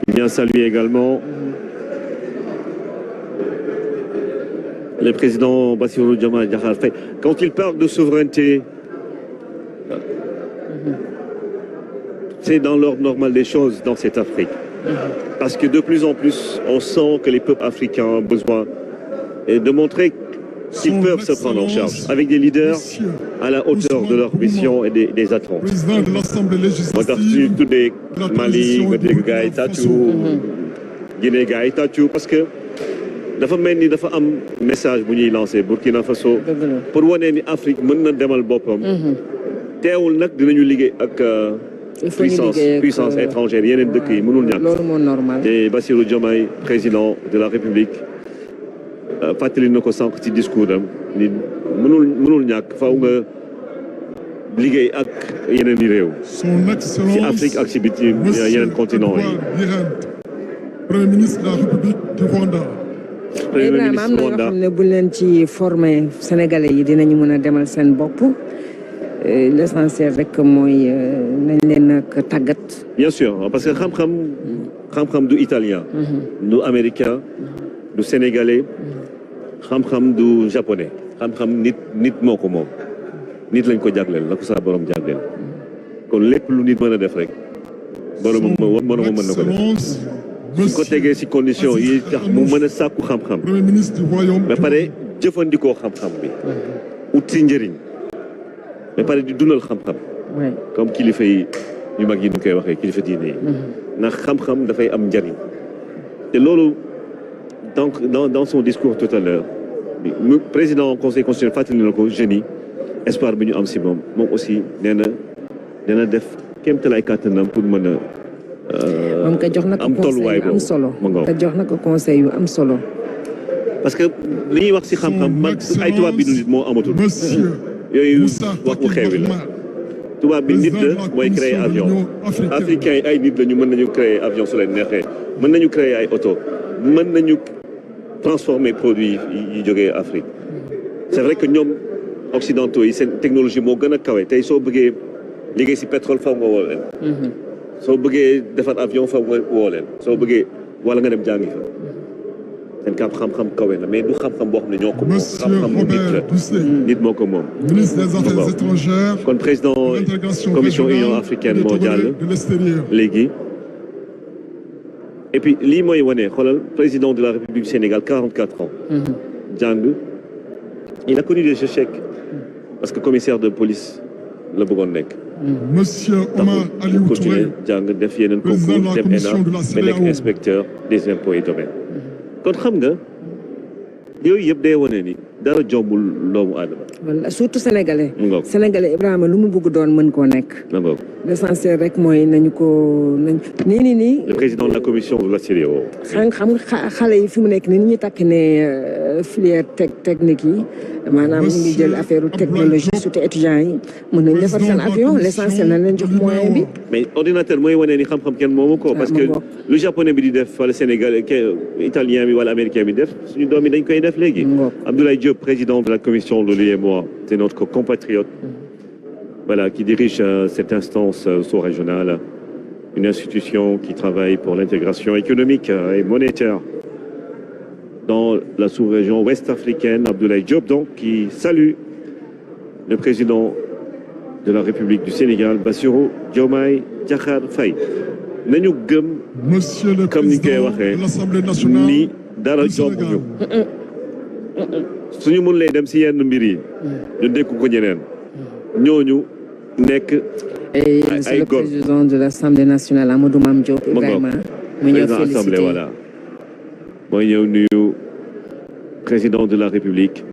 il vient saluer également le président Bassirou Diomaye Diakhar Faye. Quand il parle de souveraineté, c'est dans l'ordre normal des choses dans cette Afrique. Parce que de plus en plus, on sent que les peuples africains ont besoin de montrer qu'ils peuvent se prendre en charge avec des leaders à la hauteur de leur mission et des attentes. Président de l'Assemblée législative, tous des Mali, Gaï Tatou, Guinée Gaï Tatou, parce que dafa mel ni dafa am message bu ñuy lancé Burkina Faso pour wane ni Afrique mën na demal boppam. teewul nag dinañu liggéey ak puissance étrangère yeneen dëkk yi mënul ñàkk. loolu moo normal. te Bassirou Diomaye président de la République fàttali na ko sànq ci discours am ni mënul ñàkk faaw nga liggéey ak yeneen i réew. ci Afrique ak ci biti yeneen continent yi. Premier ministre de la République du Rwanda. Ibrahima am na yoo xam ne bu leen ci formé Sénégalais yi dinañu mën a demal seen bopp l'essentiel rek mooy nañ leen nag tàggat. Bien sûr parce que xam-xam du italien. du américain du sénégalais. xam-xam du japonais. xam-xam nit moo ko moom. nit lañ ko jagleel la ko saa borom jagleel. kon lépp lu nit mën a def rek. borom mën na ko def. su ko tegee ci condition yi tax mu mën a sàkku xam-xam ba pare jëfandikoo xam-xam bi ut ci njëriñ ba pare di dundal xam-xam comme kilifa yi ñu mag yi ñu koy waxee kilifa diine yi ndax xam-xam dafay am njëriñ te loolu donc dans son discours tout à l'heure président conseil constitutionnel fàttali na ko jeunes yi espoir bi ñu am ci moom aussi nee na dana def kéemtalaay kàttanam pour mën a moom ka jox na ko conseil yu am solo ka jox na ko conseil yu am solo. parce que li ñuy wax ci xam-xam man ay tubaab bi du nit moo amatul. yooyu waxu xewi la. tubaab bi nit la mooy créer avion. africains yi ay nit la ñu mën nañu créer avion su leen neexee mën nañu créer ay oto mën nañu transformer produits yi jógee Afrique. c'est vrai que ñoom occidentaux yi seen technologie moo gën a kawe tey soo bëggee liggéey ci pétrole faw nga woo leen. soo bëggee defar avion fa nga woo leen soo bëggee wala nga dem jàngi fa seen xam-xam kawe na mais du xam-xam boo xam ne ñoo ko moom xam-xam nit la nit moo ko moom. ministre des Affaires étrangères. kon président commission union africaine moo jàll léegi. et puis lii mooy wane xoolal président de la République du Sénégal 44 ans. jàng il a connu des échecs parce que commissaire de police la bëggoon nekk. Monsieur Omar Aliou Touré, jàng def yeneen concours dem ENA ba nekk inspecteur des impôts et domaines. kon xam nga yooyu yëpp day wane ni dara jombul doomu aadama. wala surtout sénégalais. sénégalais Ibrahima lu mu bëgg doon mën koo nekk. l'essentiel rek mooy nañu ko nii. le président de la commission de la CEDEAO. xam nga xale yi fi mu nekk nii ñuy takk ne filière technique yi maanaam ñu ngi jël affaire technologie surtout étudiants yi mën nañu defar seen avion l'essentiel na leen jox moyen bi. mais ordinateur mooy wane ni xam-xam kenn moomu ko. parce que lu japonais bi di def wala sénégalais italien bi wala américain bi def suñu doom yi dañ koy def léegi. Abdoulaye Diop président de la commission de l'UEMOA, c'est notre compatriote, voilà, qui dirige cette instance sous-régionale, une institution qui travaille pour l'intégration économique et monétaire dans la sous-région ouest-africaine. Abdoulaye Diop, donc, qui salue le président de la République du Sénégal, Bassirou Diomaye Diakhar Faye. Nañu gëm, Monsieur le président de l'Assemblée nationale, ni dara jombuñu. suñu mun lay dem ci yenn mbir yi ñu dékku ko ñeneen ñooñu nekk ay góor. Le président de l'Assemblée nationale Amadou Mame Diop Ibrahima mu ñëw félicité voilà mooy ñëw nuyu président de la République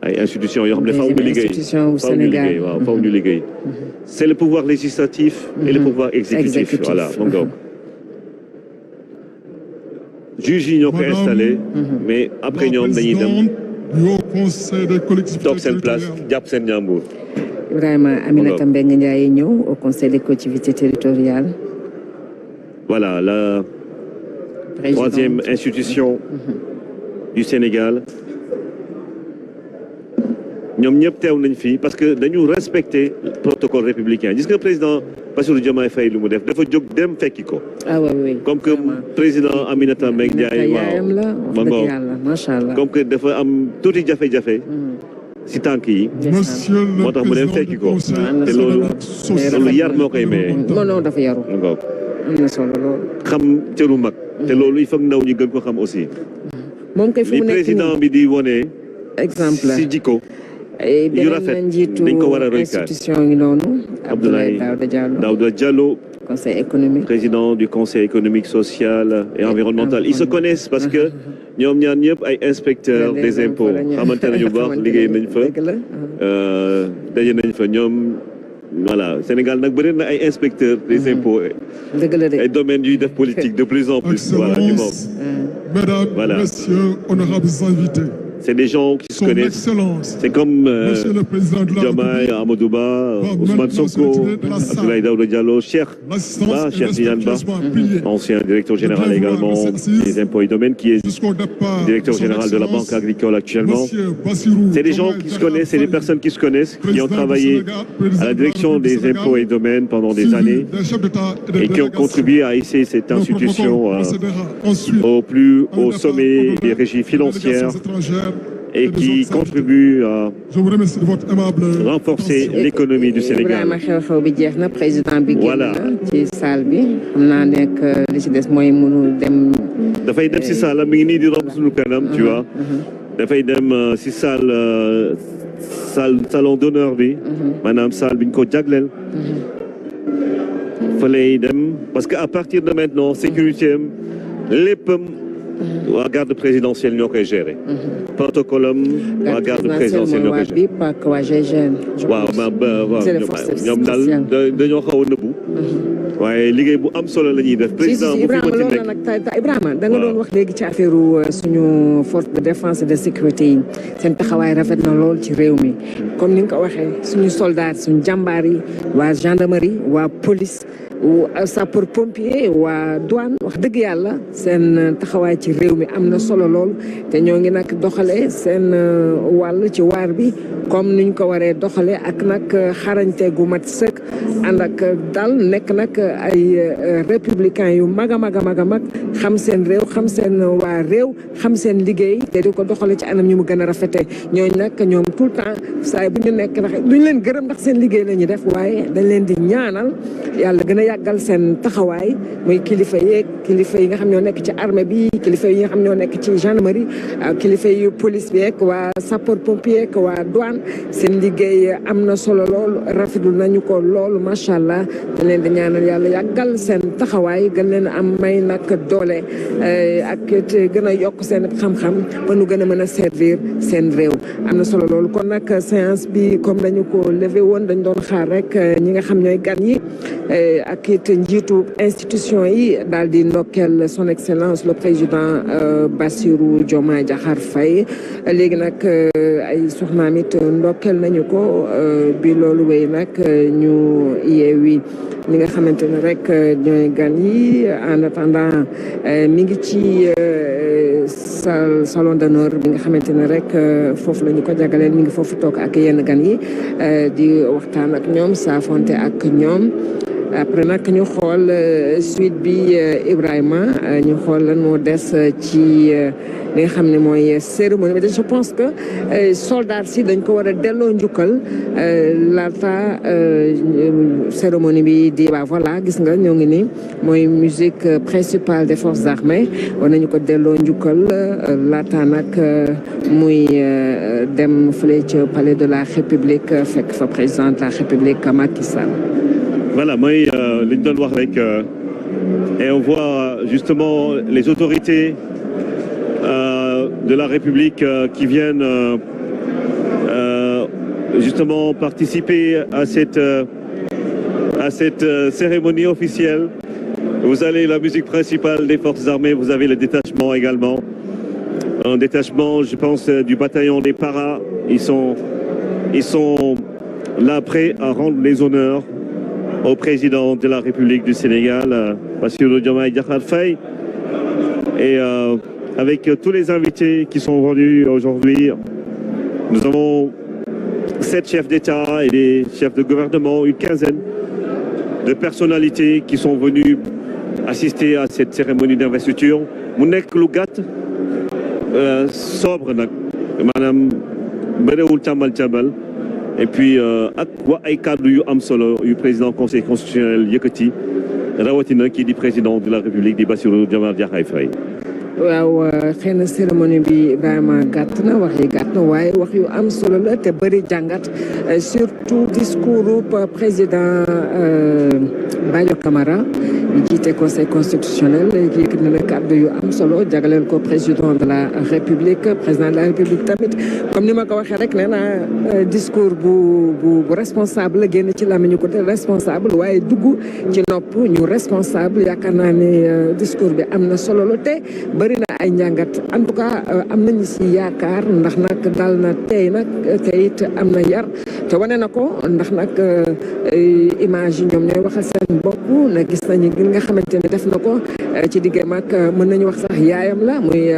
ay institutions yoo xam ne faaw ñu liggéey waaw faaw ñu liggéey c'est le pouvoir législatif et le pouvoir exécutif voilà moom donc juge yi ñoo ko installé mais après ñoom dañuy dem toog seen place jàpp seen ñaambur. Ibrahima Aminata Mbengue Ndiaye ñëw au conseil des collectivités territoriales. Voilà la troisième institution du Sénégal. ñoom ñëpp teew nañ fii parce que dañu respecter protocole républicain gis nga président Bassirou Diomaye Faye lu mu def dafa jóg dem fekki ko. ah oui oui comme que président Aminata Mbengue Ndiaye waaw macha allah comme que dafa am tuuti jafe-jafe. si tànk yi. moo tax mu dem fekki ko. te loolu yar moo koy maye. non dafa yaru. am na solo lool. xam cëru mag. te loolu il faut ndaw ñi gën ko xam aussi. moom kay fu mu nekk nii président bi di wone. exemple si jikko. yu rafet dañ ko war a roy institution yi noonu. Abdoulaye Daouda Diallo. conseil économique. président du conseil économique social et environnemental ils se connaissent parce que ñoom ñaar ñëpp ay inspecteurs des impôts xamante nañu baax liggéey nañ fa daje nañ fa ñoom voilà Sénégal nag bëri na ay inspecteurs des impôts ay domaines yuy def politique de plus en plus voilà ñu moom Mesdames, Messieurs, honorables invités. C'est des gens qui se connaissent. C'est comme Diomaye, Amadou Ba, Ousmane Sonko, Abdoulaye Daouda Diallo, Cheikh Tidiane Ba, ancien directeur général également des impôts et domaines, qui est directeur général de la Banque agricole actuellement. C'est des gens qui se connaissent, c'est des personnes qui se connaissent, qui ont travaillé à la direction des impôts et domaines pendant des années et qui ont contribué à hisser cette institution au plus haut sommet des régies financières et qui contribue à renforcer l'économie du Sénégal. Voilà. dafay dem si salle mi ngi nii di romb suñu kanam tu vois dafay dem si salon d'honneur bi maanaam salle bi ñu ko jagleel fa lay dem parce que à partir de maintenant sécurité am léppam waa garde présidentielle ñoo koy gérer. protocole am waa garde présidentielle ñoo koy gérer. waaw ñoom daal dañoo xaw a nëbbu. waaye liggéey bu am solo la ñuy def. président bu fi Ibrahima loolu la nag Ibrahima da nga doon wax léegi ci affaire suñu force de défense et de sécurité yi seen taxawaay rafet na lool ci réew mi comme ni nga ko waxee suñu soldats suñu jàmbaar yi waa gendarmerie waa police. sapeur pompier waa douane wax dëgg yàlla seen taxawaay ci réew mi am na solo lool te ñoo ngi nag doxalee seen wàll ci waar bi comme niñ ko waree doxalee ak nag xarañte gu mat sëkk ànd ak dal nekk nag ay républicain yu mag a mag a mag a mag xam seen réew xam seen waa réew xam seen liggéey te di ko doxale ci anam ñu mu gën a rafete ñooñu nag ñoom tout le temps saa bu ñu nekk ndax duñ leen gërëm ndax seen liggéey la ñuy def waaye dañ leen di ñaanal yàlla gën a yàggal seen taxawaay muy kilifa yi nga xam ñoo nekk ci armée bi kilifa yi nga xam ñoo nekk ci gendarmerie kilifa yu police bi ak waa sapeur pompier ak waa douane seen liggéey am na solo lool rafetlu nañu ko loolu macha allah dañ leen di ñaanal yàlla yàggal seen taxawaay gën leen am may nag doole ak gën a yokk seen xam-xam ba nu gën a mën a servir seen réew am na solo loolu kon nag séance bi comme dañu ko levé woon dañ doon xaar rek ñi nga xam ñooy gan yi ak it njiitu institution yi daal di ndokkeel son excellence le président Bassirou Diomaye Diakhar Faye léegi nag ay soxnaam it ndokkeel nañu ko bi loolu wéy nag ñu yeewi ñi nga xamante ne rek ñooy gan yi en attendant mi ngi ci salon d'honneur bi nga xamante ne rek foofu la ñu ko jagaleel mi ngi foofu toog ak yenn gan yi di waxtaan ak ñoom saafonte ak ñoom après nag ñu xool suite bi Ibrahima ñu xool lan moo des ci li nga xam ne mooy cérémonie bi je pense que soldats si dañ ko war a delloo njukkal laata cérémonie bi di voilà gis nga ñoo ngi ni mooy musique principale des forces armées war nañu ko delloo njukkal laata nag muy dem fële ca palais de la République fekk fa président de la République Macky Sall. Voilà, moi, li ñu doon wax rek et on voit justement les autorités de la République qui viennent justement participer à cette cérémonie officielle. Vous avez la musique principale des forces armées, vous avez le détachement également. Un détachement, je pense, du bataillon des Paras. Ils sont là prêts à rendre les honneurs au président de la République du Sénégal, Bassirou Diomaye Diakhar Faye. Et avec tous les invités qui sont venus aujourd'hui, nous avons 7 chefs d'État et des chefs de gouvernement, une quinzaine de personnalités qui sont venues assister à cette cérémonie d'investiture. Mu nekk lu gàtt sobre nag maanaam bëriwul càmbal et puis ak wa ay kàddu yu am solo yu président conseil constitutionnel yëkkati rawatina kii di président de la République di Bassirou Diomaye Diakhar Faye. waaw xëy na cérémonie bi vraiment gàtt na wax yi gàtt na waaye wax yu am solo la te bëri jàngat surtout discours président Badio Camara jiite conseil constitutionnel yëkkati na kàddu yu am solo jagleel ko président de la République président de la République tamit comme ni ma ko waxee rek nee na discours bu responsable génn ci làmmiñu ko te responsable waaye dugg ci nopp ñu responsable yaakaar naa ne discours bi am na solo la te bëri na ay njàngat en tout cas am nañu si yaakaar ndax nag dal na tey nag te it am na yar te wane na ko ndax nag image yi ñoom ñooy waxal seen bopp na gis nañu gi nga xamante ne def na ko ci diggam ak mën nañu wax sax yaayam la muy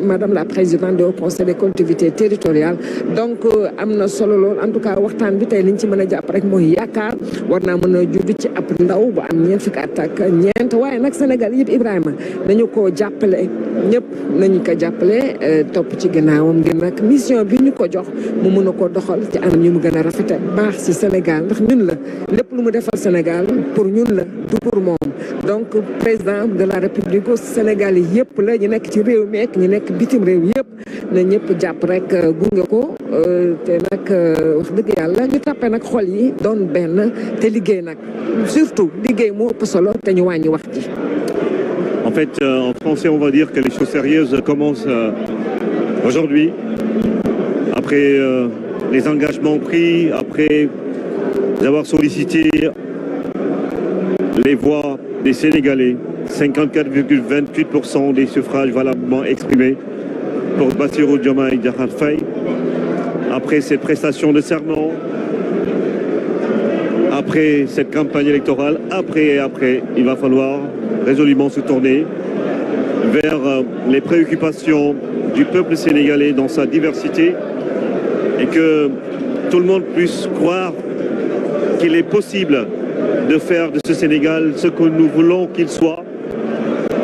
madame la présidente du conseil des collectivités territoriales donc am na solo lool en tout cas waxtaan bi tey liñ ci mën a jàpp rek mooy yaakaar war naa mën a judd ci ab ndaw bu am ñeent fukki at ak ñeent waaye nag Sénégal yëpp Ibrahima nañu ko jàppale ñëpp nañu ko jàppale topp ci gannaawam ngir nag mission bi ñu ko jox mu mën a ko doxal ci anam ñu mu gën a rafete baax si Sénégal ndax ñun la lépp lu mu defal Sénégal pour ñun la du pour moom donc président de la République au Sénégal yi yëpp la ñu nekk ci réew mi ak ñu nekk bitim réew yëpp na ñëpp jàpp rek gunge ko te nag wax dëgg yàlla ñu tàppe nag xol yi doon benn te liggéey nag surtout liggéey moo ëpp solo te ñu wàññi wax ji. En fait, en français, on va dire que les choses sérieuses commencent aujourd'hui, après les engagements pris, après avoir sollicité les voix des Sénégalais, 54,28% des suffrages valablement exprimés pour Bassirou Diomaye Diakhar Faye. Après cette prestation de serment, après cette campagne électorale, après, il va falloir résolument se tourner vers les préoccupations du peuple sénégalais dans sa diversité et que tout le monde puisse croire qu'il est possible de faire de ce Sénégal ce que nous voulons qu'il soit,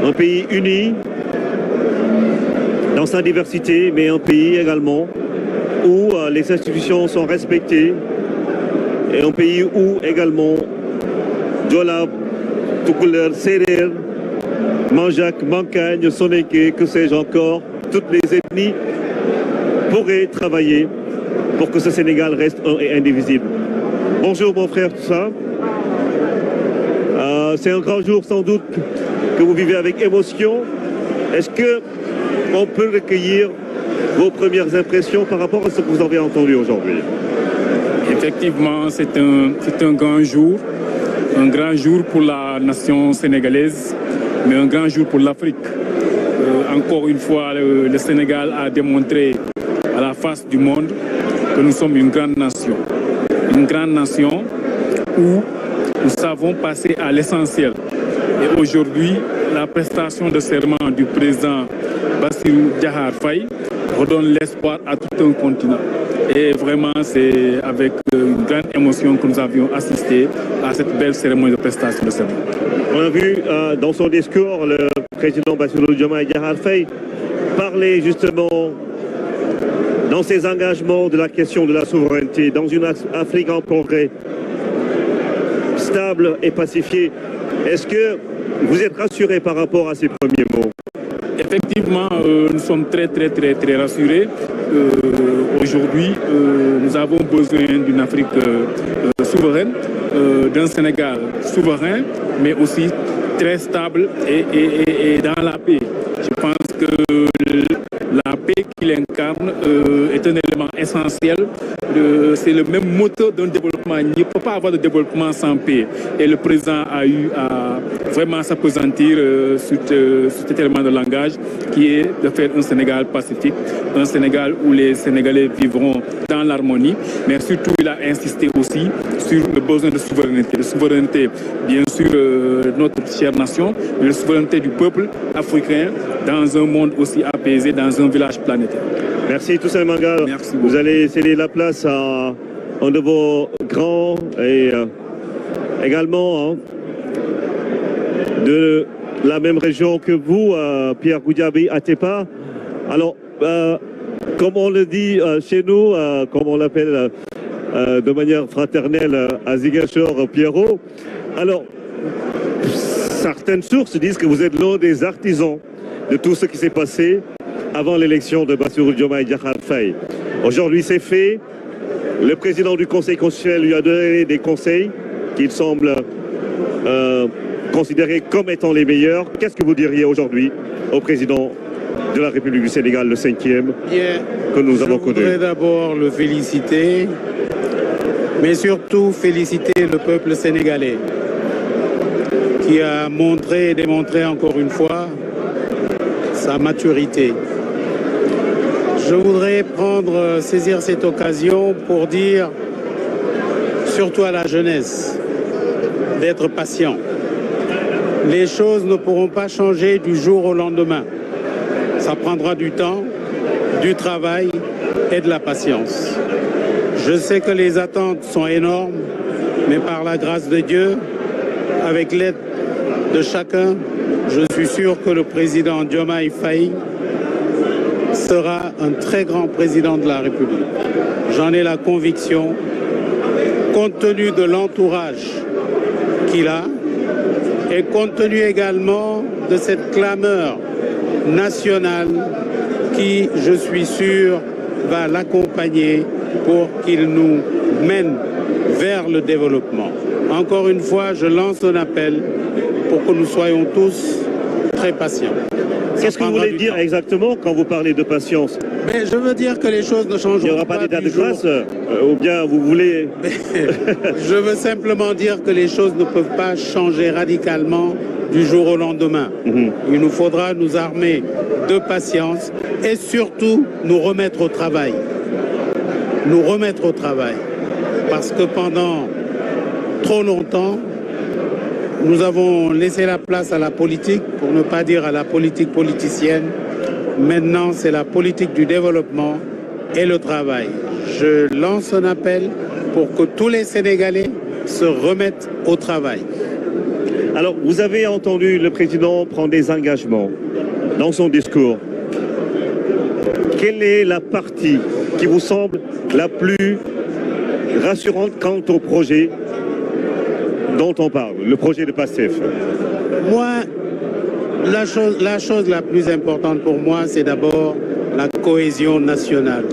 un pays uni dans sa diversité, mais un pays également où les institutions sont respectées et un pays où également Joola, Tukulër, Séeréer, Manjak, Mankagne, Soninké, que sais-je encore, toutes les ethnies pourraient travailler pour que ce Sénégal reste un et indivisible. Bonjour mon frère, tout ça. C'est un grand jour sans doute que vous vivez avec émotion. Est-ce que on peut recueillir vos premières impressions par rapport à ce que vous avez entendu aujourd'hui? Effectivement, c'est un grand jour pour la nation sénégalaise, mais un grand jour pour l'Afrique. Encore une fois, le Sénégal a démontré à la face du monde que nous sommes une grande nation où nous savons passer à l'essentiel. Et aujourd'hui, la prestation de serment du président Bassirou Diakhar Faye redonne l'espoir à tout un continent. Et vraiment, c'est avec une grande émotion que nous avions assisté à cette belle cérémonie de prestation de serment. On a vu dans son discours le président Bassirou Diomaye Diakhar Faye parler justement dans ses engagements de la question de la souveraineté, dans une Afrique en progrès, stable et pacifiée. Est-ce que vous êtes rassuré par rapport à ces premiers mots? Effectivement, nous sommes très rassurés. Aujourd'hui, nous avons besoin d'une Afrique souveraine, d'un Sénégal souverain, mais aussi très stable et dans la paix. Je pense que la paix qu'il incarne est un élément essentiel. C'est le même moteur d'un développement. Il ne peut pas avoir de développement sans paix. Et le président a eu à vraiment s'appesantir sur cet élément de langage qui est de faire un Sénégal pacifique, un Sénégal où les Sénégalais vivront dans l'harmonie. Mais surtout, il a insisté aussi sur le besoin de souveraineté. De souveraineté, bien sûr, notre chère nation, mais la souveraineté du peuple africain dans un monde aussi apaisé, dans un village planétaire. Merci Toussaint Manga. Merci beaucoup. Vous allez céder la place à un de vos grands et également de la même région que vous, Pierre Goudiaby Atepa. Alors, comme on le dit chez nous, comme on l'appelle de manière fraternelle à Ziguinchor, Pierrot. Alors, certaines sources disent que vous êtes l'un des artisans de tout ce qui s'est passé avant l'élection de Bassirou Diomaye Diakhar Faye. Aujourd'hui, c'est fait. Le président du Conseil constitutionnel lui a donné des conseils qu'il semble considérer comme étant les meilleurs. Qu'est-ce que vous diriez aujourd'hui au président de la République du Sénégal, le 5e, que nous avons connu? Je voudrais d'abord le féliciter, mais surtout féliciter le peuple sénégalais qui a montré et démontré encore une fois sa maturité. Je voudrais saisir cette occasion pour dire, surtout à la jeunesse, d'être patient. Les choses ne pourront pas changer du jour au lendemain. Ça prendra du temps, du travail et de la patience. Je sais que les attentes sont énormes, mais par la grâce de Dieu, avec l'aide de chacun, je suis sûr que le président Diomaye Faye sera un très grand président de la République. J'en ai la conviction, compte tenu de l'entourage qu'il a et compte tenu également de cette clameur nationale qui, je suis sûr, va l'accompagner pour qu'il nous mène vers le développement. Encore une fois, je lance un appel pour que nous soyons tous très patients. Qu'est-ce que vous voulez dire exactement quand vous parlez de patience? Mais je veux dire que les choses ne changeront pas. Il n'y aura pas d'état de grâce ou bien vous voulez... Je veux simplement dire que les choses ne peuvent pas changer radicalement du jour au lendemain. Il nous faudra nous armer de patience et surtout nous remettre au travail. Nous remettre au travail. Parce que pendant trop longtemps, nous avons laissé la place à la politique, pour ne pas dire à la politique politicienne. Maintenant, c'est la politique du développement et le travail. Je lance un appel pour que tous les Sénégalais se remettent au travail. Alors, vous avez entendu le président prendre des engagements dans son discours. Quelle est la partie qui vous semble la plus rassurante quant au projet dont on parle, le projet de PASTEF? Moi, la chose la plus importante pour moi, c'est d'abord la cohésion nationale.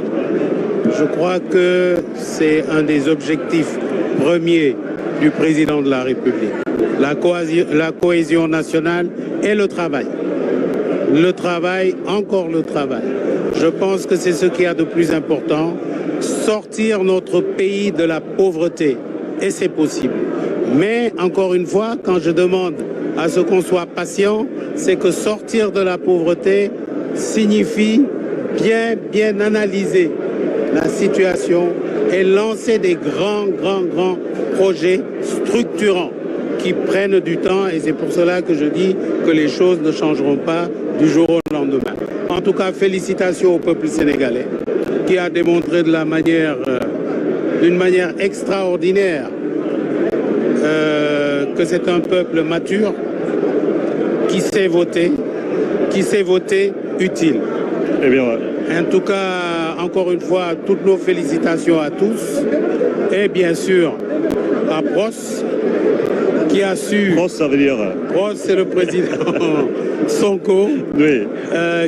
Je crois que c'est un des objectifs premiers du président de la République. La cohésion nationale et le travail. Le travail, encore le travail. Je pense que c'est ce qu'il y a de plus important. Sortir notre pays de la pauvreté. Et c'est possible. Mais, encore une fois, quand je demande à ce qu'on soit patient, c'est que sortir de la pauvreté signifie bien analyser la situation et lancer des grands projets structurants qui prennent du temps. Et c'est pour cela que je dis que les choses ne changeront pas du jour au lendemain. En tout cas, félicitations au peuple sénégalais qui a démontré d'une manière extraordinaire que c'est un peuple mature qui sait voter utile. Eh bien, ouais. En tout cas, encore une fois, toutes nos félicitations à tous et bien sûr à Pros qui a su... Pros, ça veut dire... Pros, c'est le président Sonko, oui.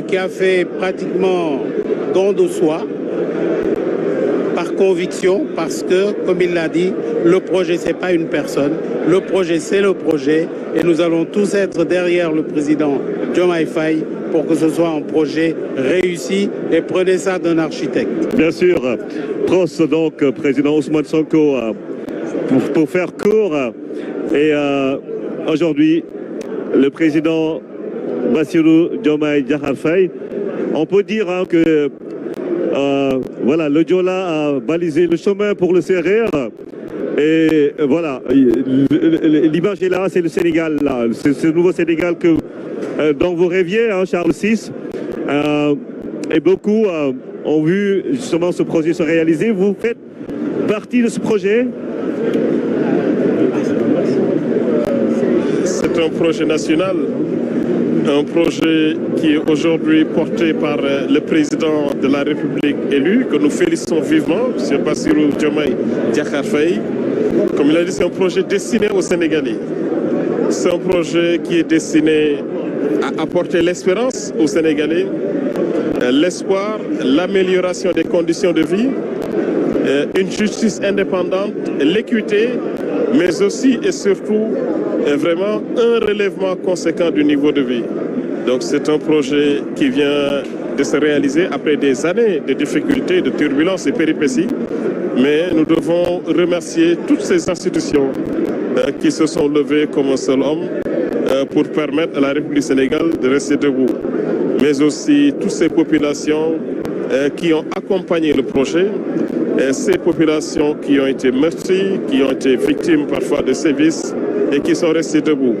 Qui a fait pratiquement don de soi par conviction, parce que, comme il l'a dit, le projet, c'est pas une personne. Le projet, c'est le projet. Et nous allons tous être derrière le président Diomaye Faye pour que ce soit un projet réussi et prenez ça d'un architecte. Bien sûr. Prost, donc, président Ousmane Sonko, pour faire court. Et aujourd'hui, le président Bassirou Diomaye Diakhar Faye, on peut dire que voilà, le Joola a balisé le chemin pour le Sérère. Et voilà, l'image est là, c'est le Sénégal, là. C'est ce nouveau Sénégal dont vous rêviez, hein, Charles VI. Et beaucoup ont vu justement ce projet se réaliser. Vous faites partie de ce projet? C'est un projet national, un projet qui est aujourd'hui porté par le président de la République élu, que nous félicitons vivement, M. Bassirou Diomaye Diakhar Faye. Comme il a dit, c'est un projet destiné aux Sénégalais. C'est un projet qui est destiné à apporter l'espérance aux Sénégalais, l'espoir, l'amélioration des conditions de vie, une justice indépendante, l'équité, mais aussi et surtout vraiment un relèvement conséquent du niveau de vie. Donc c'est un projet qui vient de se réaliser après des années de difficultés, de turbulences et péripéties. Mais nous devons remercier toutes ces institutions qui se sont levées comme un seul homme pour permettre à la République sénégalaise de rester debout. Mais aussi toutes ces populations qui ont accompagné le projet, ces populations qui ont été meurtries, qui ont été victimes parfois de sévices et qui sont restées debout.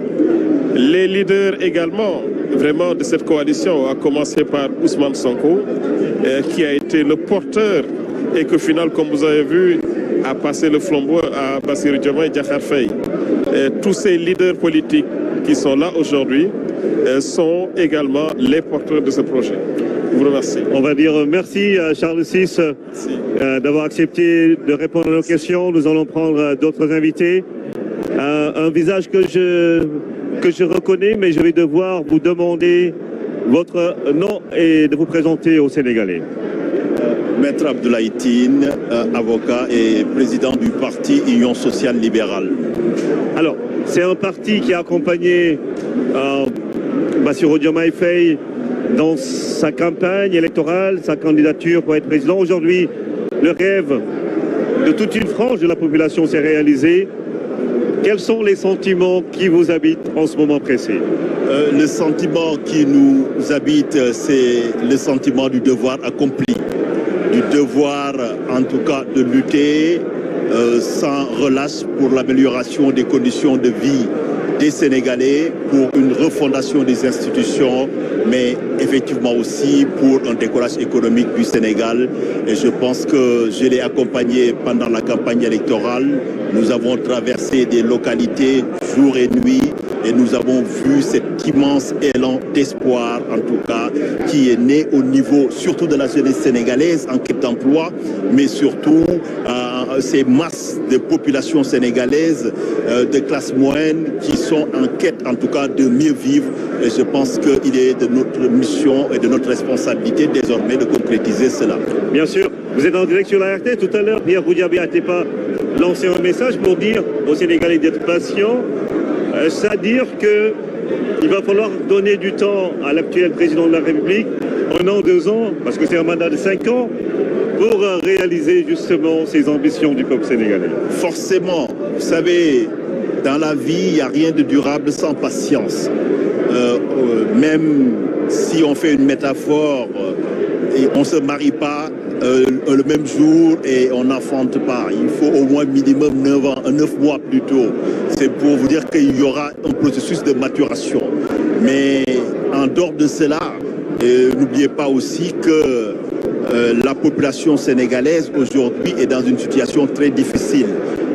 Les leaders également, vraiment, de cette coalition, à commencer par Ousmane Sonko, qui a été le porteur et que finalement, comme vous avez vu, a passé le flambeau à Bassirou Diomaye Diakhar Faye. Tous ces leaders politiques qui sont là aujourd'hui sont également les porteurs de ce projet. Je vous remercie. On va dire merci à Charles VI d'avoir accepté de répondre à nos questions. Nous allons prendre d'autres invités. Un visage que je reconnais, mais je vais devoir vous demander votre nom et de vous présenter aux Sénégalais. Maître Abdoulaye Tine, avocat et président du parti Union sociale libérale. Alors, c'est un parti qui a accompagné Bassirou Diomaye Faye dans sa campagne électorale, sa candidature pour être président. Aujourd'hui, le rêve de toute une frange de la population s'est réalisé. Quels sont les sentiments qui vous habitent en ce moment précis? Le sentiment qui nous habite, c'est le sentiment du devoir accompli. Du devoir, en tout cas, de lutter sans relâche pour l'amélioration des conditions de vie des Sénégalais, pour une refondation des institutions, mais effectivement aussi pour un décollage économique du Sénégal. Et je pense que je l'ai accompagné pendant la campagne électorale. Nous avons traversé des localités jour et nuit et nous avons vu cet immense élan d'espoir, en tout cas, qui est né au niveau surtout de la jeunesse sénégalaise en quête d'emploi, mais surtout ces masses de population sénégalaise de classe moyenne qui sont en quête, en tout cas, de mieux vivre. Et je pense qu'il est de notre mission et de notre responsabilité désormais de concrétiser cela. Bien sûr, vous êtes en direct sur la RT. Tout à l'heure, Pierre Goudiaby n'était pas lancé un message pour dire aux Sénégalais d'être patients, c'est-à-dire qu'il va falloir donner du temps à l'actuel président de la République, 1 an, 2 ans, parce que c'est un mandat de 5 ans, pour réaliser justement ces ambitions du peuple sénégalais. Forcément, vous savez, dans la vie, il n'y a rien de durable sans patience. Même si on fait une métaphore, on ne se marie pas le même jour et on n'enfante pas. Il faut au moins minimum 9 mois plus tôt. C'est pour vous dire qu'il y aura un processus de maturation. Mais en dehors de cela, n'oubliez pas aussi que la population sénégalaise aujourd'hui est dans une situation très difficile.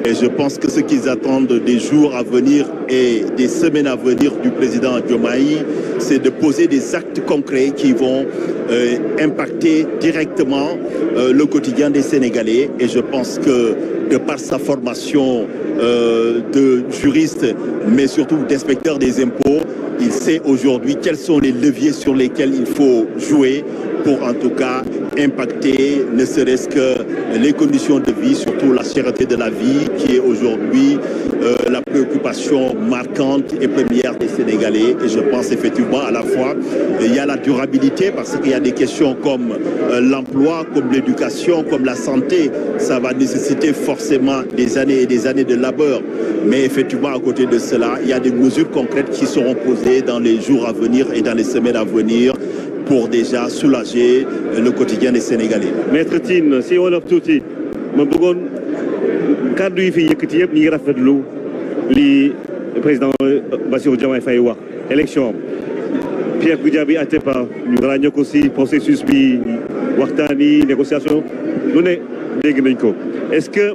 Et je pense que ce qu'ils attendent des jours à venir et des semaines à venir du président Diomaye, c'est de poser des actes concrets qui vont impacter directement le quotidien des Sénégalais. Et je pense que de par sa formation de juriste, mais surtout d'inspecteur des impôts, il sait aujourd'hui quels sont les leviers sur lesquels il faut jouer pour en tout cas impacter ne serait-ce que les conditions de vie, surtout la cherté de la vie qui est aujourd'hui la préoccupation marquante et première des Sénégalais. Et je pense effectivement à la fois, il y a la durabilité parce qu'il y a des questions comme l'emploi, comme l'éducation, comme la santé. Ça va nécessiter forcément des années et des années de labeur. Mais effectivement, à côté de cela, il y a des mesures concrètes qui seront posées dans les jours à venir et dans les semaines à venir pour déjà soulager le quotidien des Sénégalais. Maître Tine, si on a tout dit, je bëggoon kàddu yi fi yëkkati yëpp ñu ngi rafetlu li président Bassirou Diomaye Faye wax élection Pierre Goudiaby Atepa ñu ràññee ko ci processus bi waxtaan yi négociation lu ne dégg nañ ko est-ce que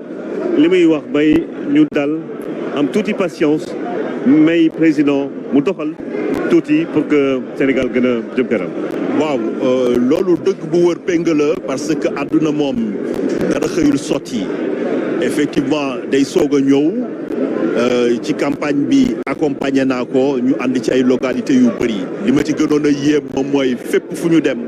li muy wax bay ñu dal am tuuti patience may président mu doxal tuuti pour que Sénégal gën a jëm kanam. waaw loolu dëgg bu wër péng la parce que àdduna moom dara xëyul sotti effectivement day soog a ñëw ci campagne bi accompagné naa ko ñu ànd ci ay localités yu bëri li ma ci gënoon a yéem moom mooy fépp fu ñu dem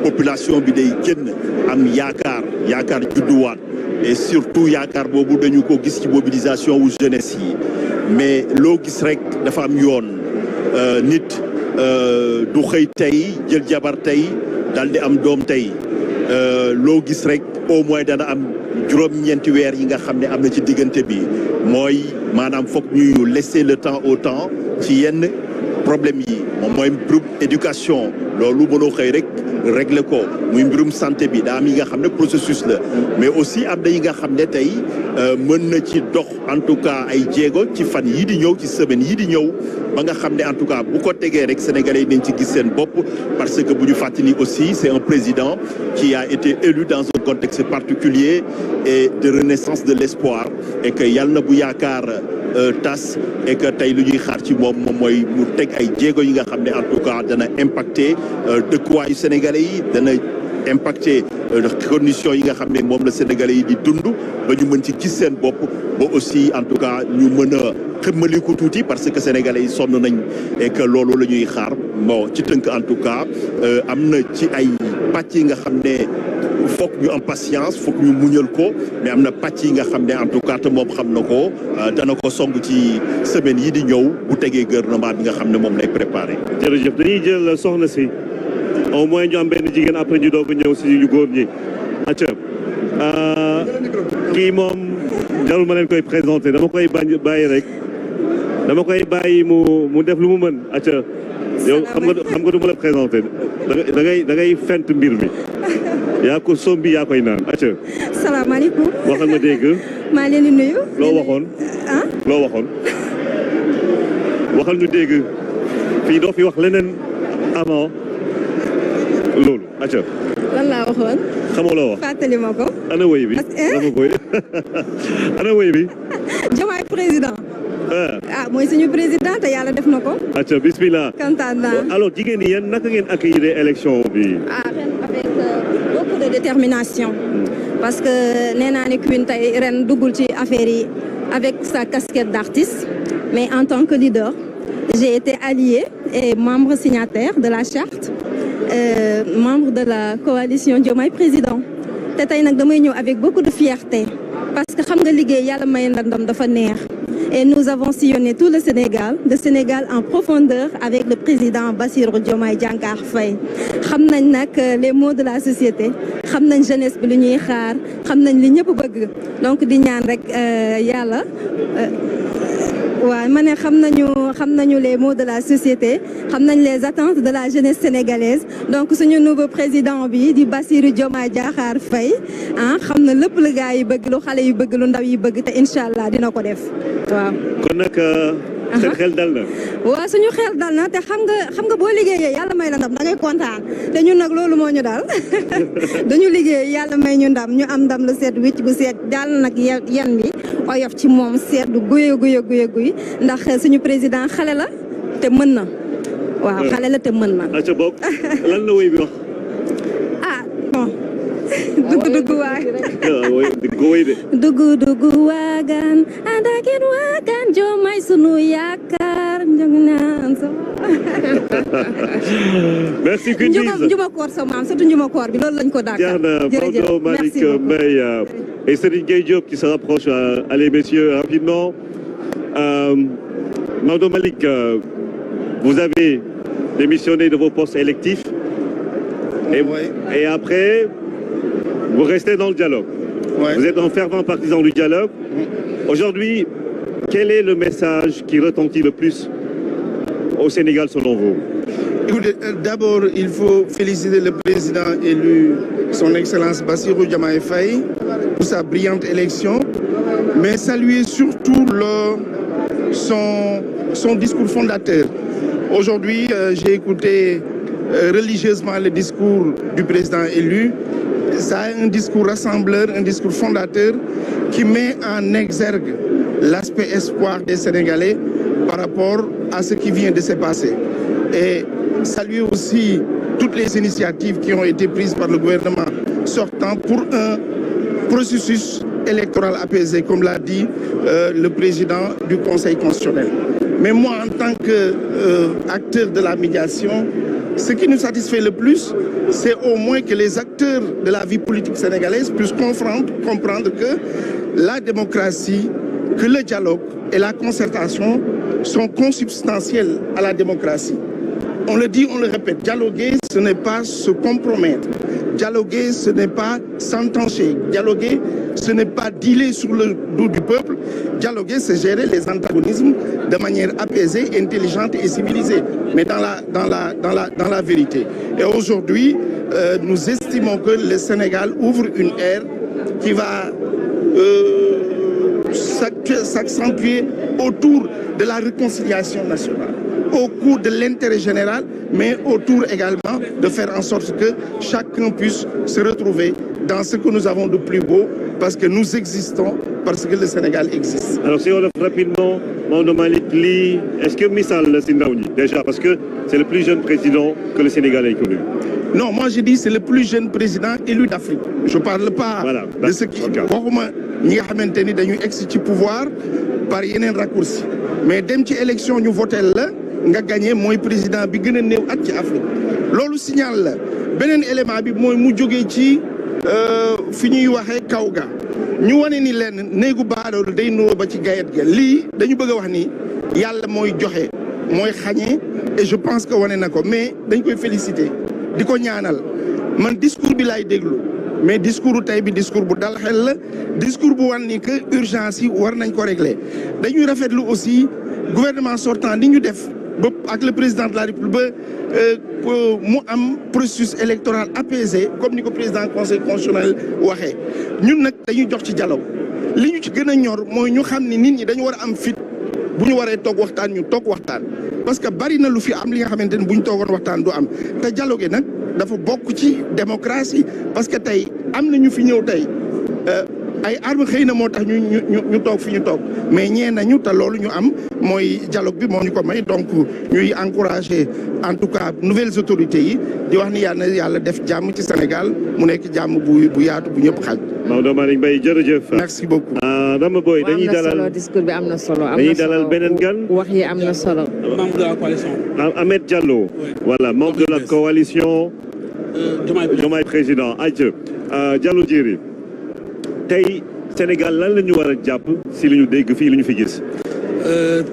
population bi day génn am yaakaar judduwaat et surtout yaakaar boobu dañu ko gis ci mobilisation wu jeunesse yi mais loo gis rek dafa am yoon nit du xëy tey jël jabar tey daal di am doom tey loo gis rek au moins dana am juróom-ñeenti weer yi nga xam ne am na ci diggante bi mooy maanaam foog ñu laisser le temps au temps ci yenn problème yi moom mooy mbirum éducation loolu mënoo xëy rek régler ko muy mbirum santé bi daa am yi nga xam ne processus la mais aussi am na yi nga xam ne tey mën na ci dox en tout cas ay jéego ci fan yii di ñëw ci semaine yii di ñëw ba nga xam ne en tout cas bu ko tegee rek sénégalais yi nañ ci gis seen bopp parce que bu ñu fàttali aussi c'est un président qui a été élu dans un contexte particulier et de renaissance de l'espoir et que yàlla na bu yaakaar tas et que tey lu ñuy xaar ci moom mooy mu teg ay jéego yi nga xam ne en tout cas dana impacter dëkkuwaayu sénégalais yi dana impacter conditions yi nga xam ne moom la sénégalais yi di dund ba ñu mën ci gis seen bopp ba aussi en tout cas ñu mën a xëmmaliku tuuti parce que sénégalais yi sonn nañ et que loolu la ñuy xaar bon ci tënk en tout cas am na ci ay pàcc yi nga xam ne foog ñu am patience foog ñu muñal ko mais am na pàcc yi nga xam ne en tout cas te moom xam na ko dana ko song ci semaine yi di ñëw bu tegee gouvernement bi nga xam ne moom lay préparé. jërëjëf dañuy jël soxna si au moins ñu am benn jigéen après ñu doog a ñëw si ñu góor ñi. acca kii moom jarul ma leen koy présenté dama koy bàyyi rek dama koy bàyyi mu def lu mu mën acca yow xam nga du ma la présenté da ngay fent mbir mi. yaa ko sombi yaa koy naan acca. salaamaaleykum. waxal ma dégg. maa leen di nuyu. loo waxoon. loo waxoon. waxal ñu dégg fii doo fi wax leneen avant loolu acca. lan laa waxoon. xamoo loo wax. fàttali ma ko. ana wéy bi. ana wéy bi. Diomaye président. mooy suñu président te yàlla def na ko. acca bismillah. kontaan naa. alors jigéen ñi yéen naka ngeen accueillir élection bi. ren avec beaucoup de détermination. parce que nee naa ne Queen tey ren duggul ci affaire yi avec sa casquette d'artiste mais en tant que leader j'ai été alliée et membre signataire de la charte membre de la coalition Diomaye président te tey nag damay ñëw avec beaucoup de fierté parce que xam nga liggéey yàlla may ndam dafa neex. Et nous avons sillonné tout le Sénégal en profondeur avec le président Bassirou Diomaye Diakhar Faye. xam nañ nag les maux de la société xam nañ jeunesse bi lu ñuy xaar xam nañ li ñëpp bëgg donc di ñaan rek yàlla waaw ma ne xam nañu les maux de la société xam nañ les attentes de la jeunesse sénégalaise donc suñu nouveau président bi di Bassirou Diomaye Diakhar Faye xam na lépp lu gars yi bëgg lu xale yi bëgg lu ndaw yi bëgg te incha allah dina ko def waaw. kon nag seen xel dal na. waaw suñu xel dal na te xam nga boo liggéeyee yàlla may la ndam da ngay kontaan te ñun nag loolu moo ñu dal dañu liggéey yàlla may ñu ndam ñu am ndam lu seet wicc bu seet daal nag yan bi oyof ci moom seet du guye ndax suñu président xale la te mën na waaw xale la te mën na. acca bokk lan la woy bi wax. bon. dugg waagaan. dugg waagaan ànd ak yéen waagaan Diomaye sunu yaakaar Merci Queen Biz. Maodo Malick Mbaye et Serigne Gueye Diop qui se rapproche. Allez messieurs, rapidement. Maodo Malick, vous avez démissionné de vos postes électifs et après, vous restez dans le dialogue. Vous êtes un fervent partisan du dialogue. Aujourd'hui, quel est le message qui retentit le plus au Sénégal selon vous? Écoutez, d'abord, il faut féliciter le président élu, son Excellence Bassirou Diomaye Faye, pour sa brillante élection, mais saluer surtout son discours fondateur. Aujourd'hui, j'ai écouté religieusement le discours du président élu. Ça a un discours rassembleur, un discours fondateur qui met en exergue l'aspect espoir des Sénégalais par rapport à ce qui vient de se passer. Et saluer aussi toutes les initiatives qui ont été prises par le gouvernement sortant pour un processus électoral apaisé, comme l'a dit le président du Conseil constitutionnel. Mais moi, en tant qu'acteur de la médiation, ce qui nous satisfait le plus, c'est au moins que les acteurs de la vie politique sénégalaise puissent comprendre que la démocratie, que le dialogue et la concertation sont consubstantiels à la démocratie. On le dit, on le répète, dialoguer, ce n'est pas se compromettre. Dialoguer, ce n'est pas s'entancher. Dialoguer, ce n'est pas dealer sur le dos du peuple. Dialoguer, c'est gérer les antagonismes de manière apaisée, intelligente et civilisée, mais dans la vérité. Et aujourd'hui, nous estimons que le Sénégal ouvre une ère qui va s'accentuer autour de la réconciliation nationale, au cours de l'intérêt général, mais autour également de faire en sorte que chacun puisse se retrouver dans ce que nous avons de plus beau, parce que nous existons, parce que le Sénégal existe. Alors si on le fait rapidement, Maodo Malick Ly, est-ce que Missal Sindaouni, déjà, parce que c'est le plus jeune président que le Sénégal ait connu? Non, moi je dis c'est le plus jeune président élu d'Afrique. Je ne parle pas de ce qui... ñi nga xamante ni dañuy egsi ci pouvoir par yeneen raccourci mais dem ci élection ñu voté la nga gagné mooy président bi gën a néew at ci Afrique loolu signal la beneen élément bi mooy mu jógee ci fi ñuy waxee kaw ga ñu wane ni leen néegu baadoolu day nuroo ba ci gayet ga lii dañu bëgg a wax ni yàlla mooy joxe mooy xañee et je pense que wane na ko mais dañ koy féliciter di ko ñaanal man discours bi laay déglu mais discours tey bi discours bu dal xel la discours bu wan ni que urgence yi war nañ ko régler dañuy rafetlu aussi gouvernement sortant ni ñu def ba ak le président de la République ba mu am processus électoral apaisé comme ni ko président conseil constitutionnel waxee ñun nag dañuy jox ci dialogue li ñu ci gën a ñor mooy ñu xam ni nit ñi dañu war a am fit bu ñu waree toog waxtaan ñu toog waxtaan parce que bari na lu fi am li nga xamante ni bu ñu toogoon waxtaan du am te dialogue nag dafa bokk ci démocratie parce que tey am na ñu fi ñëw tey ay armes xëy na moo tax ñu toog fi ñu toog mais ñee nañu te loolu ñu am mooy dialogue bi moo ñu ko may donc ñuy encourager en tout cas nouvelles autorités yi di wax ni yàlla def jàmm ci Sénégal mu nekk jàmm bu yaatu bu ñëpp xaj. Maodo Malick Mbaye jërëjëf. merci beaucoup. Dama Boy dañuy dalal discours bi am na solo. dañuy dalal beneen gan. wax yi am na solo. membre de la coalition. Ahmed Diallo. voilà membre de la coalition. Diomaye président ayca Diallo Diéry tey Sénégal lan la ñu war a jàpp si li ñu dégg fii li ñu fi gis.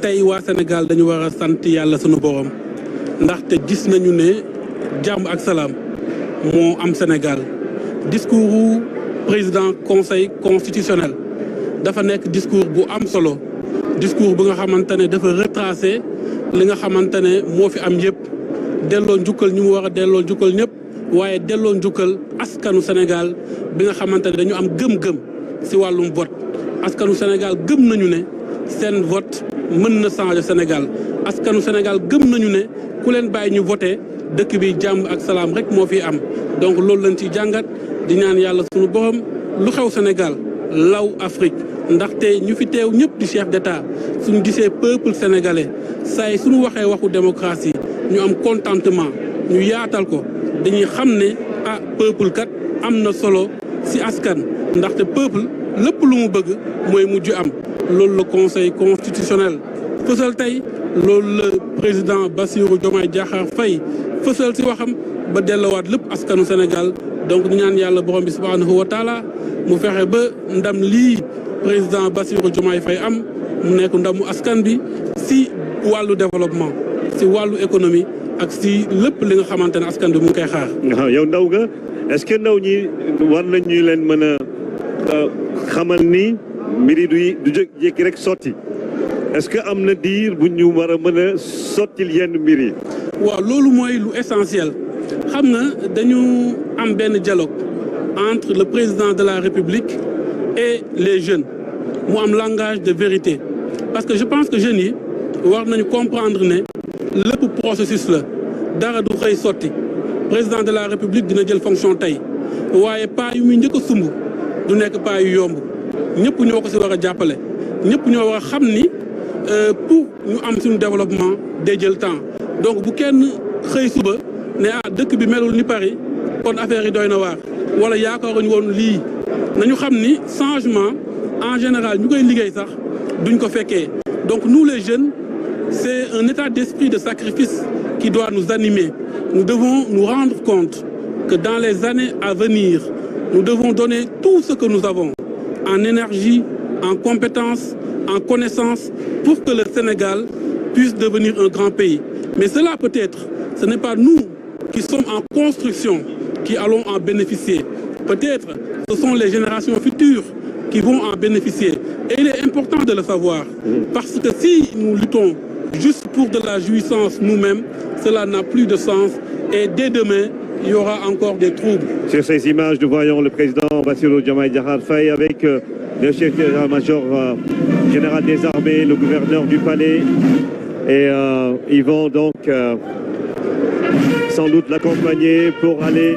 tey waa Sénégal dañu war a sant yàlla sunu borom ndaxte gis nañu ne jàmm ak salaam moo am Sénégal discours président conseil constitutionnel dafa nekk discours bu am solo discours bu nga xamante ne dafa retracé li nga xamante ne moo fi am yëpp delloo njukkal ñu mu war a delloo njukkal ñëpp. waaye delloo njukkal askanu Sénégal bi nga xamante ne dañu am gëm-gëm ci wàllum vote askanu Sénégal gëm nañu ne seen vote mën na changer Sénégal askanu Sénégal gëm nañu ne ku leen bàyyi ñu voté dëkk bi jàmm ak salaam rek moo fi am donc loolu lañ ci jàngat di ñaan yàlla sunu borom lu xew Sénégal law Afrique ndaxte ñu fi teew ñëpp di chef d'État suñu gisee peuple sénégalais say suñu waxee waxu démocratie ñu am contentement ñu yaatal ko dañuy xam ne ah peuple kat am na solo ci askan ndaxte peuple lépp lu mu bëgg mooy mujj am loolu la conseil constitutionnel fësal tey loolu le président Bassirou Diomaye Diakhar Faye fësal ci waxam ba dellowaat lépp askanu Sénégal donc ñu ñaan yàlla borom bi subhanahu wa taala mu fexe ba ndam lii président Bassirou Diomaye Faye am mu nekk ndamu askan bi ci wàllu développement ci wàllu économie ak ci lépp li nga xamante ne askan bi mu ngi koy xaar. waaw yow ndaw nga est-ce que ndaw ñi war nañu leen mën a xamal ni mbir yi du jékki rek sotti est-ce que am na diir bu ñu war a mën a sottil yenn mbir yi. waaw loolu mooy lu essentiel xam nga dañu am benn dialogue entre le président de la République et les jeunes mu am langage de vérité parce que je pense que jeunes yi war nañu comprendre ne lépp processus la dara du xëy sotti président de la République dina jël fonction tey waaye pas yu muy njëkk a sumb du nekk pas yu yomb ñëpp ñoo ko ci war a jàppale ñëpp ñoo war a xam ni pour ñu am suñu développement day jël temps donc bu kenn xëy suba ne dëkk bi melul ni Paris kon affaire yi doy na waar wala yaakaaruñu woon lii nañu xam ni changement en général ñu koy liggéey sax duñ ko fekkee donc nous les jeunes c'est un état d'esprit de sacrifice qui doit nous animer. Nous devons nous rendre compte que dans les années à venir, nous devons donner tout ce que nous avons en énergie, en compétences, en connaissances pour que le Sénégal puisse devenir un grand pays. Mais cela peut-être, ce n'est pas nous qui sommes en construction qui allons en bénéficier. Peut-être ce sont les générations futures qui vont en bénéficier. Et il est important de le savoir parce que si nous luttons juste pour de la jouissance nous-mêmes, cela n'a plus de sens et dès demain, il y aura encore des troubles. Sur ces images, nous voyons le président Bassirou Diomaye Diakhar Faye avec le chef d'état-major général des armées, le gouverneur du palais et ils vont donc sans doute l'accompagner pour aller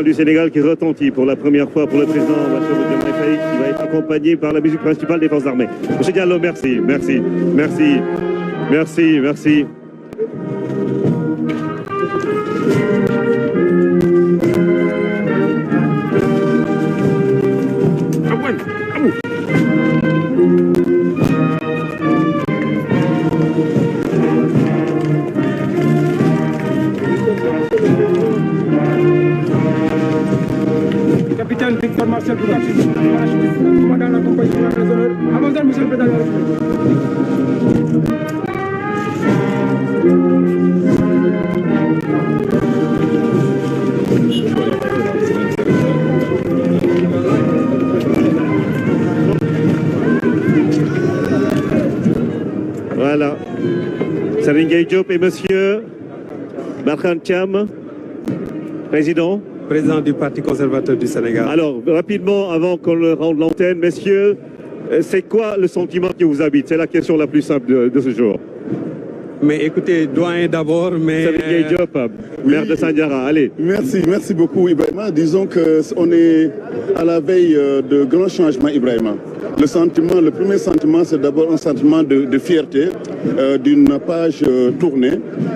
du Sénégal qui retentit pour la première fois pour le président Bassirou Diomaye Faye qui va être accompagné par la musique principale des forces armées. Monsieur Diallo, merci, merci, merci, merci, merci. Capitaine Victor Marcel Bougaty, commandant la compagnie des honneurs, avant monsieur le président de la République. Voilà. Serigne Gueye Diop et monsieur Barkhane Thiam, président du Parti conservateur du Sénégal. Alors, rapidement, avant qu'on le rende l'antenne, messieurs, c'est quoi le sentiment qui vous habite? C'est la question la plus simple de ce jour. Mais écoutez, doyen d'abord, mais... Serigne Gueye Diop, maire de Sandiara, allez. Merci beaucoup Ibrahima. Disons qu'on est à la veille de grands changements, Ibrahima. Le premier sentiment, c'est d'abord un sentiment de fierté d'une page tournée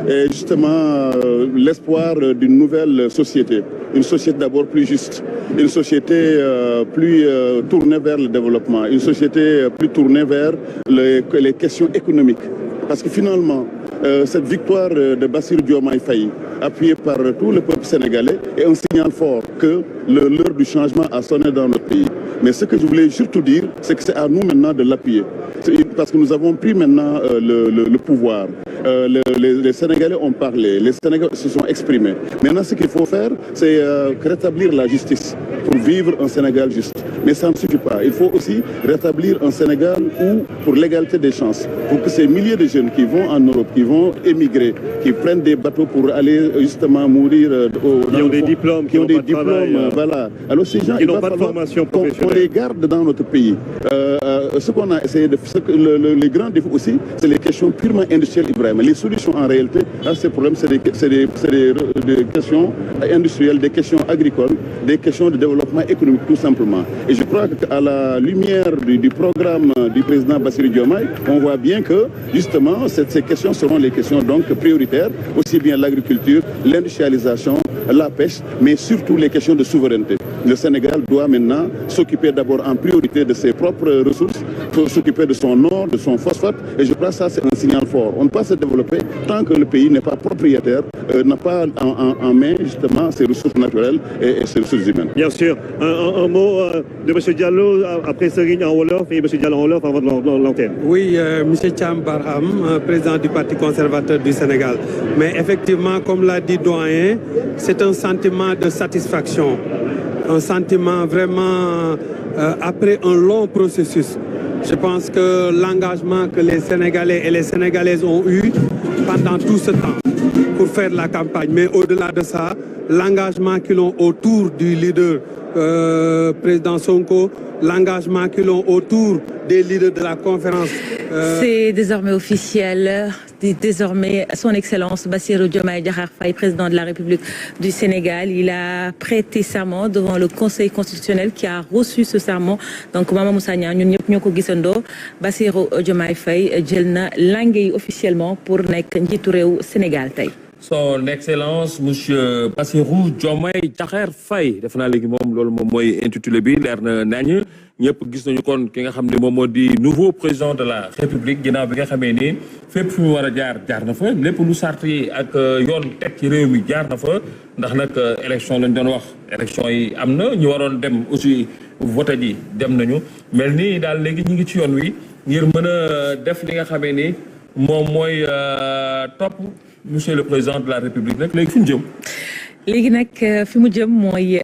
et justement l'espoir d'une nouvelle société. Une société d'abord plus juste, une société plus tournée vers le développement, une société plus tournée vers les questions économiques. Parce que finalement, cette victoire de Bassirou Diomaye Faye, appuyée par tout le peuple sénégalais, est un signal fort que l'heure du changement a sonné dans notre pays. Mais ce que je voulais surtout dire, c'est que c'est à nous maintenant de l'appuyer. Parce que nous avons pris maintenant le pouvoir. Les Sénégalais ont parlé, les Sénégalais se sont exprimés. Maintenant, ce qu'il faut faire, c'est rétablir la justice pour vivre un Sénégal juste. Mais ça ne suffit pas. Il faut aussi rétablir un Sénégal où, pour l'égalité des chances, pour que ces milliers de jeunes qui vont en Europe, qui vont émigrer, qui prennent des bateaux pour aller justement mourir, qui ont des diplômes, voilà. Alors ces gens, qui n'ont pas de formation professionnelle, on les garde dans notre pays. Ce qu'on a essayé de faire, les grands défis aussi, c'est les questions purement industrielles, Ibrahim. Les solutions en réalité à ces problèmes, c'est des questions industrielles, des questions agricoles, des questions de développement économique tout simplement. Et je crois qu'à la lumière du programme du président Bassirou Diomaye, on voit bien que justement ces questions seront les questions donc prioritaires, aussi bien l'agriculture, l'industrialisation, la pêche, mais surtout les questions de souveraineté. Le Sénégal doit maintenant s'occuper d'abord en priorité de ses propres ressources, s'occuper de son or, de son phosphate, et je crois que ça c'est un signal fort. On ne peut pas se développer tant que le pays n'est pas propriétaire, n'a pas en main justement ses ressources naturelles et ses ressources humaines. Bien sûr. Un mot de M. Diallo, après Serigne en Wolof et M. Diallo en Wolof avant l'antenne. Oui, M. Thiam Barham, président du Parti conservateur du Sénégal. Mais effectivement, comme l'a dit Doyen, c'est un sentiment de satisfaction. Un sentiment vraiment après un long processus. Je pense que l'engagement que les Sénégalais et les Sénégalaises ont eu pendant tout ce temps pour faire la campagne, mais au-delà de ça, l'engagement qu'ils ont autour du leader président Sonko, l'engagement qu'ils ont autour des leaders de la conférence. C'est désormais officiel. Désormais, son Excellence Bassirou Diomaye Diakhar Faye, président de la République du Sénégal, il a prêté serment devant le Conseil constitutionnel qui a reçu ce serment. Donc, Mama Moussa Niang, ñun ñëpp ñoo ko gisandoo, Bassirou Diomaye Faye jël na langue yi officiellement pour nekk njiitu réew Sénégal tey. Son Excellence monsieur Bassirou Diomaye Diakhar Faye def naa léegi moom loolu moom mooy intitulé bi leer na nañ ñëpp gis nañu kon ki nga xam ne moom moo di nouveau président de la République ginnaaw bi nga xamee ni fépp fu mu war a jaar na fa lépp lu sart yi ak yoon teg ci réew mi jaar na fa ndax nag élection lañ doon wax élection yi am na ñu waroon dem aussi voté ji dem nañu mel ni daal léegi ñu ngi ci yoon wi ngir mën a def li nga xamee ni moom mooy topp monsieur le président de la République nag léegi fi ñu jëm. léegi nag fi mu jëm mooy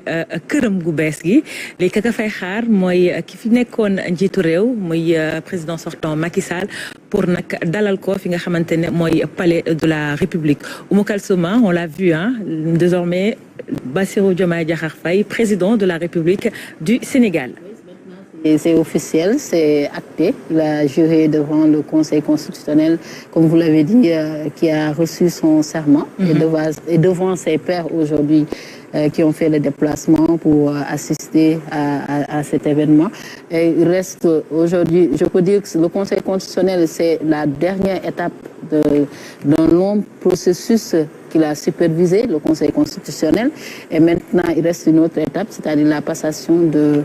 këram gu bees gi léegi kaka fay xaar mooy ki fi nekkoon njiitu réew muy président sortant Macky Sall pour nag dalal ko fi nga xamante ne mooy palais de la République. Oumou Kalsouma, on l'a vu, hein, désormais Bassirou Diomaye Diakhar Faye, président de la République du Sénégal. C'est officiel, c'est acté. Il a juré devant le Conseil constitutionnel, comme vous l'avez dit, qui a reçu son serment et devant ses pairs aujourd'hui qui ont fait le déplacement pour assister à cet événement. Et il reste aujourd'hui, je peux dire que le Conseil constitutionnel, c'est la dernière étape d'un long processus qu'il a supervisé, le Conseil constitutionnel. Et maintenant, il reste une autre étape, c'est-à-dire la passation de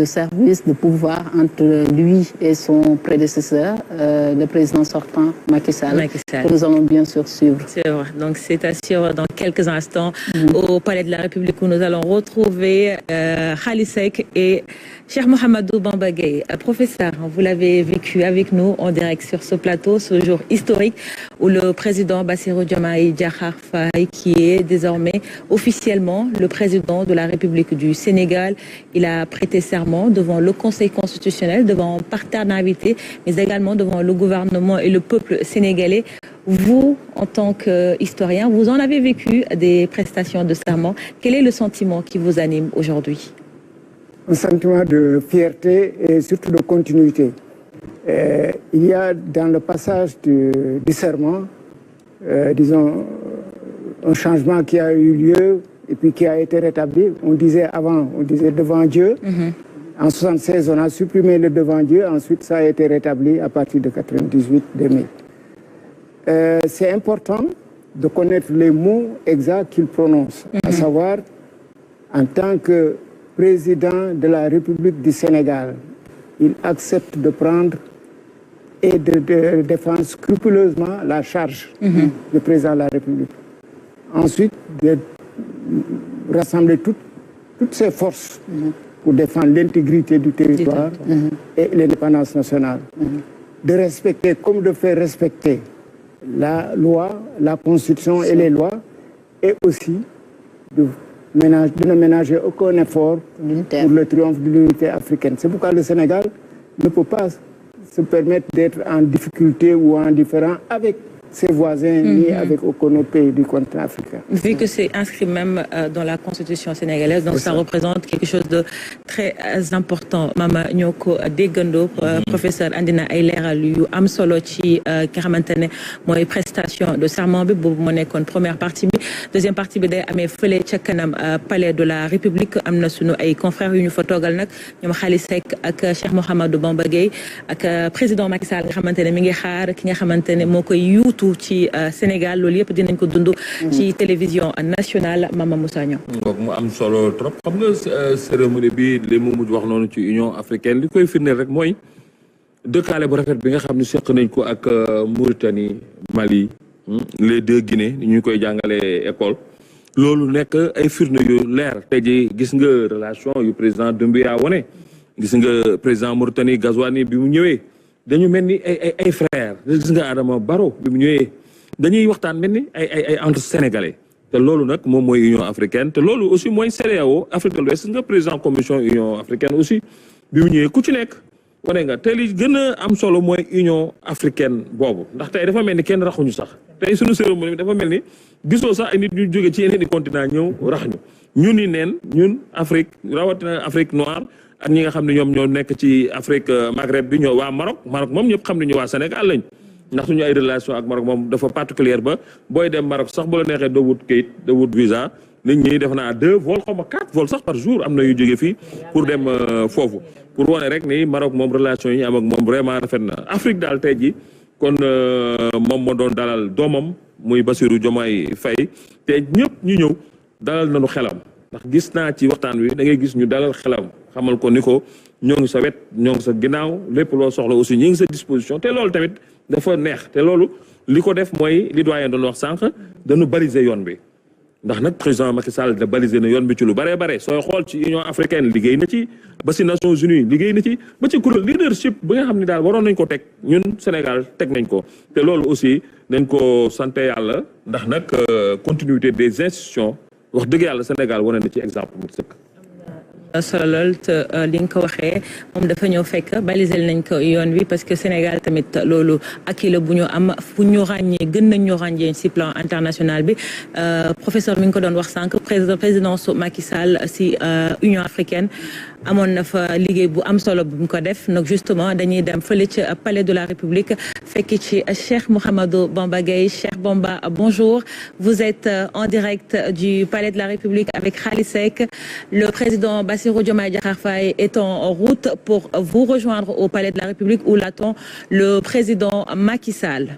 service, de pouvoir entre lui et son prédécesseur, le président sortant Macky Sall, que nous allons bien sûr suivre. C'est vrai. Donc c'est à suivre dans quelques instants au Palais de la République où nous allons retrouver Khali Seck et Cheikh Mohamedou Bamba Gueye. Professeur, vous l'avez vécu avec nous en direct sur ce plateau, ce jour historique où le président Bassirou Diomaye Diakhar Faye, qui est désormais officiellement le président de la République du Sénégal, il a prêté serment devant le Conseil constitutionnel, devant un parterre d'invités, mais également devant le gouvernement et le peuple sénégalais. Vous, en tant qu'historien, vous en avez vécu des prestations de serment. Quel est le sentiment qui vous anime aujourd'hui? Un sentiment de fierté et surtout de continuité. Il y a dans le passage du serment, disons, un changement qui a eu lieu et puis qui a été rétabli. On disait avant, on disait devant Dieu. En 1976, on a supprimé le devant Dieu. Ensuite, ça a été rétabli à partir de 1998-2000. C'est important de connaître les mots exacts qu'il prononce, à savoir, en tant que président de la République du Sénégal, il accepte de prendre et de défendre scrupuleusement la charge du président de la République. Ensuite, de rassembler toutes ses forces pour défendre l'intégrité du territoire et l'indépendance nationale. De respecter comme de faire respecter la loi, la constitution et les lois, et aussi de ne ménager aucun effort pour le triomphe de l'unité africaine. C'est pourquoi le Sénégal ne peut pas se permettre d'être en difficulté ou en différend avec ses voisins ni avec aucun autre pays du continent africain. Vu que c'est inscrit même dans la constitution sénégalaise, donc ça représente quelque chose de très important. Mama Nyoko Degando, professeur Andina Aylera Liu, am solo ci ki xamantene moy prestation de serment bi bobu mo nekkone première partie bi. Deuxième partie bi day amé feulé ci kanam palais de la République. Amna sunu ay confrères yu ñu fa togal nak ñom Khali Seck ak Cheikh Mouhamadou Bamba Gueye ak président Macky Sall nga xamantene mi ngi xaar ki nga xamantene mokoy tout ci Sénégal loolu yëpp dinañ ko dund ci télévision nationale Mama Moussa Niang mu am solo trop xam nga cérémonie bi li mu mujj wax noonu ci Union africaine li koy firndeel rek mooy dëkkaale bu rafet bi nga xam ne seq nañ ko ak Mauritanie Mali les deux Guinée ni ñu koy jàngalee école loolu nekk ay firnde yu leer tey ji gis nga relation yu président Doumbouya wone gis nga président Mauritanie Ghazouani bi mu ñëwee dañu mel ni ay frères gis nga Adama Barrow bi mu ñëwee dañuy waxtaan mel ni ay entre sénégalais te loolu nag moom mooy Union africaine te loolu aussi mooy CEDEAO Afrique de l'Ouest nga président commission Union africaine aussi bi mu ñëwee ku ci nekk wane nga te li gën a am solo mooy Union africaine boobu ndax tey dafa mel ni kenn raxuñu sax tey suñu cérémonie bi dafa mel ni gisoo sax ay nit ñu jóge ci yeneen i continent ñëw rax ñu ñun ni neen ñun Afrique rawatina Afrique noire ak ñi nga xam ne ñoom ñoo nekk ci Afrique Maghreb bi ñoo waa Maroc moom ñëpp xam nañu waa Sénégal lañ ndax suñu ay relation ak Maroc moom dafa particulière ba booy dem Maroc sax bu la neexee doo wut kayit doo wut visa nit ñi def naa 2 vols xaw ma 4 vols sax par jour am na yu jóge fii pour dem foofu pour wane rek ni Maroc moom relation yi ñu am ak moom vraiment rafet na Afrique daal tey ji kon moom moo doon dalal doomam muy Bassirou Diomaye Faye te ñëpp ñu ñëw dalal nañu xelam ndax gis naa ci waxtaan wi da ngay gis ñu dalal xelam xamal ko ni ko ñoo ngi sa wet ñoo ngi sa ginnaaw lépp loo soxla aussi ñi ngi sa disposition te loolu tamit dafa neex te loolu li ko def mooy li doyen doon wax sànq dañu baliser yoon bi ndax nag président Macky Sall da baliser na yoon bi ci lu bare bare sooy xool ci Union africaine liggéey na ci ba ci Nations Unies liggéey na ci ba ci kuréel leadership bi nga xam ne daal waroon nañ ko teg ñun Sénégal teg nañ ko te loolu aussi dañ ko sant yàlla ndax nag continuité des institutions wax dëgg yàlla Sénégal wane na ci exemple mu sëkk solo lool te li nga ko waxee moom dafa ñëw fekk balisel nañ ko yoon wi parce que Sénégal tamit loolu akii la bu ñu am fu ñu ràññee gën nañ ñu ràññee ci plan international bi professeur mi ngi ko doon wax sànq présidence Macky Sall ci Union africaine amoon na fa liggéey bu am solo bu mu ko def donc justement dañuy dem fële ci palais de la République fekk ci Cheikh Mouhamadou Bamba Gueye. Cheikh Bamba, bonjour. Vous êtes en direct du palais de la République avec Khali Seck. Le président Bassirou Diomaye Diakhar Faye est en route pour vous rejoindre au palais de la République où l'attend le président Macky Sall.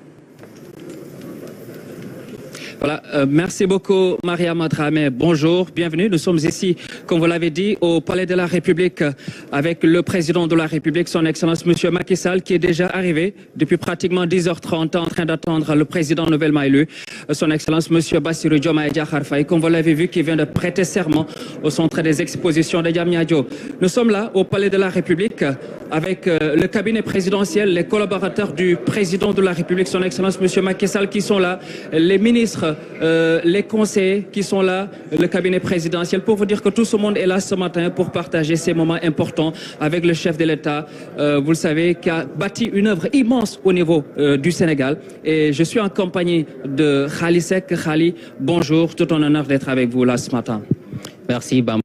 Voilà, merci beaucoup Maria Madramé. Bonjour, bienvenue. Nous sommes ici, comme vous l'avez dit, au Palais de la République avec le président de la République, son Excellence Monsieur Macky Sall, qui est déjà arrivé depuis pratiquement 10h30 en train d'attendre le président nouvellement élu, son Excellence Monsieur Bassirou Diomaye Diakhar Faye, comme vous l'avez vu, qui vient de prêter serment au centre des expositions de Diamniadio. Nous sommes là au Palais de la République avec le cabinet présidentiel, les collaborateurs du président de la République, son Excellence Monsieur Macky Sall, qui sont là, les ministres, les conseillers qui sont là, le cabinet présidentiel, pour vous dire que tout ce monde est là ce matin pour partager ces moments importants avec le chef de l'État, vous le savez, qui a bâti une œuvre immense au niveau du Sénégal. Et je suis en compagnie de Khali Seck. Khali, bonjour, tout un honneur d'être avec vous là ce matin. Merci, Bamba.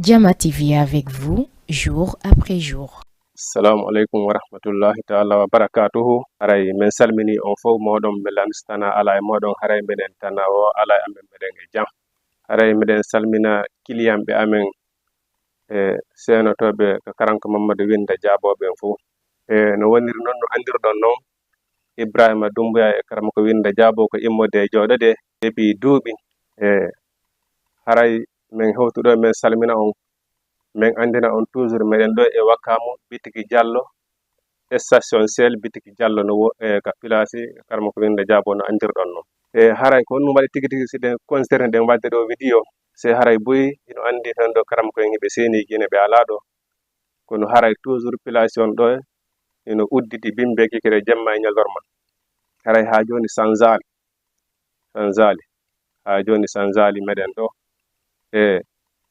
Jama TV avec vous, jour après jour. Assalamu alaikum wa rahmatullahi ta'ala wa barakatuhu. Haray men salmini on fo modon melanstana ala e modon haray meden tanawo ala amen meden e jam. Haray meden salmina kiliyambe amen senotobe ko karanko Mamadou Winda Diabobe fu no woniri non no andirdon non Ibrahima Doumbouya e karamko Winda Diabo ko immode jodode depuis duubi haray men hewtudo men salmina on men andina on toujours meden do e Wakamu bitiki Diallo station sel bitiki Diallo no ka pilasi karamko Winda Diabo no andirdon non haray ko no wadi tigi tigi siden concerne den wadde do video se haray boy ino andi tan do karamko en be seni gine be alado kono haray toujours population do ino udditi bimbe kikire jamma e nyalorma haray ha joni sanzali ha joni sanzali meden do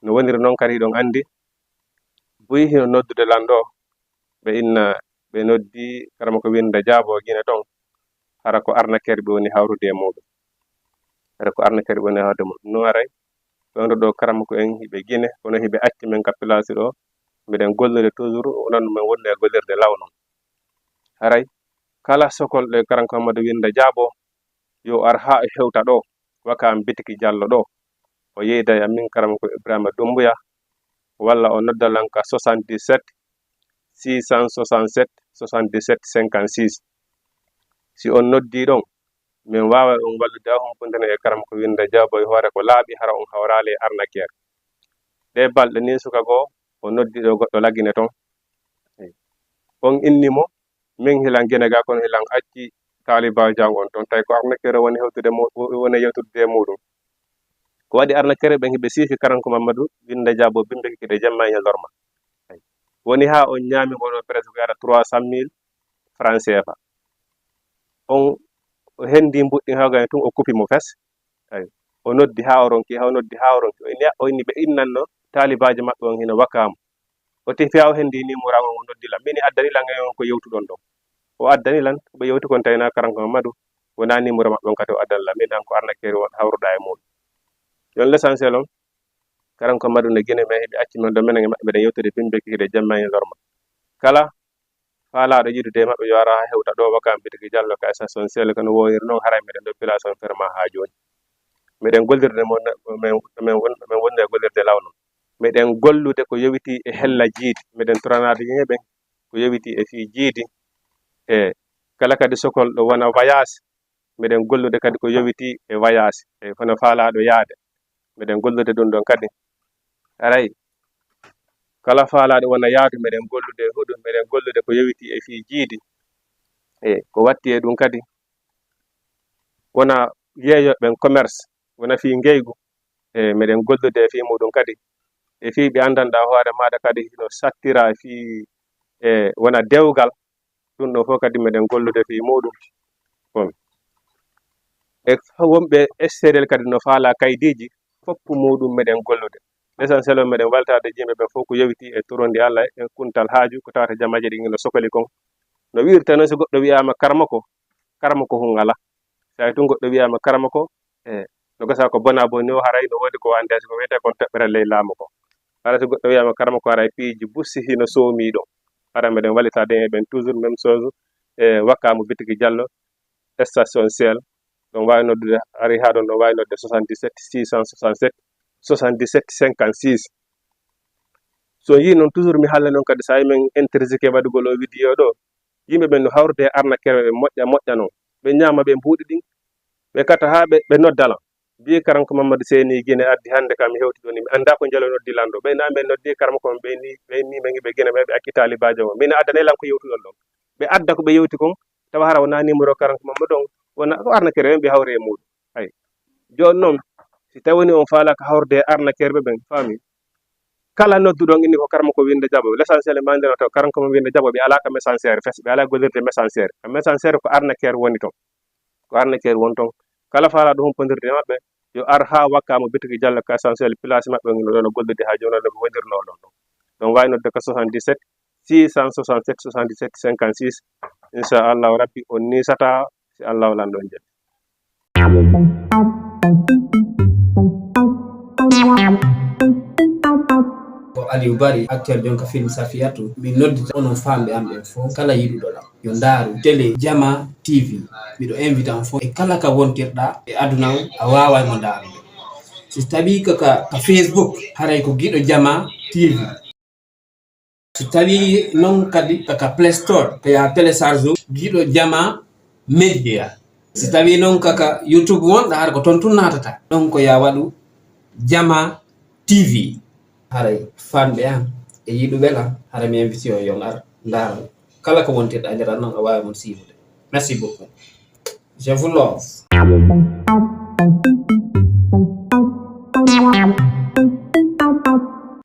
no woniri non kadi don andi boy hino noddude lando be inna be noddi karamko Winda Diabo gine ton hara ko arnaker be woni hawrude modum no aray don do karamko en hibe gine kono hibe acci men ka place do meden gollode toujours onon men wonde gollirde lawnon haray kala sokol de karanko Mamadou Winda Diabo yo ar ha hewta do Wakam bitiki Diallo do o yeyda amin karamko Ibrahima Doumbouya walla o noddalanka 77 667 77 56 si on noddi don min wawa on wallude humpundana e karamko Winda Diabo e hoore ko laabi hara on hawrale arnaker de balde ni suka go o noddi do goddo lagine ton on innimo min hilan gene ga kon hilan acci taliba jangon ton tay ko arnaker woni hewtude woni yewtude mudum ko wadi arnaker ben hibe sifi karanko Mamadou Winda Diabo bimbe kide jamma e lorma woni ha on nyami wono presque ara 300.000 francs CFA on hendi mbuddi hawga tun o kupi mo fes ay o noddi hawronki o inni be innanno talibaje mabbe on hina Wakamu o tefi aw hendi ni mo rawo noddi la mini addani la ngayon ko yewtudon do o addani lan be yewti kon tayna karanko Mamadou wona ni mo mabbe on kati o addan la min an ko arnaker won hawruda e mudum yon l'essentiel on karanko Mamadou ne gene me hebi acci men do men mabbe den yewtude bimbe kide jamma en lorma kala faalaɗo yidude mabbe yo ara hewta do Wakam bitiki Diallo ka station sel kono wonir non haray meden do population ferma ha joni meden goldirde men wonde gollirde lawnon meden gollude ko yewiti e hella jiidi meden toranade yeben ko yewiti e fi jiidi kala kadi sokol do wona voyage meden gollude kadi ko yewiti e voyage kono faalaɗo yaade meden gollude don kadi aray kala faalaɗo wona yaadu meden gollude ko yewiti e fi jiidi ko watti e dum kadi wona yeeyo ben commerce wona fi ngeygu meden gollude fi mudum kadi e fi be andanda hoore maada kadi no sattira fi wona dewgal dum do fo kadi meden gollude fi mudum bon wonbe extérieur kadi no faala kaydiji foppu mudum meden gollude l'essentiel meden waltade jimbe be fo ko yewiti e torondi Allah e kuntal haaju ko tawata jamaje di no sokoli kon no wirta no so goddo wi'ama karmako hun ala say tun goddo wi'ama karmako no gasa ko bona boni o haray no wodi ko ande ko wete kon tebbere ley laamu ko ala so goddo wi'ama karmako haray piiji bussi hino soomi do ara meden walitade e ben toujours même chose Wakamu bitiki Diallo station sel don way noddude ari ha don way nodde 77 667 77 56 so yi non toujours mi halle non kadi say men intéressé wadugol o vidéo do yimbe ben no hawrde arnaker be moƴƴa non be nyama be mbudi din be kata ha be noddala bi karanko Mamadou Seni gene addi hande kam hewti do ni mi anda ko jalo noddi lando be na be noddi karamko be ni be gene be akitali bajo min adane lan ko yewtu don be adda ko be yewti kon tawa hara wona numéro karanko Mamadou wona ko arnaker be hawre mudu ay jon non si tawoni on faala ko hawrde arnaker be ben fami kala nodduɗon inni ko karamko Winda Diabo l'essentiel mandeno to karanko Winda Diabo be alaka messager fes be ala gollirde messager ko arnaker woni ton ko arnaker won ton kala faala do humpondirde mabbe yo ar ha Wakamu bitiki Diallo ka essentiel place mabbe no gollude ha joni no wondirno don way nodde ko 77 667 77 56 inchallah rabbi on ni sata si Allah lando jel Aliou Bari actuel jonka film Safiatou mi noddita onon famɓe am ɓen fof kala yiɗuɗoɗam yo ndaaru télé Jama TV miɗo invite an fof e kala ka wontirɗa e aduna o a wawaymo ndaarude so tawi ka Facebook haray ko Giɗo Jama TV so tawi non kadi kaka Play Store ko ya télécharge Giɗo Jama Media so tawi non kaka YouTube wonɗa har ko toon tun natata ɗon ko ya waɗu Jama TV haray fanɓe am e yiɗuɓe am hara mi invite o yo ngar ndaara kala ko wontirɗa nder an noon a wawi mon siiwude merci beaucoup je vous love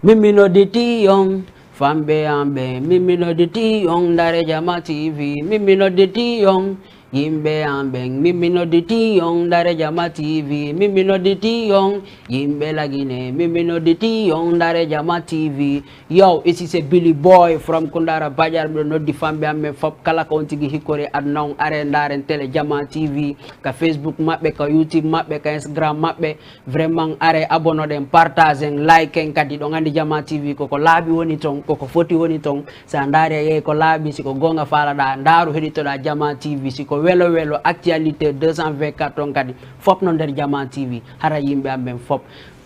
Miminoditi on fambe ambe miminoditi on ndare Jama TV miminoditi on yimbe ambe miminoditi on ndare Jama TV miminoditi on yimbe lagine miminoditi on ndare Jama TV. Yo, this is a Billy Boy from Kundara Bajar noddi fambe ambe fop kala ko on tigi hikore adnon are ndaren tele Jama TV ka Facebook mabbe ka YouTube mabbe ka Instagram mabbe vraiment are abono den partage like en kadi do ngandi Jama TV koko laabi woni ton koko foti woni ton sa ndare ye ko laabi siko gonga fala da ndaru heditoda Jama TV siko welo actualité 224 ton kadi fop non der Jama TV hara yimbe ambe fop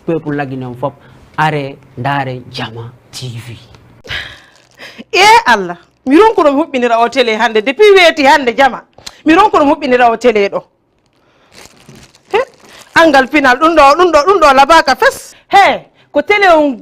peuple lagine fop are ndare Jama TV. Allah mi ronko do hubbinira o télé hande depuis weti hande Jama mi ronko do hubbinira o télé do angal final ɗum ɗo labaka fes he ko télé on